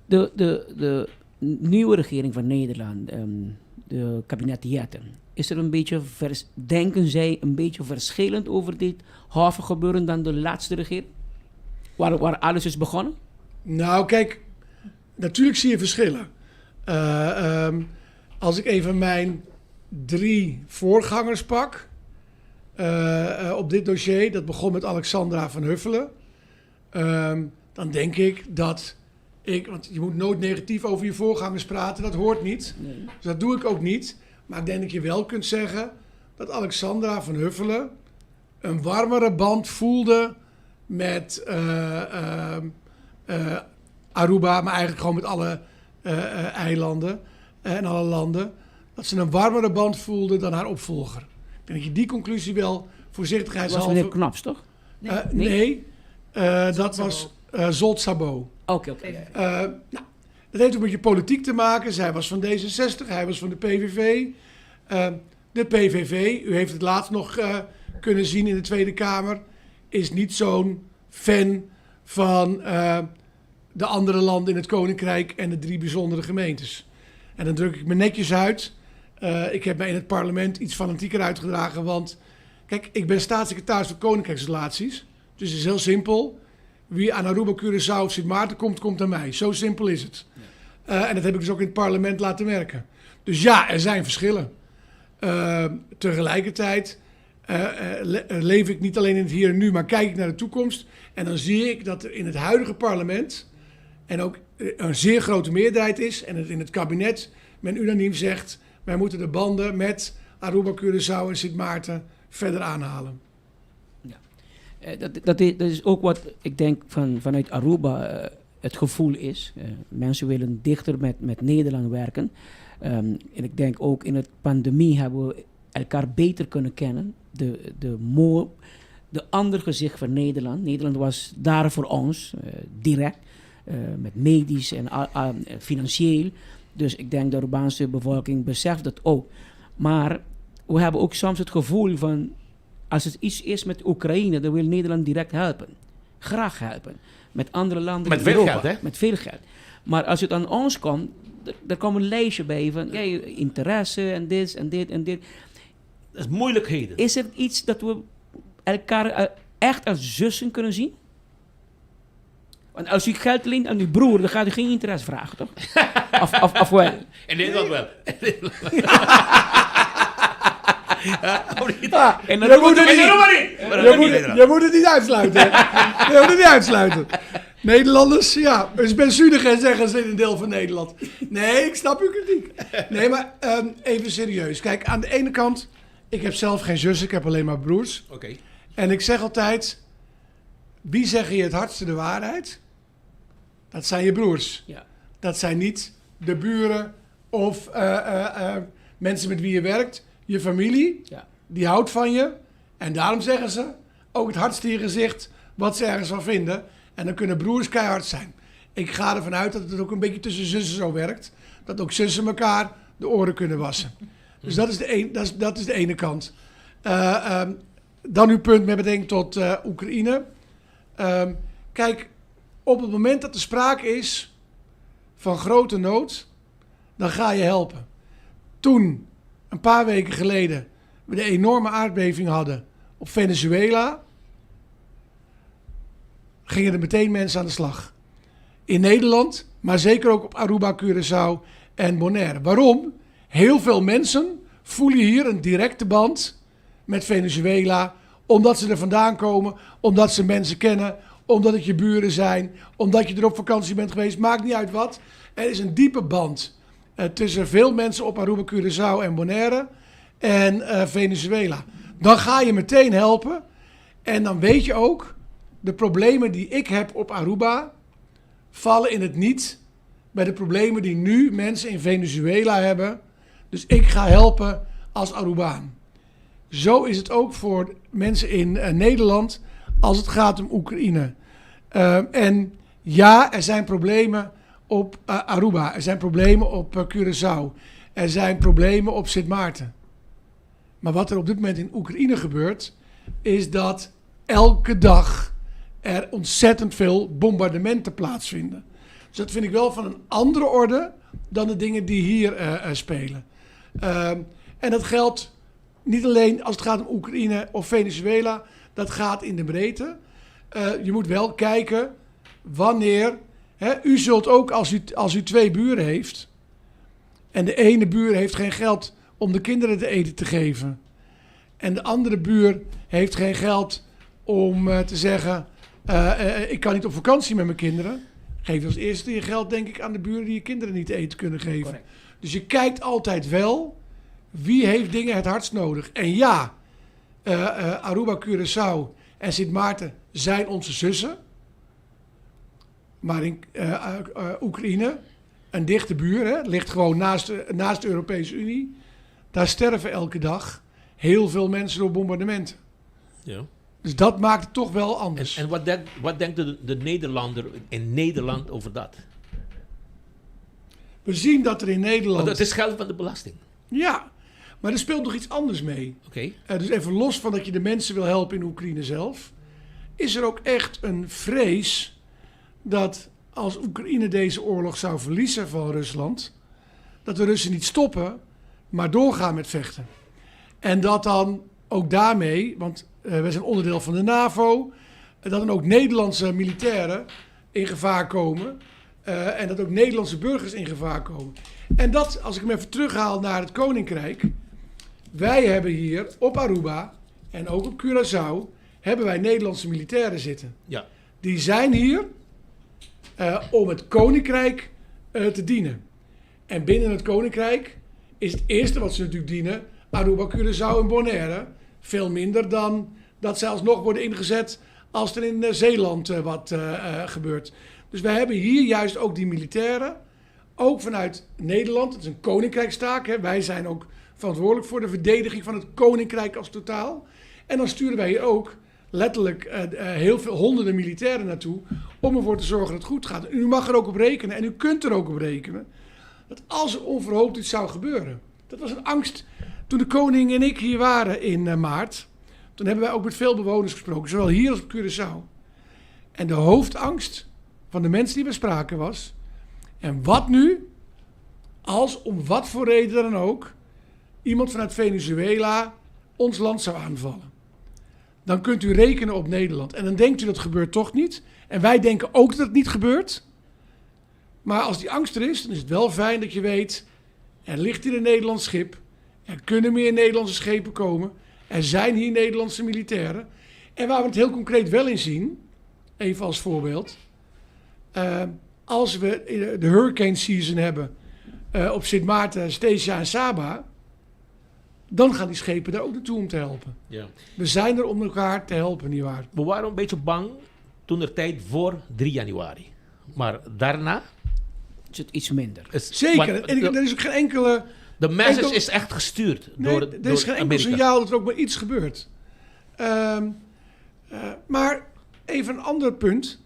De nieuwe regering van Nederland, de kabinet Jetten, is er een beetje vers, denken zij een beetje verschillend over dit havengebeuren dan de laatste regering? Waar alles is begonnen? Nou, kijk, natuurlijk zie je verschillen. Als ik even mijn 3 voorgangers pak op dit dossier, dat begon met Alexandra van Huffelen. Dan denk ik dat ik, want je moet nooit negatief over je voorgangers praten, dat hoort niet. Nee. Dus dat doe ik ook niet. Maar ik denk dat je wel kunt zeggen dat Alexandra van Huffelen een warmere band voelde met Aruba, maar eigenlijk gewoon met alle eilanden en alle landen. Dat ze een warmere band voelde dan haar opvolger. Ik denk dat je die conclusie wel voorzichtigheidshalve... Dat was meneer Knops, toch? Nee, Nee? nee. Dat was Zsolt Szabó. Oké, oké. Nou, dat heeft ook met je politiek te maken. Zij was van D66, hij was van de PVV. De PVV, u heeft het laatst nog kunnen zien in de Tweede Kamer, is niet zo'n fan van de andere landen in het Koninkrijk en de 3 bijzondere gemeentes. En dan druk ik me netjes uit. Ik heb mij in het parlement iets fanatieker uitgedragen, want kijk, ik ben staatssecretaris voor Koninkrijksrelaties. Dus het is heel simpel. Wie aan Aruba, Curaçao of Sint Maarten komt, komt aan mij. Zo simpel is het. En dat heb ik dus ook in het parlement laten merken. Dus ja, er zijn verschillen. Tegelijkertijd leef ik niet alleen in het hier en nu, maar kijk ik naar de toekomst. En dan zie ik dat er in het huidige parlement en ook een zeer grote meerderheid is. En het in het kabinet men unaniem zegt, wij moeten de banden met Aruba, Curaçao en Sint Maarten verder aanhalen. Dat is ook wat ik denk vanuit Aruba het gevoel is. Mensen willen dichter met Nederland werken. En ik denk ook in de pandemie hebben we elkaar beter kunnen kennen. De ander gezicht van Nederland. Nederland was daar voor ons, direct. Met medisch en financieel. Dus ik denk de Arubaanse bevolking beseft dat ook. Maar we hebben ook soms het gevoel van, als het iets is met Oekraïne, dan wil Nederland direct helpen. Graag helpen. Met andere landen Met in veel Europa. geld, hè? Met veel geld. Maar als het aan ons komt, er komt een lijstje bij van, ja, interesse en dit en dit en dit. Dat is moeilijkheden. Is er iets dat we elkaar echt als zussen kunnen zien? Want als u geld leent aan uw broer, dan gaat u geen interesse vragen, toch? Of wel? In Nederland wel. Ja, En je dan moet het moet niet, het je moet, je moet het niet uitsluiten. hè. Je moet het niet uitsluiten. Nederlanders, ja, dus ben zuinig en zeggen ze in een deel van Nederland. Nee, ik snap uw kritiek. Nee, maar even serieus. Kijk, aan de ene kant, ik heb zelf geen zus, ik heb alleen maar broers. En ik zeg altijd, wie zeggen je het hardste de waarheid? Dat zijn je broers. Dat zijn niet de buren of mensen met wie je werkt. Je familie, die houdt van je. En daarom zeggen ze ook het hardste in je gezicht wat ze ergens van vinden. En dan kunnen broers keihard zijn. Ik ga ervan uit dat het ook een beetje tussen zussen zo werkt. Dat ook zussen elkaar de oren kunnen wassen. Dus dat is de, een, dat is, dat is de ene kant. Dan uw punt met betrekking tot Oekraïne. Op het moment dat er sprake is van grote nood, dan ga je helpen. Toen, een paar weken geleden, we de enorme aardbeving hadden op Venezuela, gingen er meteen mensen aan de slag. In Nederland, maar zeker ook op Aruba, Curaçao en Bonaire. Waarom? Heel veel mensen voelen hier een directe band met Venezuela, omdat ze er vandaan komen, omdat ze mensen kennen, omdat het je buren zijn, omdat je er op vakantie bent geweest, maakt niet uit wat. Er is een diepe band tussen veel mensen op Aruba, Curaçao en Bonaire en Venezuela. Dan ga je meteen helpen en dan weet je ook, de problemen die ik heb op Aruba vallen in het niet bij de problemen die nu mensen in Venezuela hebben Dus ik ga helpen als Arubaan. Zo is het ook voor mensen in Nederland als het gaat om Oekraïne. En ja, er zijn problemen op Aruba. Er zijn problemen op Curaçao. Er zijn problemen op Sint Maarten. Maar wat er op dit moment in Oekraïne gebeurt, is dat elke dag er ontzettend veel bombardementen plaatsvinden. Dus dat vind ik wel van een andere orde dan de dingen die hier spelen. En dat geldt niet alleen als het gaat om Oekraïne of Venezuela. Dat gaat in de breedte. Je moet wel kijken wanneer... Hè, u zult ook, als u 2 buren heeft... en de ene buur heeft geen geld om de kinderen te eten te geven... en de andere buur heeft geen geld om te zeggen... ik kan niet op vakantie met mijn kinderen. Geef als eerste je geld, denk ik, aan de buren die je kinderen niet te eten kunnen geven. Correct. Dus je kijkt altijd wel... wie heeft dingen het hardst nodig. En ja, Aruba, Curaçao en Sint Maarten zijn onze zussen. Maar in Oekraïne, een dichte buur, hè, ligt gewoon naast de Europese Unie. Daar sterven elke dag heel veel mensen door bombardementen. Ja. Dus dat maakt het toch wel anders. En wat denkt de Nederlander in Nederland over dat? We zien dat er in Nederland... Want het is geld van de belasting. Ja, maar er speelt nog iets anders mee. Oké. Dus even los van dat je de mensen wil helpen in Oekraïne zelf... is er ook echt een vrees dat als Oekraïne deze oorlog zou verliezen van Rusland... dat de Russen niet stoppen, maar doorgaan met vechten. En dat dan ook daarmee, want wij zijn onderdeel van de NAVO... dat dan ook Nederlandse militairen in gevaar komen... en dat ook Nederlandse burgers in gevaar komen. En dat, als ik hem even terughaal naar het Koninkrijk... wij hebben hier op Aruba en ook op Curaçao... hebben wij Nederlandse militairen zitten. Ja. Die zijn hier om het Koninkrijk te dienen. En binnen het Koninkrijk is het eerste wat ze natuurlijk dienen... Aruba, Curaçao en Bonaire. Veel minder dan dat ze alsnog worden ingezet... als er in Zeeland wat gebeurt. Dus wij hebben hier juist ook die militairen... ook vanuit Nederland, het is een koninkrijkstaak. Hè? Wij zijn ook verantwoordelijk voor de verdediging van het koninkrijk als totaal. En dan sturen wij hier ook letterlijk heel veel honderden militairen naartoe... om ervoor te zorgen dat het goed gaat. En u mag er ook op rekenen en u kunt er ook op rekenen... dat als er onverhoopt iets zou gebeuren. Dat was een angst. Toen de koning en ik hier waren in maart... toen hebben wij ook met veel bewoners gesproken, zowel hier als op Curaçao. En de hoofdangst van de mensen die we spraken was... en wat nu, als om wat voor reden dan ook... iemand vanuit Venezuela ons land zou aanvallen? Dan kunt u rekenen op Nederland. En dan denkt u dat gebeurt toch niet. En wij denken ook dat het niet gebeurt. Maar als die angst er is, dan is het wel fijn dat je weet... er ligt hier een Nederlands schip. Er kunnen meer Nederlandse schepen komen. Er zijn hier Nederlandse militairen. En waar we het heel concreet wel in zien... even als voorbeeld... als we de hurricane season hebben op Sint Maarten, Statia en Saba... dan gaan die schepen daar ook naartoe om te helpen. Ja. We zijn er om elkaar te helpen, nietwaar? We waren een beetje bang toen er tijd voor 3 januari. Maar daarna... is het iets minder. Zeker. Want, en er is ook geen enkele... De message is echt gestuurd door Er is geen enkel Amerika. signaal dat er ook maar iets gebeurt. Maar even een ander punt...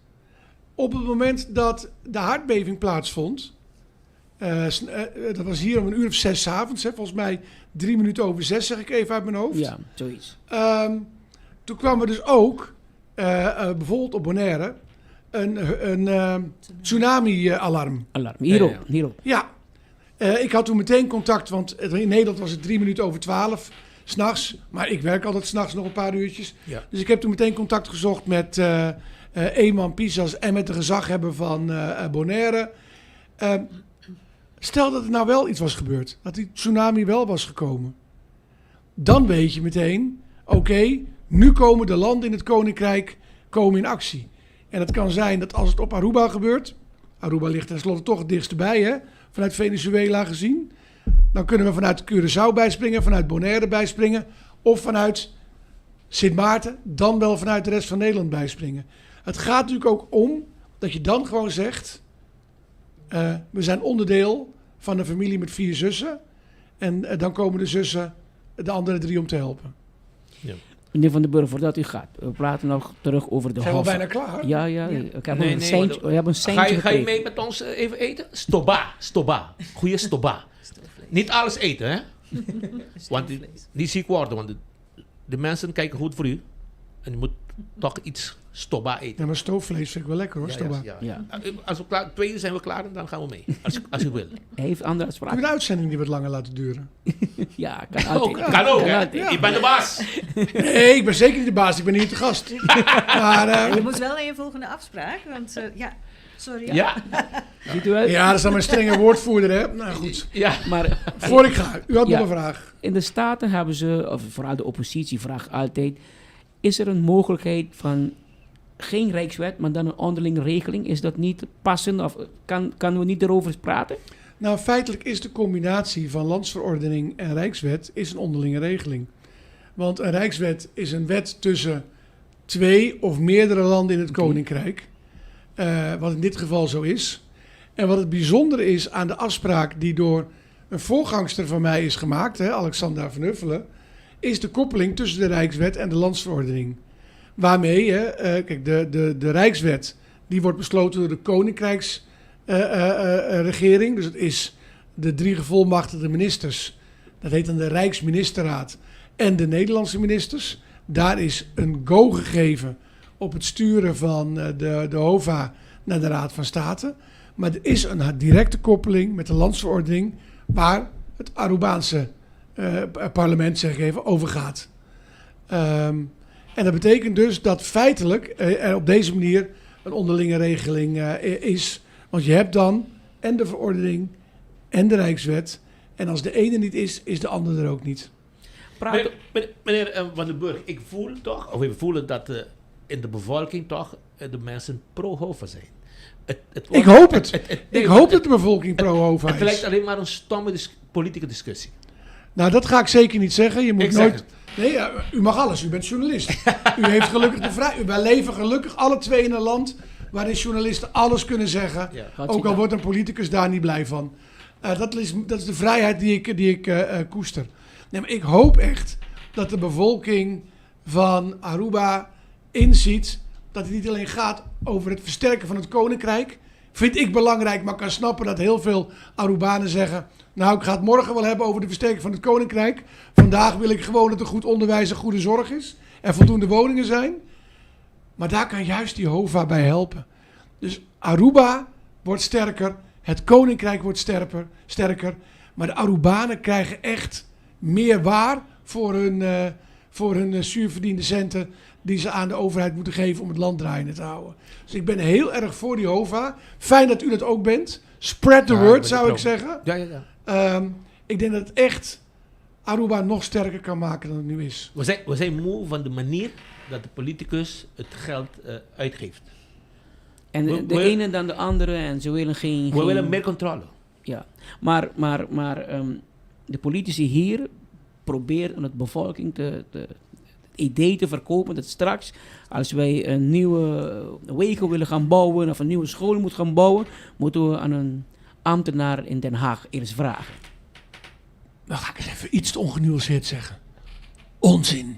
Op het moment dat de aardbeving plaatsvond... dat was hier om 5:15 's avonds, hè, volgens mij 6:03, zeg ik even uit mijn hoofd. Ja, zoiets. Toen kwam er dus ook, bijvoorbeeld op Bonaire, een tsunami-alarm. Alarm, hierop, hierop. Ja, ik had toen meteen contact, want in Nederland was het 12:03 s'nachts. Maar ik werk altijd s'nachts nog een paar uurtjes. Ja. Dus ik heb toen meteen contact gezocht met... Eman Pisas en met de gezaghebber van Bonaire. Stel dat er nou wel iets was gebeurd. Dat die tsunami wel was gekomen. Dan weet je meteen, oké, nu komen de landen in het Koninkrijk komen in actie. En het kan zijn dat als het op Aruba gebeurt... Aruba ligt tenslotte toch het dichtst bij, hè, vanuit Venezuela gezien. Dan kunnen we vanuit Curaçao bijspringen, vanuit Bonaire bijspringen... of vanuit Sint Maarten, dan wel vanuit de rest van Nederland bijspringen. Het gaat natuurlijk ook om dat je dan gewoon zegt... we zijn onderdeel van een familie met 4 zussen... En eh, dan komen de zussen, de andere drie, om te helpen. Ja. Meneer Van den Burg, voordat u gaat, we praten nog terug over de Zijn we al Hoffa. bijna klaar? Ja, ja. Ik heb Nee, een nee, seintje, want- we hebben een seintje Ga je, ga je gekregen. mee met ons eh, even eten? Stoba, stoba. Goeie stoba. Niet alles eten, hè? Want die, niet ziek worden, want de, de mensen kijken goed voor u. En je moet toch iets stoba eten. Ja, maar stoofvlees vind ik wel lekker hoor, Ja, stoba. ja, ja. Als we klaar, 2 uur zijn we klaar en dan gaan we mee. Als, als u wil. Hij heeft andere Kun je afspraken. de uitzending die wat langer laten duren? Ja, kan altijd. Ook, kan ook, hè? altijd. Ik ben de baas. Nee, ik ben zeker niet de baas. Ik ben hier te gast. Maar, eh, Je moet wel naar je volgende afspraak, want eh, ja, sorry. Ja. Ziet u wel? Ja, dat is dan mijn strenge woordvoerder, hè? Nou goed. Ja. Maar, Voor ik ga, u had Ja. nog een vraag. In de Staten hebben ze, of vooral de oppositie vraagt altijd... is er een mogelijkheid van geen rijkswet, maar dan een onderlinge regeling? Is dat niet passend of kan, kan we niet erover praten? Nou, feitelijk is de combinatie van landsverordening en rijkswet is een onderlinge regeling. Want een rijkswet is een wet tussen twee of meerdere landen in het koninkrijk. Eh, wat in dit geval zo is. En wat het bijzondere is aan de afspraak die door een voorgangster van mij is gemaakt, hè, Alexandra van Huffelen, is de koppeling tussen de Rijkswet en de landsverordening. Waarmee, hè, eh, kijk, de, de, de Rijkswet die wordt besloten door de Koninkrijksregering. dus het is de drie gevolmachtigde ministers. Dat heet dan de Rijksministerraad en de Nederlandse ministers. Daar is een go gegeven op het sturen van eh, de, de HOVA naar de Raad van State. Maar er is een directe koppeling met de landsverordening waar het Arubaanse eh, parlement, zeg ik even, over gaat. Ehm, en dat betekent dus dat feitelijk eh, er op deze manier een onderlinge regeling eh, is. Want je hebt dan en de verordening en de Rijkswet. En als de ene niet is, is de ander er ook niet. Meneer, meneer, meneer, eh, Van den Burg, ik voel toch, of we voelen dat eh, in de bevolking toch eh, de mensen pro-HOVA zijn. Het, het Ik wordt- hoop het. nee, Ik maar hoop dat de bevolking pro-HOVA Het is. lijkt alleen maar een stomme politieke discussie. Nou, dat ga ik zeker niet zeggen. Je moet Ik zeg nooit. het. Nee, ja, u mag alles. U bent journalist. u heeft gelukkig de vrijheid. Wij leven gelukkig alle twee in een land waarin journalisten alles kunnen zeggen. Ja. Ook al wordt een politicus daar niet blij van. Eh, dat, is, dat is de vrijheid die ik, die ik eh, eh, koester. Nee, maar ik hoop echt dat de bevolking van Aruba inziet dat het niet alleen gaat over het versterken van het koninkrijk. Vind ik belangrijk, maar kan snappen dat heel veel Arubanen zeggen... Nou, ik ga het morgen wel hebben over de versterking van het koninkrijk. Vandaag wil ik gewoon dat er goed onderwijs en goede zorg is. En voldoende woningen zijn. Maar daar kan juist die HOVA bij helpen. Dus Aruba wordt sterker, het koninkrijk wordt sterker, sterker. Maar de Arubanen krijgen echt meer waar voor hun, eh, voor hun eh, zuurverdiende centen die ze aan de overheid moeten geven om het land draaiende te houden. Dus ik ben heel erg voor die HOVA. Fijn dat u dat ook bent. Spread the Ja, ik word, ben zou er ik pro. zeggen. Ja, ja, ja. Ehm, ik denk dat het echt Aruba nog sterker kan maken dan het nu is. We zijn, we zijn moe van de manier dat de politicus het geld eh, uitgeeft. En de, We- de we- ene dan de andere en ze willen geen... We geen- willen meer controle. Ja, maar, maar, maar ehm, de politici hier proberen aan de bevolking te, te, het idee te verkopen dat straks als wij een nieuwe wegen willen gaan bouwen of een nieuwe school moeten gaan bouwen, moeten we aan een ambtenaar in Den Haag eerst vragen. Dan ga ik eens even iets te ongenuanceerd zeggen. Onzin.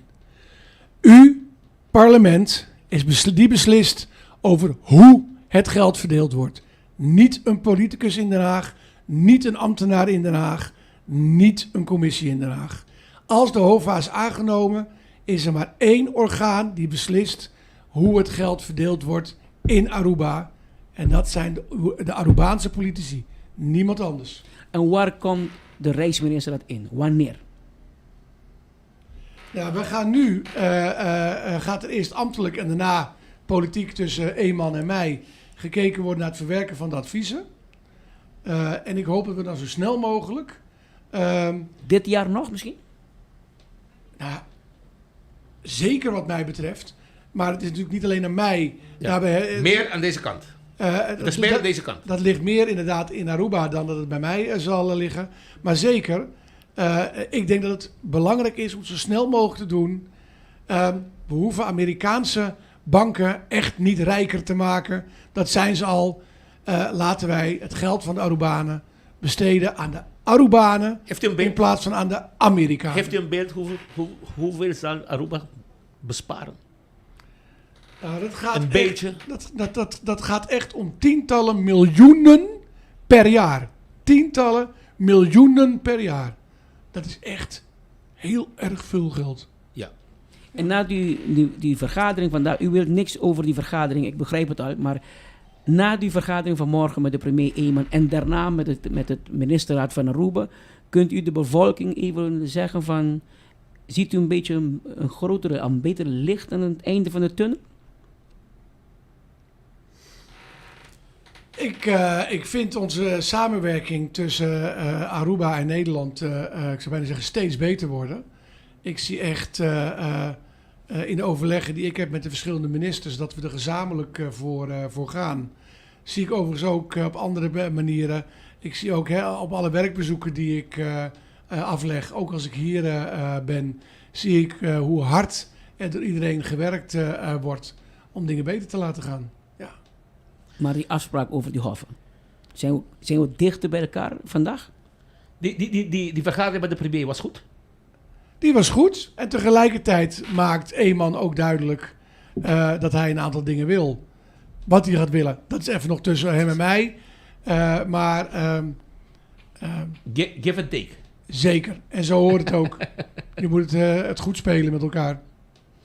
U, parlement, is besli- die beslist over hoe het geld verdeeld wordt. Niet een politicus in Den Haag, niet een ambtenaar in Den Haag, niet een commissie in Den Haag. Als de HOVA is aangenomen, is er maar één orgaan die beslist hoe het geld verdeeld wordt in Aruba. En dat zijn de, de Arubaanse politici, niemand anders. En waar komt de Rijksminister dat in? Wanneer? Ja, we gaan nu, eh, eh, eh, gaat er eerst ambtelijk en daarna politiek tussen Eeman en mij gekeken worden naar het verwerken van de adviezen. Eh, en ik hoop dat we dan zo snel mogelijk. ehm, Dit jaar nog misschien? Nou, zeker wat mij betreft. Maar het is natuurlijk niet alleen aan mij. Ja. Daarbij, eh, Meer aan deze kant. eh, Het is meer dat- aan deze kant. Dat ligt meer inderdaad in Aruba dan dat het bij mij eh, zal eh, liggen. Maar zeker, eh, ik denk dat het belangrijk is om het zo snel mogelijk te doen. Ehm, we hoeven Amerikaanse banken echt niet rijker te maken. Dat zijn ze al. Eh, laten wij het geld van de Arubanen besteden aan de Arubanen in plaats van aan de Amerikanen. Heeft u een beeld hoeveel, hoe, hoeveel zal Aruba besparen? Nou, dat gaat Een echt- beetje. Dat, dat, dat, dat gaat echt om tientallen miljoenen per jaar. Tientallen miljoenen per jaar. Dat is echt heel erg veel geld. Ja. En na die, die, die vergadering vandaag, u wilt niks over die vergadering, ik begrijp het al, maar na die vergadering van morgen met de premier Eeman en daarna met het, met het ministerraad van Aruba, kunt u de bevolking even zeggen van, ziet u een beetje een, een grotere, een beter licht aan het einde van de tunnel? Ik, eh, ik vind onze samenwerking tussen eh, Aruba en Nederland, eh, eh, ik zou bijna zeggen, steeds beter worden. Ik zie echt eh, eh, eh, in de overleggen die ik heb met de verschillende ministers dat we er gezamenlijk eh, voor, eh, voor gaan. Zie ik overigens ook eh, op andere be- manieren. Ik zie ook hè, op alle werkbezoeken die ik eh, eh, afleg, ook als ik hier eh, eh, ben, zie ik eh, hoe hard er door iedereen gewerkt eh, eh, wordt om dingen beter te laten gaan. Ja. Maar die afspraak over die hoffen, zijn we, zijn we dichter bij elkaar vandaag? Die, die, die, die, die vergadering met de premier was goed? Die was goed. En tegelijkertijd maakt Eeman ook duidelijk eh, dat hij een aantal dingen wil. Wat hij gaat willen, dat is even nog tussen hem en mij. Eh, maar ehm, ehm, Give and take. zeker. En zo hoort het ook. Je moet het, eh, het goed spelen met elkaar.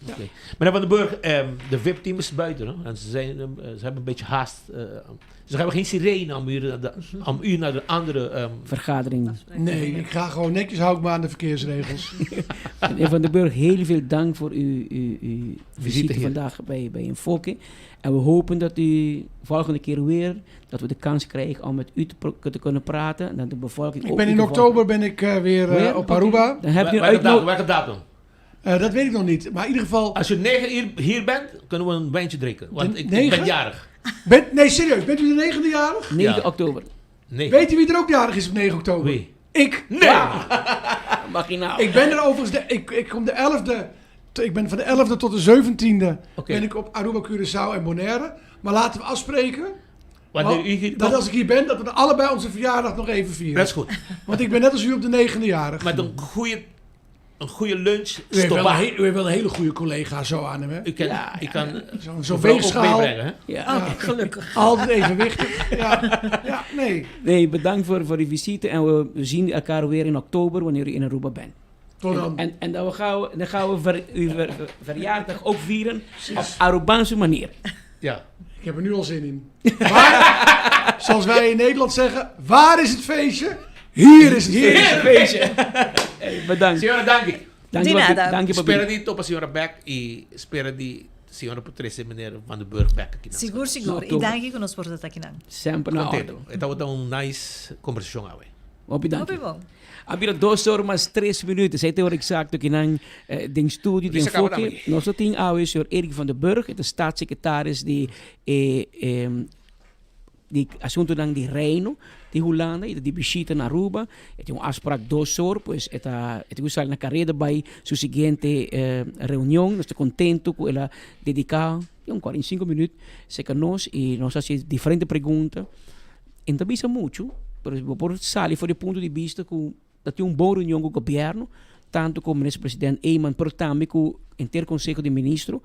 Oké. Meneer Van den Burg, ehm, de VIP-team is buiten. Hè? En ze, zijn, ehm, ze hebben een beetje haast. eh, ze hebben geen sirene om u, naar de, om u naar de andere... ehm, Vergadering. Nee, ik ga gewoon netjes hou ik me aan de verkeersregels. Meneer Van den Burg, heel veel dank voor uw, uw, uw visite hier. vandaag bij, bij Enfoke. En we hopen dat u volgende keer weer, dat we de kans krijgen om met u te, pro- te kunnen praten. En dat de bevolking Ik ook ben u in te oktober ben ik eh, weer eh, Weer? op Oké. Aruba. Dan heb je een Welke datum? uitnodiging. Welke datum? Eh, dat weet ik nog niet. Maar in ieder geval... Als u 9 uur hier bent, kunnen we een wijntje drinken. Want De ik, ik negen? ben jarig. Bent, nee, serieus. Bent u de negende jarig? 9 Ja. oktober. Nee. Weet u wie er ook jarig is op 9 oktober? Wie? Ik. Nee! Mag je nou? Ik ben er overigens, de, ik, ik kom de 11e, ik ben van de 11e tot de 17e Oké. ben ik op Aruba, Curaçao en Bonaire. Maar laten we afspreken Wanneer want- u hier dat komt- als ik hier ben, dat we allebei onze verjaardag nog even vieren. Dat is goed. Want ik ben net als u op de negende jarig. Met een goede, een goede lunch. U heeft, wel Stop een, he- u heeft wel een hele goede collega zo aan hem, hè? U kan, u kan Zo'n zo'n mevrouw ook weegschaal. meebrengen, hè? Ja. Oh, gelukkig. Altijd evenwichtig. Ja, ja nee. Nee, bedankt voor, voor uw visite. En we zien elkaar weer in oktober wanneer u in Aruba bent. Tot dan. En, en dan gaan we, dan gaan we ver, uw ver- verjaardag ook vieren op Arubaanse manier. Ja. Ik heb er nu al zin in. Maar, zoals wij in Nederland zeggen, waar is het feestje? Hier is het Hier is feestje. het feestje. Hey, bedankt. Senhora, dank u. Dank je, De papi. nada. Dank je, papi. Spera di topa senhora Beck e spera di senhora Patricia meneer Van den Burg Beck. Aqui na Sigur, sigur. Nou, E oktober. dank je nos por estar aqui. Sempre na orde. Contento. Então, vou dar um nice conversação awe. Hopi dank Hopi je. bom. Abira 2 horas mais 3 minuten. Zij teorie exact ook in een eh, ding studio, die Lisa, acaba enfoque. daarmee. Nós temos ao senhor Erik van den Burg, de staatssecretaris die eh, eh, die assunto dan di reino di Holanda e di visita na Aruba e tem um afspraak dos horas pues eta eta usar na carreira bij su siguiente eh, reunión nós contento com ela dedicar um 45 minutos se que nós e nós hace diferentes perguntas Então, bisa muito, pero por sali for de ponto de vista que dat tem um bom reunião com o governo, tanto com o ministro-presidente Eamon, pero também com o inteiro conselho de ministro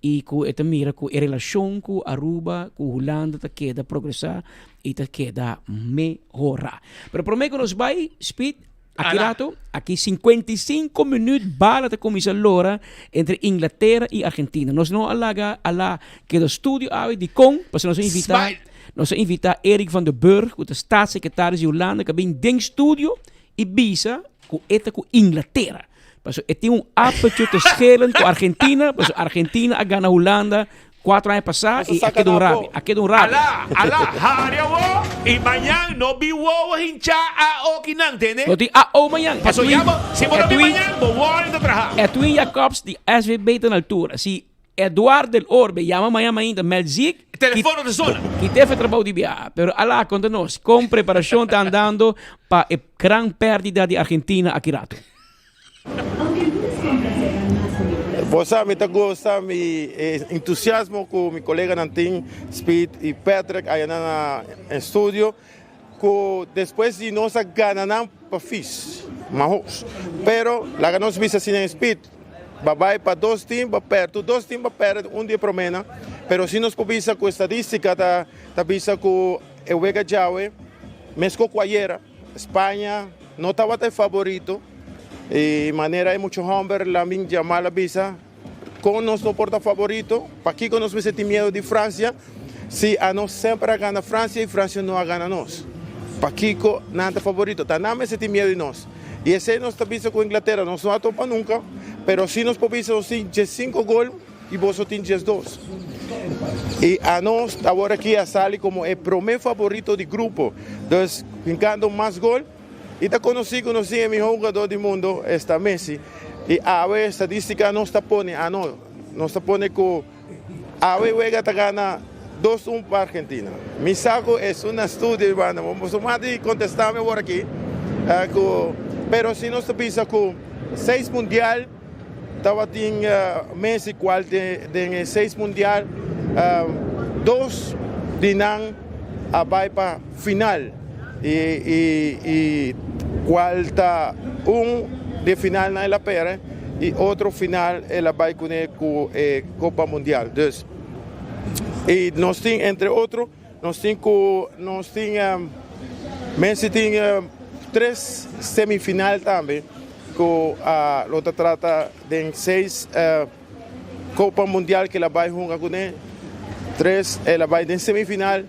e com esta mira com a relação com Aruba, com Holanda, tá queda progressar e tá queda melhorar. Pero prometo que nos vai, Speed, Aqui Ala. rato, aqui 55 minutos bala te começar l'ora entre Inglaterra e Argentina. Nós não alaga ala que do estúdio awe de com, mas nós invitar, Smile. nós invitar Erik van den Burg, o staatssecretaris de Holanda, que vem dentro estúdio e bisa com eta com Inglaterra. Mas het tem um appeltje te schelen com Argentina, mas Argentina a gana Holanda quatro anos passar e aqui do rabi, aqui do rabi. Alá, alá, haria wo, e mañana no bi wo hincha a okinan, entende? No tin AO mañana. Paso Edwin- llamo, si vos no bi Edwin- mañana, vos voy a trabajar. Edwin Jacobs, die SWB ten altura. Si Eduard del Orbe llama mañana ainda Melzik. Telefono de zona. Que teve trabalho de BA. Pero alá, conta nos. Com preparação está andando para a gran pérdida de Argentina aqui rato. Você me tá gosta, mi eh, entusiasmo com mi colega Nantin, Speed e Patrick aí na em estúdio. Ku despues di nos a gana nan pa fis mahos. Pero laga nos bisa asina en speed, ba bai pa dos team ba perde, tur dos team ba perde un di e promenan, pero si nos por bisa ku estadistica ta ta bisa ku e wega djawe mesco ku ayera, Spaña no tabata e favorito y manera e mucho homber Lamine Yamal a bisa Kon nos no por ta favorito? Pakiko nos mester tin miedu di Francia si anos semper a gana Francia y Francia no a gana nos? Pakiko nan ta favorito? Ta nan mester tin miedu di nos. Y esey nos ta bisa cu Inglaterra nos no a topa nunca, pero si nos por bisa nos tin diescinco gol y boso tin diesdos. Y anos awor aki a sali como e prome favorito di grupo. Dus hincando mas gol. Y ta conoci cu nos tin e miho hugador di mundo, esta Messi. Y awe estadistica nos ta pone, ah no, nos ta pone cu awe wega ta gana dos un pa Argentina. Mi sa cu esun na studio y banda, boso mati contesta mi awor aki, cu, pero si nos ta bisa cu seis mundial tabatin Messi cual den e seis mundial, dos di nan a bay pa final. Y cual ta un di e finalnan el a perde y otro final el a bay cune cu e Copa Mundial. Dus y nos tin entre otro nos tin cu nos tin Messi tin tres semifinal tambe cu lo ta trata den seis Copa Mundial cu el a bay hunga cune, tres el a bay den semifinal.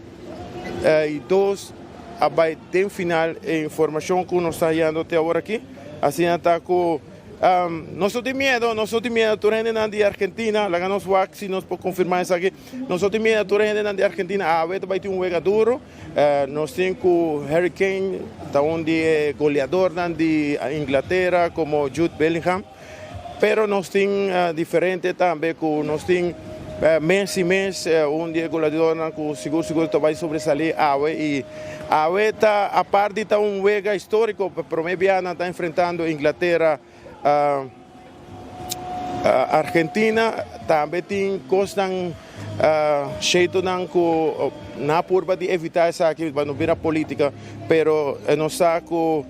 Y dos a bay den final e informacion cu nos ta hayando te awor aki. Asina ta cu nos no tin miedo, nos no tin miedo tur hendenan di Argentina, laga nos wak si nos por confirma esaki. Nos no tin miedo tur hendenan di Argentina, awe ta bay tin un wega duro. Nos tin cu Harry Kane ta un di e goleadornan di Inglatera como Jude Bellingham. Pero nos tin diferente tambe cu nos tin Messi mes, un di e goleadornan cu sigur sigur ta bay sobresali awe y awe ta apart di ta un wega historico pa prome bia nan ta enfrentando Inglatera, Argentina tambe tin cosnan sheitonan cu nan a purba di evita esaki pa no bira politica pero nos sa cu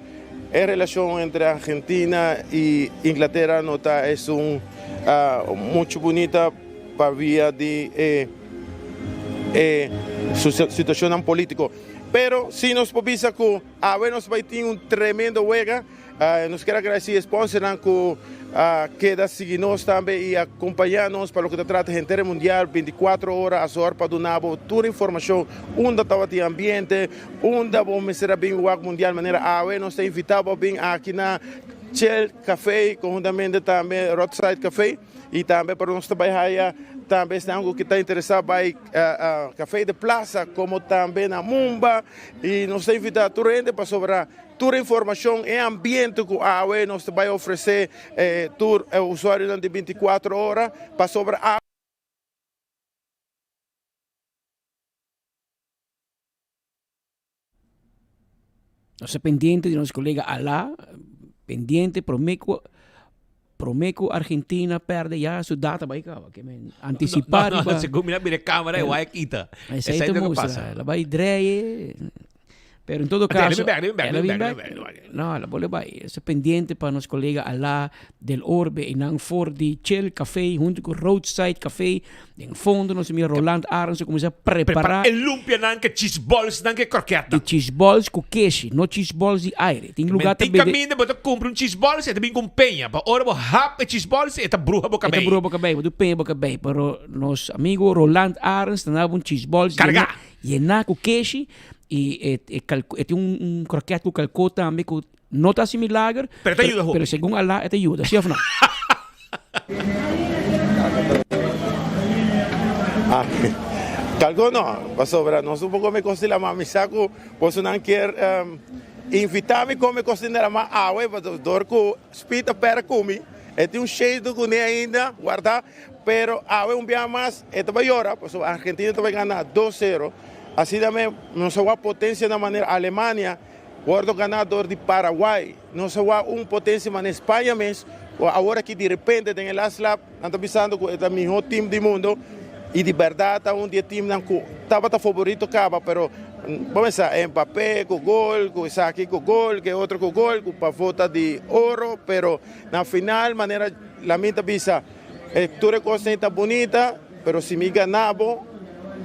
E relacion entre Argentina y Inglatera no ta esun mucho bunita pa via di e e situacionnan politico. Pero si nos por bisa cu awe nos bay tin un tremendo wega. Nos kier agradeci e sponsornan cu a keda sigui nos tambe y acompaña nos pa loke ta trata henter e mundial 24 ora a zor pa duna bo tur informacion unda tabatin ambiente, Unda bo mester a bin wak mundial manera awe nos ta invita bo bin aki na Chill Cafe conhuntamente tambe Roadside Cafe y tambe pero nos ta bay haya tambe esnan cu ta interesa bay Cafe de Plaza como tambe na Mumba y nos ta invita tur hende pasobra tur informacion e ambiente cu awe nos ta bay ofrece tur usuarionan di 24 ora pasobra awe. Nos ta pendiente di nos colega Alá, pendiente prome cu prome cu Argentina perde ya su data bai caba. Ke men anticipa No, no, riba. no, segun mi a bira e camera e waya kita. Esei Esei ta ta loke mustra. pasa. La bai dreye. Pero en todo Ate, caso, el a bin bek, el a bin bek, el a el a bin bin bek, bek. el a bin bek. No, el a bolbe bai. Nos ta pendiente pa nos colega Alá del Orbe y nan for di Chill Café hunto cu Roadside Café. Den fondo nos mira Roland Arends a cuminsa prepara. Prepara e lumpianan ke cheese balls-nan ke kroketnan. Di cheese balls cu keshi, no cheese balls di aire. Tin lugar ta Men tin bende. caminda bo ta cumpra un cheese balls e ta bin cu un peña. Pa ora bo hap e cheese balls e ta bruha bo E ta cabey. bruha bo cabey, bo ta peña bo cabey. Pero nos amigo Roland Arends ta naba un cheese balls Carga. yena cu keshi y e e e tin un kroket cu calco tambe cu no ta haci milager. Pero ta yuda hopi. Pero segun Allah e ta yuda, si of no? Calco no, pasobra nos un poco mi cos di lama, mi sa cu bosonan kier invita mi come cos di lama awe, pasobra dor cu Speed a pera cu mi, e tin un shade cu ne ainda guarda, pero awe un bia mas e ta bay yora, pasobra Argentina ta bay gana dos sero, asina me nos a wak potencia na manera Alemania Wordo gana dor di Paraguay. Nos a wak un potencia manera Spaña mes, cu awor aki di repente den e last lap nan ta bisando cu e ta miho team di mundo. Y di berdad ta un di e teamnan cu tabata favorito caba, pero bo mester sa Mbappé cu gol, cu esaki cu gol, cu e otro cu gol, cu pa vota di oro, pero na final manera Lamin ta bisa e tur e cosnan ta bunita, pero si mi gana bo,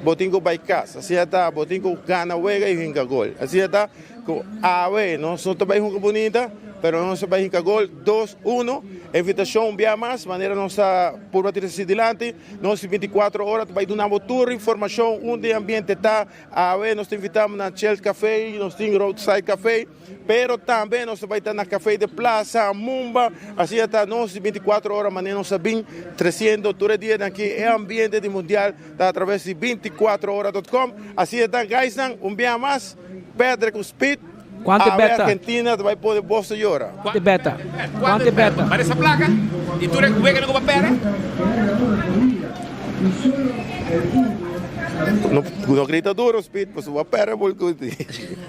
bo tin cu bay cas. Asina ta, bo tin cu gana wega y hinca gol. Asina ta cu awe nos no ta bay hunga bunita, pero nos ta bay hinca gol dos uno. Invitacion un bia mas, manera nos ta purba tira si dilanti. Nos di 24 ora ta bai duna bo tur informashon unda e ambiente ta. Awe nos ta invitá bo na Chels Café, nos tin Roadside Café, pero tambe nos ta bai ta na Café de Plaza, Mumba. Asina ta nos di 24 ora manera nos a bin tresiendo tur e dianan aki e ambiente di Mundial ta atraves di 24 ora dot com. Asina ta guysnan, un bia mas, Pedre ku Speed. Kuantu Awe beta? Argentina ta bai pone boso yora. Kuantu beta? Kuantu beta? Manda esa placa y tur e wega no pa perde. No, no grita duro, Speed, pasobra bo a perde bo cu ti.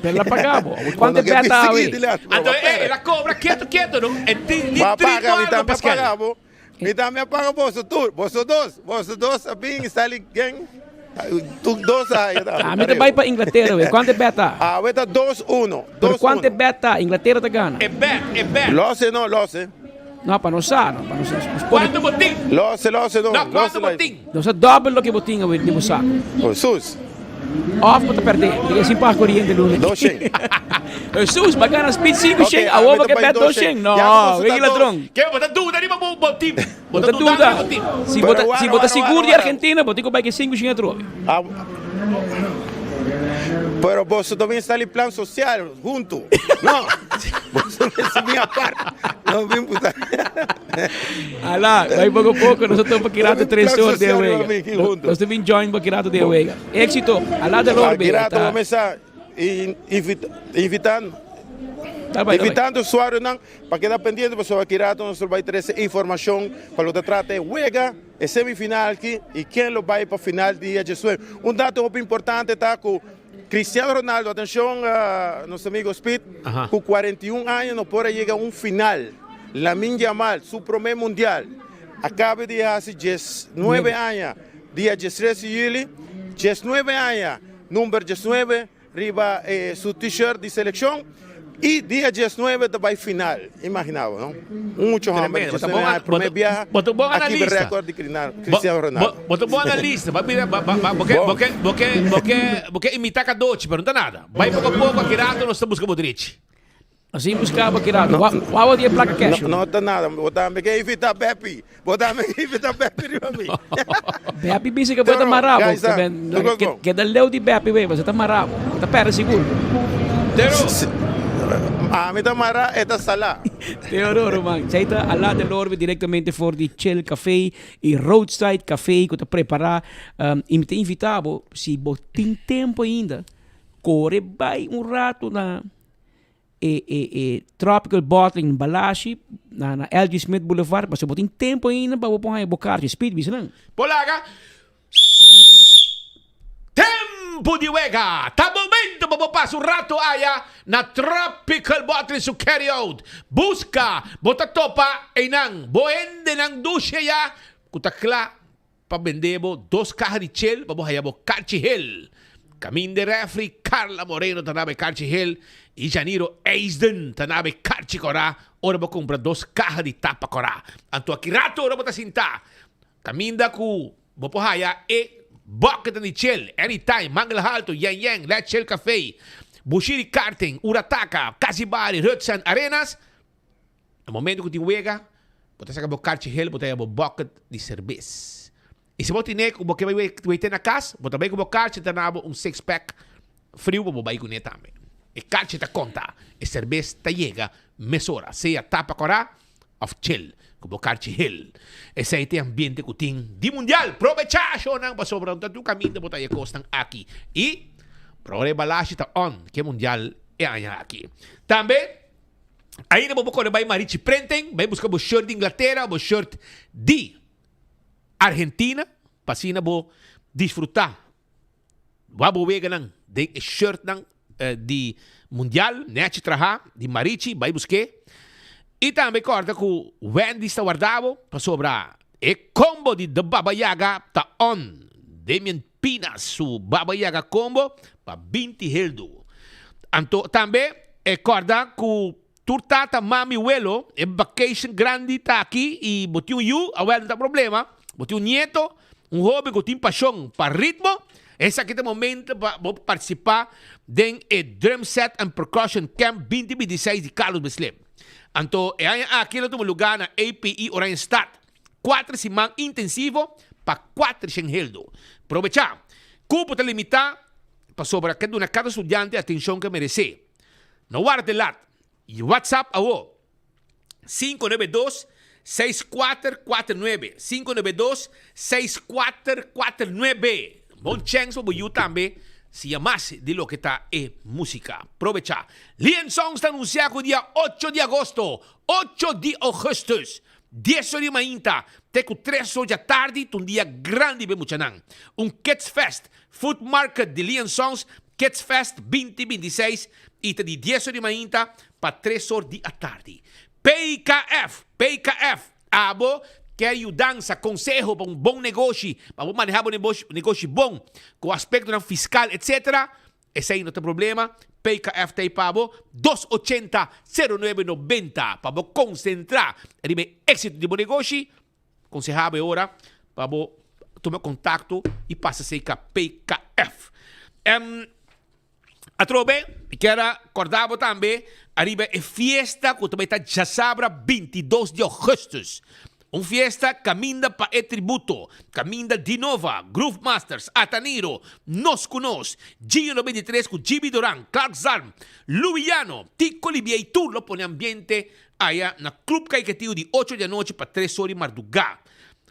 Pero la paga bo. Kuantu beta awe? Anto e la cobra keto keto no. E tin ni Bo a tri paga, mi algo tambe a Pascal. paga bo. Mi tambe a paga boso tur, boso dos, boso dos a bin sali gen, tur dos a haya tambe. Ami ta bai pa Inglaterra we, kuantu e bet ta? Awe ta dos uno, Pero dos kuantu e uno. bet ta? Inglaterra ta gana. E bet, e bet. Lose no, lose. No, pa nos sa, no, pa nos sa. Nos pone. Kuantu bo tin? Lose, lose no, No, kuantu lose bo like. tin? Nos a double loke bo tin awe den bo saco. Jesus. Of bo ta perde. Bo ta keda sin paga coriente lunes. Dos shen. Jesus, bo a gana speed cinco Ok, shen, ami awor bo ta ke bai bet dos dos shen. shen. No, Ya ku boso wega ta dos. ladron. Ke bo ta duda riba bo bo team. Bo Bo ta ta duda duda. riba bo team. Si bo Pero ta, si wara, bo ta wara, sigur wara, di wara. Argentina, bo tin ku bai ke cinco shen atrobe. Ah, Pero boso ta bin sali plan social hunto. No. Boso mester bin apart. No bin puta. Ala, bai poco poco, nos ta topa kirato tres Plan or de social wega. riba mi, hunto. Nos ta bin join pa kirato de wega. Éxito, ala del orbe. Kirato ta- comenzá invitando Dal bai, dal bai. invitando usuarionan pa keda pendiente pasobra kirato nos lo bai trese informacion pa lo ta trata e wega, e semifinal aki y ken lo bai pa final dia djesnuebe. Un dato hopi importante ta cu Cristiano Ronaldo, atencion nos amigo Speed, cu 41 aña no por a yega un final. Lamine Yamal, su prome mundial, a caba di haci 19 aña dia 13 di juli, 19 aña, number 19 riba su t-shirt di seleccion. Y dia 19 ta bay final. Imagina bo, no? Un mucho homber di 19 aña, prome biaha, a kibra record di Cristiano Ronaldo. Bo ta un bon analista. Bo mira, bo, bo, bo ke, bo ke, bo ke, bo ke, bo ke imita Cadochi, pero no ta nada. Bay poco a poco, aki rato nos ta busca bo drechi. Así busca bo aki rato. Wou di e placa cash. No, no ta nada. Bo tambe ke invita Beppy. Bo tambe ke invita Beppy riba mi. Beppy bisa ke bo ta mará bo. Keda leu di Beppy wey, bo ta mará bo. Bo ta perde sigur. Tero. Ami ta mará, e ta salá. Teoro, ruman. Esei ta Alá del Orbe directamente for di Chill Café y Roadside Café cu ta prepara. Y mi ta invita bo, si bo tin tempo ainda, core bay un rato na e e e Tropical Bottling Balashi na na LG Smith Boulevard pasobra bo tin tempo ainda pa bo por haña bo karchi speed bisa nan. Por laga Tempo di wega! Ta momento pa bo pasa un rato aya na Tropical Bottling su carry out. Buska bo ta topa einan bo hendenan dushi aya ku ta kla Pa bende bo dos kaha di chel pa bo haya bo karchi hel. Kamin de refri Carla Moreno ta naba e karchi hel i Janiro Eisden ta naba e karchi kòrá ora bo kumpra dos kaha di tapa kòrá. Anto aki rato ora bo ta sintá kaminda ku bo por haya e bucketnan di chel, Anytime, Mangel Halto, Yen Yen, Let's Chill Café, Bushiri Karting, Urataka, Casibari, Rutsen, Arenas. Na momento ku tin wega, bo ta saka bo karchi hel, bo ta haya bo bucket di serbes. I si bo tine ku bo ke bai wete na kas, bo ta bai ku bo karchi, ta na bo un six pack friu pa bo bai kuné tambe. E karchi ta konta, e serbes ta yega mesora, sea tapa kòrá òf chel ku bo karchi hel. Esei ta e ambiente ku tin di mundial. Probechá shownan pasobra no ta tur kaminda bo ta haya kosnan aki. I por ora e balashi ta on ku e mundial e aña aki. Tambe. Ainda bo por kore bai Marichi Printing, bai buska bo shirt di Inglatera, bo shirt di Argentina, pa asina bo disfruta wak bo weganan den e shirtnan di Mundial, nechi traha di Marichi, bai busk'é. I tambe kòrda ku Wendy's ta warda bo, pasobra e combo di The Baba Yaga ta on. Damian Pinas su Baba Yaga Combo pa 20 heldu. Anto tambe e corda cu tur tata, mami, welo e vacation grandi ta aki y bo tin un yu, awel no ta problema, bo tin un nieto, un hoben cu tin pasion pa ritmo, esaki ta e momento pa bo participa den e Drum Set and Percussion Camp 2026 di Carlos Bislip. Anto e aña aki lo tuma luga na APE Oranjestad. Kuater siman intensivo pa kuater shen heldo. Probechá! Kupo ta limitá pasobra ke duna kada studiante atenshon ke meresé. No warda te lat. WhatsApp awo, 592 6449, 592 6449. Bon chèns pa bo yu tambe siña mas di loke ta e músika. Probechá! Lien Songs ta anunsiá ku dia ocho di agosto, ocho di ougùstùs, Dies or di mainta te ku tres or djatardi ta un dia grandi pa e muchanan. Un Kids Fest, Food Market di Lion Sons Kids Fest 2026 i ta di dies or di mainta pa tres or di atardi. PKF, PKF, abo kier yudansa, konseho pa un bon negoshi, pa bo maneha bo negoshi bon ku aspektonan fiskal etc. Esei no ta problema, PKF ta ei pa bo, 280 09 90 pa bo konsentrá riba e éksito di bo negoshi. Konsehá bo e ora pa bo tuma kontakto i pasa serka PKF. Atrobe, mi kier a kòrda bo tambe ariba e fiesta ku ta bai ta djasabra 22 di ougùstùs. Un fiesta kaminda pa e tributo, kaminda Dinova, Groove Masters, Ataniro, Nos Ku Nos, Gio 93 ku Gibi Duran, Clark Zalm, Louis Llano, Tico Olivier y tur lo pone ambiente aya na Club Caiquetio di ocho di anochi pa tres or di mardugá.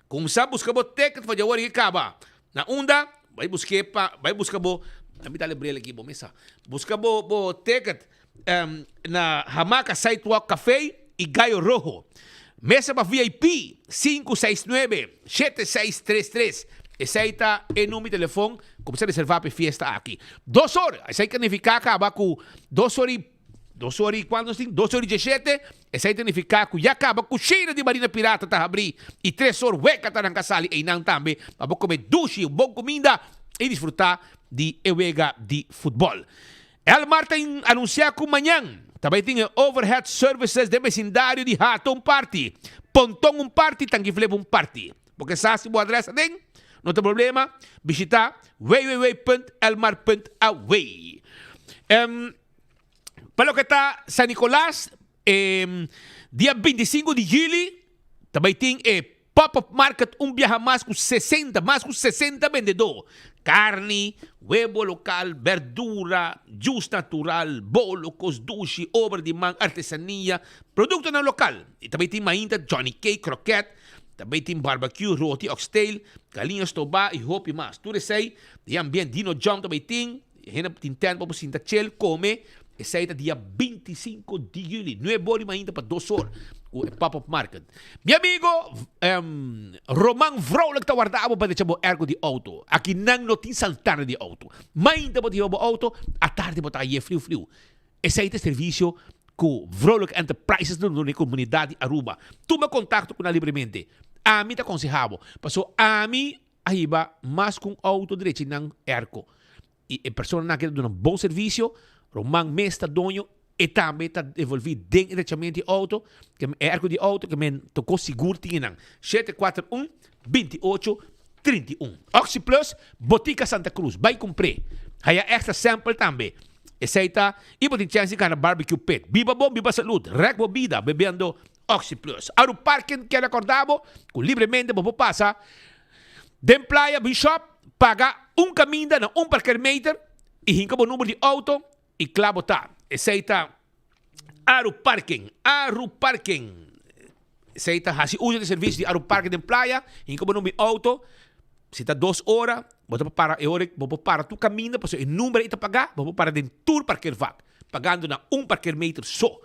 Kumsa buska bo ticket for di awor y kaba. Na unda? Bai busk'é pa, bai buska bo, mi dal e bril aki bo mesa. Buska bo bo ticket na Hamaca Sidewalk Café y Gallo Rojo. Mesa pa VIP, 569 7633. Esei ta e number di telefon ku bo sa reserva pa e fiesta aki. Dos or, esei ta nifiká kaba ku dos or y dos or y kuantu nos tin? Dos or y dieshete, esei ta nifiká ku ya kaba kushina di Marina Pirata ta habrí y tres or weka ta ranka sali einan tambe pa bo kome dushi, un bon kuminda y disfrutá di e wega di futbòl. Elmar ta anunsiá ku mañan ta bai tin e overhead services den besindario di Hato un parti, Ponton un parti, Tangiflip un parti. Bo ke sa si bo adrès aden? No ta problema, bishitá www.elmar.aw. Pa loke ta San Nicolas, e dia 25 di juli ta bai tin e Pop-up market un biaha mas ku 60, mas ku 60 bendedó. Karni, webo lokal, berdura, jus natural, bolo, kos dushi, obra di man, artesania, produktonan lokal. I ta bai tin mainta Johnny cake, kroket, ta bai tin barbecue, roti, oxtail, galiña stobá i hopi mas. Tur esei den ambient Dino Jump ta bai tin. Hende tin tent pa bo sinta chel, come. Esei ta dia 25 di juli, nuebe or di mainta pa dos or, ku e pop-up market. Mi amigo Roman Vrolijk ta warda abo pa drecha bo airco di auto. Aki nan no tin santana di auto. Mainta bo ta hiba bo auto, atardi bo ta haye friu friu. Esei ta e servicio ku Vrolijk Enterprises ta duna e comunidad di Aruba. Tuma contacto ku nan libremente. Ami ta conseha bo, paso ami a hiba mas ku un outo drechi nan airco y e personanan aki ta duna bon servicio, Roman mes ta doño, e tambe ta envolvi den e drechamento di outo, e airco di outo ke men tocó sigur tin enan. 741 28 31. Oxi Plus, Botica Santa Cruz, bai cumpr'é. Haya extra sample tambe. Esey ta y bo tin chance di gana barbecue pit. Biba bon, biba salud, rek bo bida bebiendo Oxi Plus. Aru Parken kier recorda bo cu libremente bo por pasa den Playa Bishop, paga un caminda na un parkeermeter y hinca bo number di auto y cla bo ta. Esey ta Aru Parken. Aru Parken. Esey ta haci uso di servicio di Aru Parken den Playa, hinca bo number di auto. Si ta dos ora, bo ta por para e ora bo por para tur caminda pasobra e number ey ta paga, bo por para den tur parkeervak. Pagando na un parkeermeter so.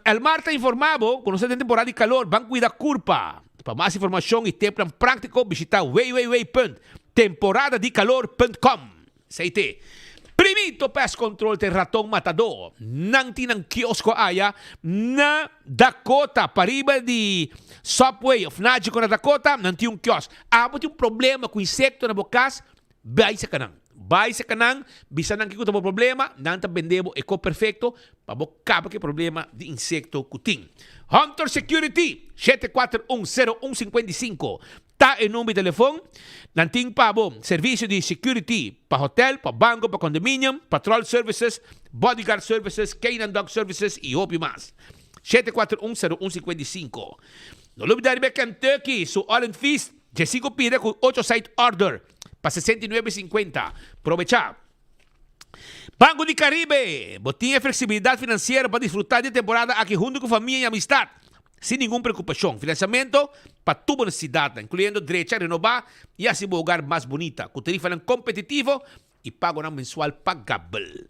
Elmar ta informa bo ku nos ta den temporada di kalor, ban kuida kurpa. Pa mas informashon i tepnan práktiko bishita www.temporadadikalor.com. Esei te. Primito Pest Control ta e raton matadó. Nan tin nan kiosko aya na Dakota, pariba di Subway of Nagico na Dakota, nan tin un kiosk. Abo tin un problema ku insekto na bo kas, bai saka nan. Bai saka nan, bisa nan kiko ta bo problema, nan ta bende bo e kos perfekto pa bo kaba ku e problema di insekto ku tin. Hunter Security, 741 01 55 ta e number di telefon. Nan tin pa bo servicio di security pa hotel, pa banco, pa condominium, patrol services, bodyguard services, canine dog services y hopi mas. 741 01 55. No lubida riba e Kentucky su All In Feast dje pida cu ocho side order pa 69.50. Probecha! Banco di Caribe, bo tin e flexibilidad financiero pa disfruta di e temporada aki hunto cu famia y amistad, sin ningun preocupacion. Financiamento pa tur bo necesidadnan, incluyendo drecha, renoba y haci bo hogar mas bunita, cu tarifanan competitivo y pagonan mensual pagabel.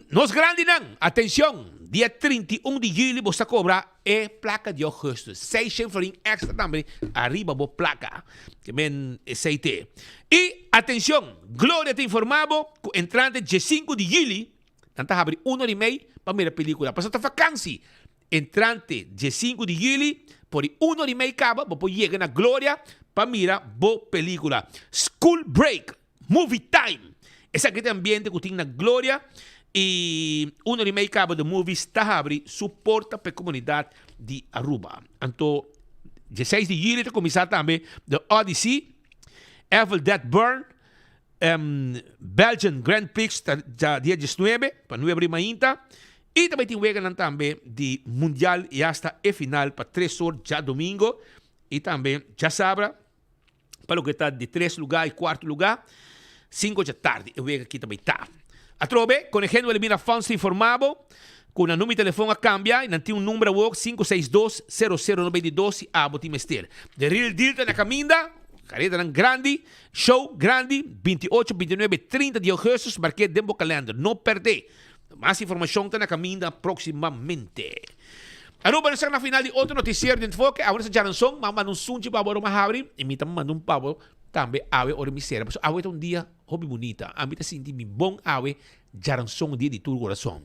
Nos grandinan, atencion! Dia 31 di juli bo sa cobra e placa di augustus, 600 florin extra tambe ariba bo placa. Ke men esey te. Y atencion! Gloria ta informa bo cu entrante 15 di juli nan ta habri uno di mei pa mira pelicula. Pasobra ta vakantie. Entrante 15 di juli por di uno di mei caba bo por yega na Gloria pa mira bo pelicula. School Break! Movie Time! Esaki ta e ambiente ku tin na Gloria i uno di mei kaba The Movies ta habri su porta pa e komunidat di Aruba. Anto dieseis di juli ta kuminsá tambe The Odyssey, Evil Dead Burn, Belgian Grand Prix ta dia diesnuebe pa nuebe di mainta i ta bai tin weganan tambe di Mundial i asta e final pa tres or djadomingo i tambe djasabra. Pa loke ta di tres lugá i kuarto lugá, sinku dja tardi e wega aki ta bai ta. Atrobe, Konegendo Welmina Fons ta informá bo ku nan number di telefon a kambia i nan tin un number awor, 562 00 92 si abo tin mester. The Real Deal ta na kaminda, karedanan grandi, show grandi, 28, 29, 30 di augustus, mark'é den bo kalender, no pèrdè. Mas informashon ta na kaminda próksimamente. Aruba nos ta na final di otro noticiero di Enfoke. Awe nos ta djaranson, m'a manda un sunchi pa bo ora m'a habri y mi ta manda un pa bo tambe awe ora mi sera. Pasobra awe ta un dia hopi bunita. Ami ta sinti mi bon awe djaranson, dia di tur corazon.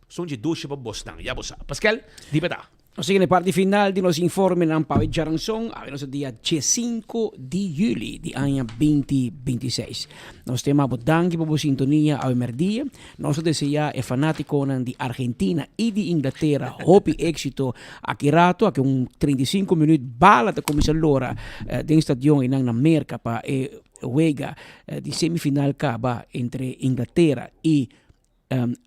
Sunchi dushi pa bosnan, ya bo sa. Paskel, di beta. Nos sigui na e parti final di nos informenan pa awe djaranson, awe nos ta dia diesinco di juli di aña binti binti seis. Nos ta yama bo danki pa bo sintonia awe merdia. Nos ta desea e fanaticonan di Argentina y di Inglatera hopi exito aki rato, aki un 35 minuut bala ta cuminsa lora den stadion einan na Merca pa e wega di semifinal caba entre Inglatera y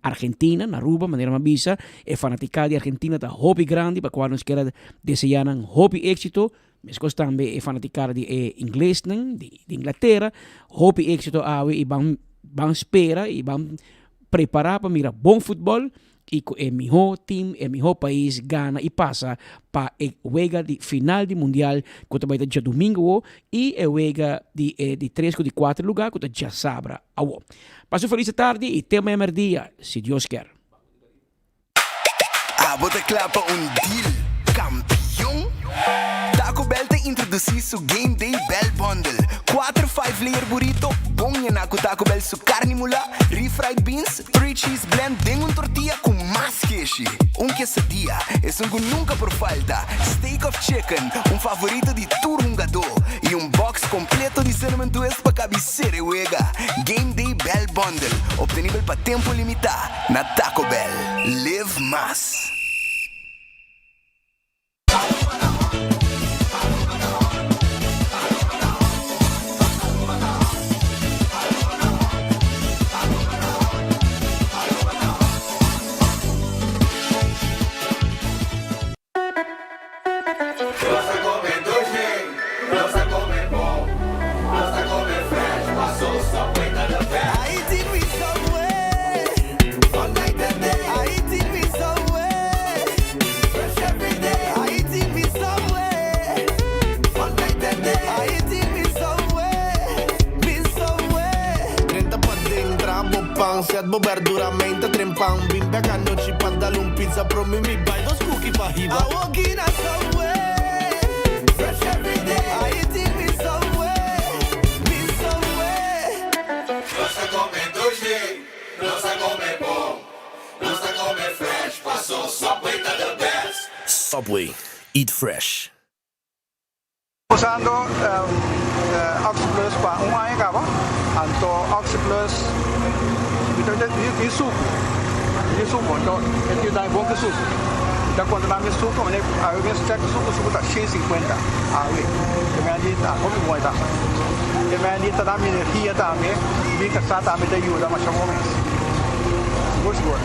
Argentina, na Aruba, manera mi a bisa, e fanaticada di Argentina ta hopi grandi, pa cual nos kier a desea nan hopi exito, mescos tambe e fanaticada di e inglesnan, di Inglatera, hopi exito awe y ban ban spera y ban prepara pa mira bon futbol y cu e miho team, e miho pais gana y pasa pa e wega di final di mundial cu ta bay ta djadomingo awo y e wega di e di tres cu di cuater lugar cu ta djasabra awo. Pasa un felis tardi y te maña merdia, si Dios kier. Abo ta kla pa un deal kampion? Taco Bell ta introdusí su Game Day Bell Bundle, kuater five layer burrito bon yená ku Taco Bell su karni mulá, refried beans, three cheese blend den un tortilla ku mas keshi, un quesadilla, esun ku nunka por falta, steak of chicken, un favorito di tur hungadó, i un box kompleto di cinnamon twist pa kabi sere wega. Game Day Bell Bundle, obtenibel pa tempu limitá na Taco Bell. Live mas! Nos ta come dushi, nos ta come bon, nos ta come fresh, paso Subway ta the best. I eating with Subway, all night and day. I eating with Subway, fresh every day. I eating with Subway, all night and day. I eating with Subway, with Subway. Drenta paden, traha bo pan, set bo berdura, meinta trempan. Bin bek anochi pa dal un pizza, promi mi bai dos cookie pa hiba. I walk in a Subway, fresh every day. I eating with Subway, with Subway. Nos ta come dushi. Subway, eat fresh. Usando Oxi Plus pa un aña caba, anto Oxi Plus mi ta di sucu, di sucu, anto e tin dai bon cu sucu. Mi ta controla mi sucu, mane awe mi check sucu, sucu ta 150 awe. E men di ta hopi bon e ta. E men di ta da mi energia tambe, mi casa tambe ta yuda masha bon mes. Sigur sigur.